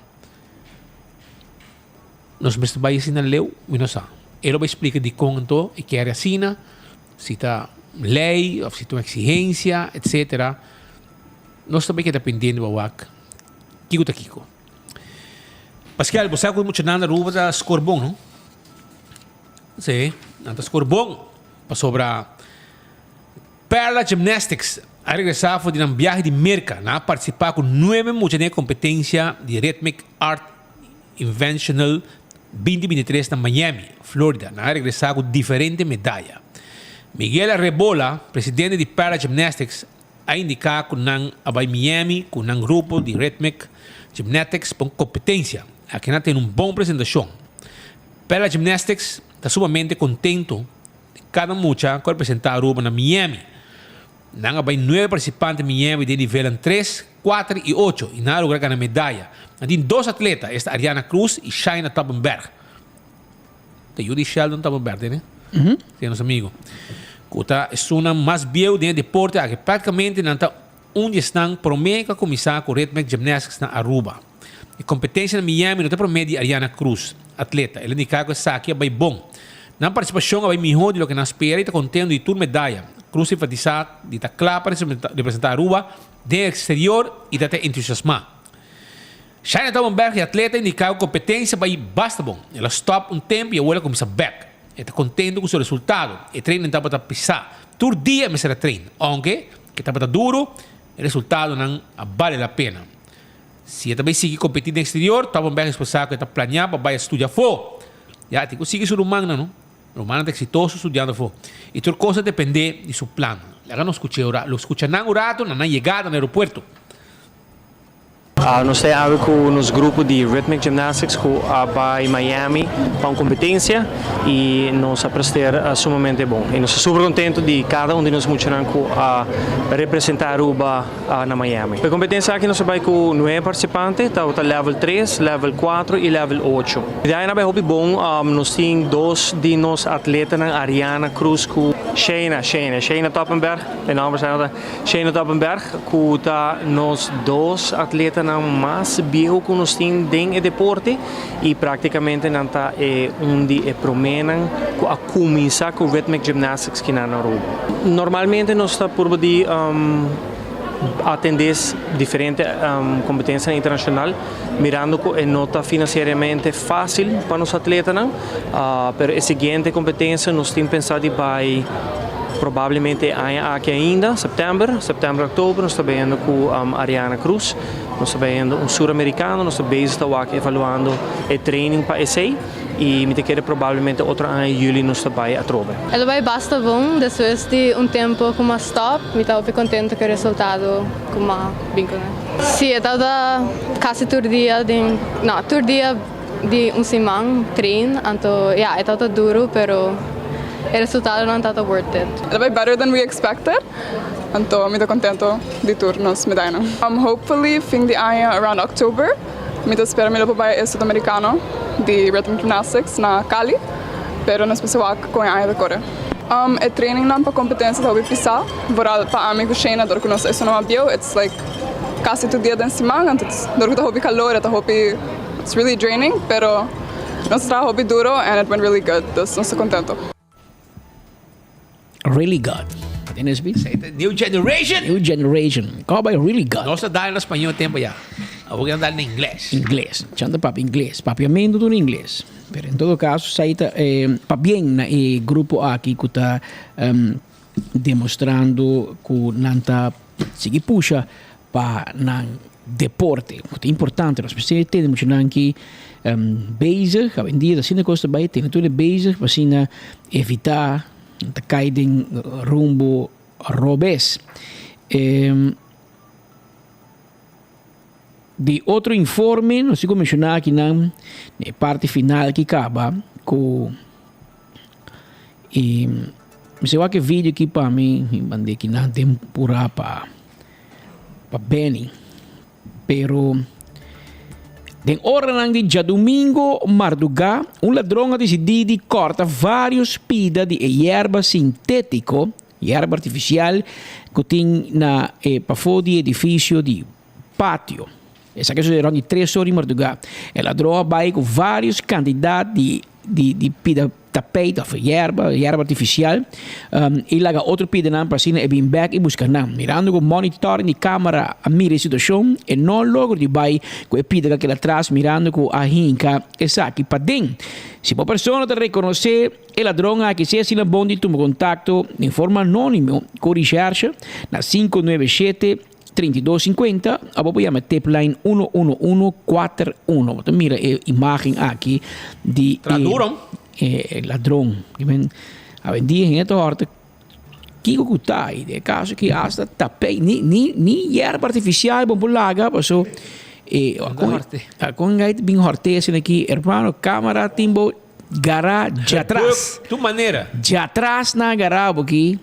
Nos mester bai asina leu? Mi no sa. E lo bai splica dicon anto e kere asina, si ta ley of si ta un exigencia, etcetera. Nos ta bai keda pendiente pa wak kico ta kico. Pascal, bo sa cu muchanan na Aruba ta score bon, no? Si, nan ta score bon pasobra. Perla Gymnastics a regresá for di nan biahe di Merka. Nan a partisipá ku nuebe mucha den e kompetensia di Rhythmic Art Inventional 2023 na Miami, Florida. Nan a regresá ku diferente medaya. Miguel Arrebola, presidente di Perla Gymnastics, a indiká ku nan a bai Miami ku nan grupo di Rhythmic Gymnatics pa un kompetensia. Aki nan a tene un bon presentashon. Perla Gymnastics ta sumamente kontentu Kada mucha ku a representá Aruba na Miami. Nan a bai nuebe partisipante Miami den nivelnan tres, kuater i ocho i nan a logra gana medaya. Nan tin dos atleta, esta Ariana Cruz i Shaina Toppenberg. Ta yu di Sheldon Toppenberg, tene? Si, nos amigo. Ku ta esunnan mas bieu den e deporte aki. Praktikamente nan ta un di esnan promé ku a kuminsá ku Rhythmic Gymnastics na Aruba. E kompetensia na Miami no ta promé di Ariana Cruz, atleta. El a indiká ku esaki a bai bon. Nan partisipashon a bai mihó di loke nan spera i ta kontentu di tur medaya. Cruz a enfatisá di ta kla pa representá Aruba den e eksterior i ta ta entusiasmá. Shaina Taubenberg, e atleta, a indiká ku kompetensia a bai basta bon. El a stòp un tempu i awor el a kuminsá bèk. E ta kontentu ku su resultado. E training tabata pisá. Tur dia e mester a train. Ounke ke tabata duru, e resultadonan a bale la pena. Si e ta bai sigui kompetí den eksterior, Taubenberg a ekspresá ku e ta planiá pa bai a studia afó. Ya, e tin ku sigui su rumannan, no? Rumannan ta eksitoso studiando afó. I tur kos ta dependé di su plan. Laga nos skuch'é un rato. Lo skucha nan un rato na nan yegada na aeropuerto. Nos ta awe ku nos grupo di Rhythmic Gymnastics ku a bai Miami pa un kompetensia i nos a prester sumamente bon. I nos ta super kontentu di kada un di nos muchanan ku a representá Aruba na Miami. Pa e kompetensia aki nos a bai ku nuebe partisipante, tabata level tres, level kuatro i level ocho. Di aña a bai hopi bon, nos tin dos di nos atletanan Ariana Cruz ku Shayna, Shayna, Shayna Toppenberg, e nòmber sa ta Shayna Toppenberg ku ta nos dos atletanan mas bieu ku nos tin den e deporte i praktikamente nan ta e un di e proménan ku a kuminsá ku Rhythmic Gymnastics kinan na Aruba. Normalmente nos ta purba di atendé diferente kompetensianan internashonal mirando ku e no ta finansieriamente fásil pa nos atletanan, pero e siguiente kompetensia nos tin pensá di bai. Probablemente e aña aki ainda, september, september, october, nos ta bayendo cu Ariana Cruz. Nos ta bayendo un suramericano, nos ta bezig ta wak evaluando e training pa esey y mi ta kere probablemente otro aña juli nos ta bay atrobe. El a bay basta bon despues di un tempo cu m'a stop, mi ta hopi contento cu e resultado cu m'a bin cu ne. Si, e tabata casi tur dia den, no, tur dia di un siman train, anto ya, e tabata duro pero e resultadonan tabata worth it. El a bay better than we expected. Anto mi ta contento di tur nos medayanan. Hopefully fin di aña around October mi ta spera mi lo por bai e Sudamericano di Rhythm Gymnastics na Cali, pero nos mester wak con e aña ta core. E trainingnan pa competencia ta hopi pisa, vooral pa ami cu Shayna dor cu nos esun mas bieu, it's like casi tur dia den siman, anto dor cu ta hopi calor e ta hopi, it's really draining, pero nos a traha hopi duro and it went really good, dus nos ta contento. Really good. Tienes bi? New generation. New generation. Call by really good. Nos a dal na español tempo ya. Awor a dal na ingles. Ingles. Chanta papi ingles. Papiamento tu ingles. Pero en todo caso, saita eh, pa bien na e grupo aki ku ta um, demostrando ku nan ta sigui pusha pa nan deporte. Ku ta importante. Nos mester tene mucho nan ki um, bezig. Awendia asina kos ta bai tene tur bezig pa asina evita ta kai den rumbo robes. Um, di otro informe, nos sigo menciona aki nan, e parte final ki kaba ku e mi se wak e video ki pa mi, mi mande ki nan den pura pa pa Benny. Pero den oranan di djadumingo mardugá, un ladron a disidí di kòrta vários pida di e yerba sintétiko, yerba artifisial, ku tin na e pafó di edifisio di patio. Esaki a sucede rond di tres or di mardugá. E ladron a bai ku vários kantidat di di di pida tapijt of yerba, yerba artifisial, um, i laga otro pidanan pa asina e bin bek i buska nan. Mirando ku monitoring di kamera a mira e situashon, e no logra di bai ku e pida ku a keda atras mirando ku a hinka esaki paden. Si bo persona ta rekonosé e ladron aki, sea asina bon di tuma kontakto den forma anónimo ku Recherche na 597 32 50 abo por yama tipline 11141. Bo ta mira e imagen aki di e, e ladron. Men, awendia hende ta horta kiko ku ta i den e kaso ki hasta tapei ni ni ni yerba artifisial bo por laga paso e akon gai bin horte asina aki hermano kamera tin bo gara djatras. Tu manera. Djatras nan a gara bo aki.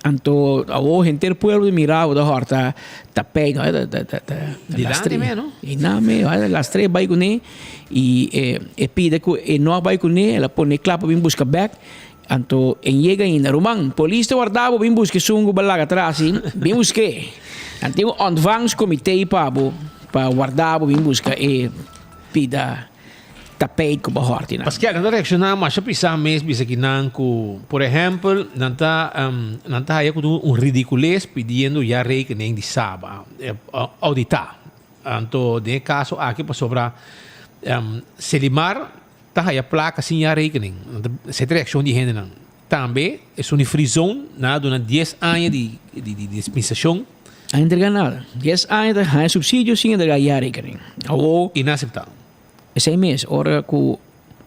Anto awo henter pueblo di mira bo ta horta tapijt no ta ta ta ta Dilanti me no? Y na me lastre bai cune y e e pide cu e no a bai cune el a pone cla pa bin busca bek anto en yega ainda ruman polis ta warda bo bin busca esun cu bo a laga atras si bin busque nan tin un ontvangstcomite pa bo pa warda bo bin busca e pida. Tapijt ku bo hòrti nan. Paske nan ta reakshoná masha pisá mes bisa ki nan ku, por ehèmpel, nan ta nan ta haya ku ta un ridikules pidiendo jaarrekening di Saba ouditá. Anto den e kaso aki pasobra Selimar ta haya plaka sin jaarrekening. Esei ta reakshon di hendenan. Tambe esun di Free Zone nan a duna dies aña di di dispensashon. A entrega nada. Dies aña ta haña subsidio sin entrega jaarrekening. Awor. Inaseptabel. Esei mes, ora ku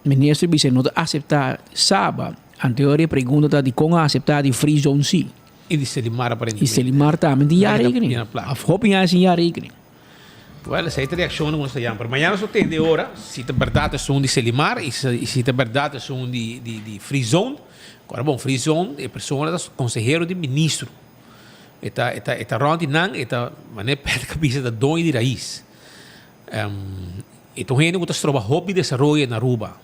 minister bisa no ta aseptá Saba, anto e pregunta ta dikon a aseptá di Free Zone si? I di Selimar aparentemente. I Selimar tambe tin jaarrekening. Of hopi aña sin jaarrekening. Well, esei ta reakshon ku nos ta yama. Pero mañana nos lo tende ora si ta bèrdat esun di Selimar i si ta bèrdat esun di di Free Zone. Kora bon, Free Zone e persona ta konsehero di ministro. E ta e ta e ta rònt di nan, e ta manera Patrick a bisa ta doño di rais. E ta un hende ku ta stroba hopi desaroyo na Aruba.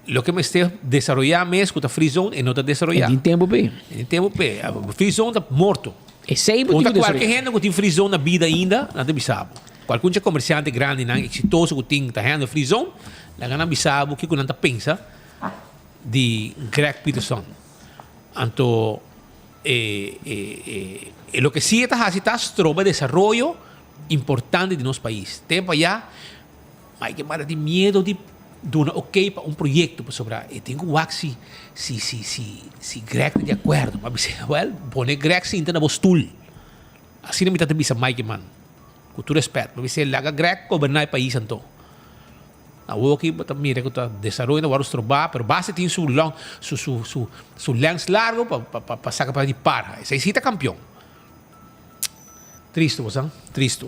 Loke mester desaroyá mes ku ta free zone e no ta desaroyá. E tin tempu p'e. E tin tempu p'e. Free zone ta morto. Esei bo tin ku desaroyá. Kualke hende ku tin free zone na bida ainda, nan ta bisa bo. Kualkun dje komersiante grandinan eksitoso ku tin ta handle free zone, laga nan bisa bo kiko nan ta pensa di Greg Peterson. Anto e e e loke si e ta hasi ta stroba desaroyo importante di nos pais. Tempu ayá Mike manda tin miedo di. duna ok pa un proyecto pasobra e tin cu wak si si si si si Greg ta di acuerdo. Mi a bisa, well, pone Greg sinta na bo stoel. Asina mi ta ta bisa Mike man, cu tur respet. Mi a bisa, laga Greg goberna e pais anto. Awor aki bo ta mira cu ta desaroyo ta worde stroba, pero basta tin su long su su su su lens largo pa pa pa saca pa di parha. Esey si ta campeon. Tristo bo sa, tristo.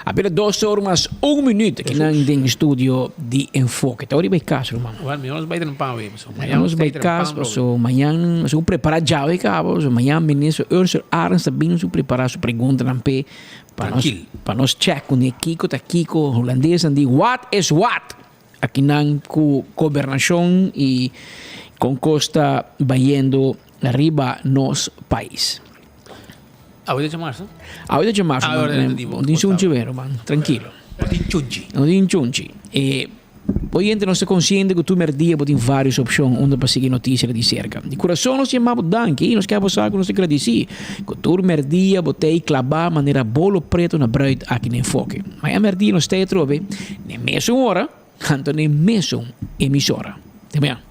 Apenas dos or mas un minuut akinan den studio di Enfoke. Ta ora di bai kas, ruman. Well, mihor nos bai trempan awe, paso mañan nos bai kas, paso mañan nos prepara djawe kaba, paso mañan minister Ursel Arends ta bin su prepara su preguntanan p'e pa nos pa nos check kuné kiko ta kiko Hulandesnan di what is what akinan ku gobernashon i kon kos ta bayendo riba nos pais. Awe ta djamarsu? Awe ta djamarsu, man. No tin chunchi wero, man. Trankilo. No tin chunchi. No tin chunchi. E oyente nos ta konsiente ku tur merdia bo tin vários opshon unda pa sigui notisia di serka. Di kurason nos yama bo danki i nos ke bo sa ku nos ta gradisí ku tur merdia bo ta ei klabá manera bolo pretu na bruid aki na Enfoke. Maña merdia nos ta ei atrobe n'e mesun ora, anto n'e mesun emisora. Te mañana.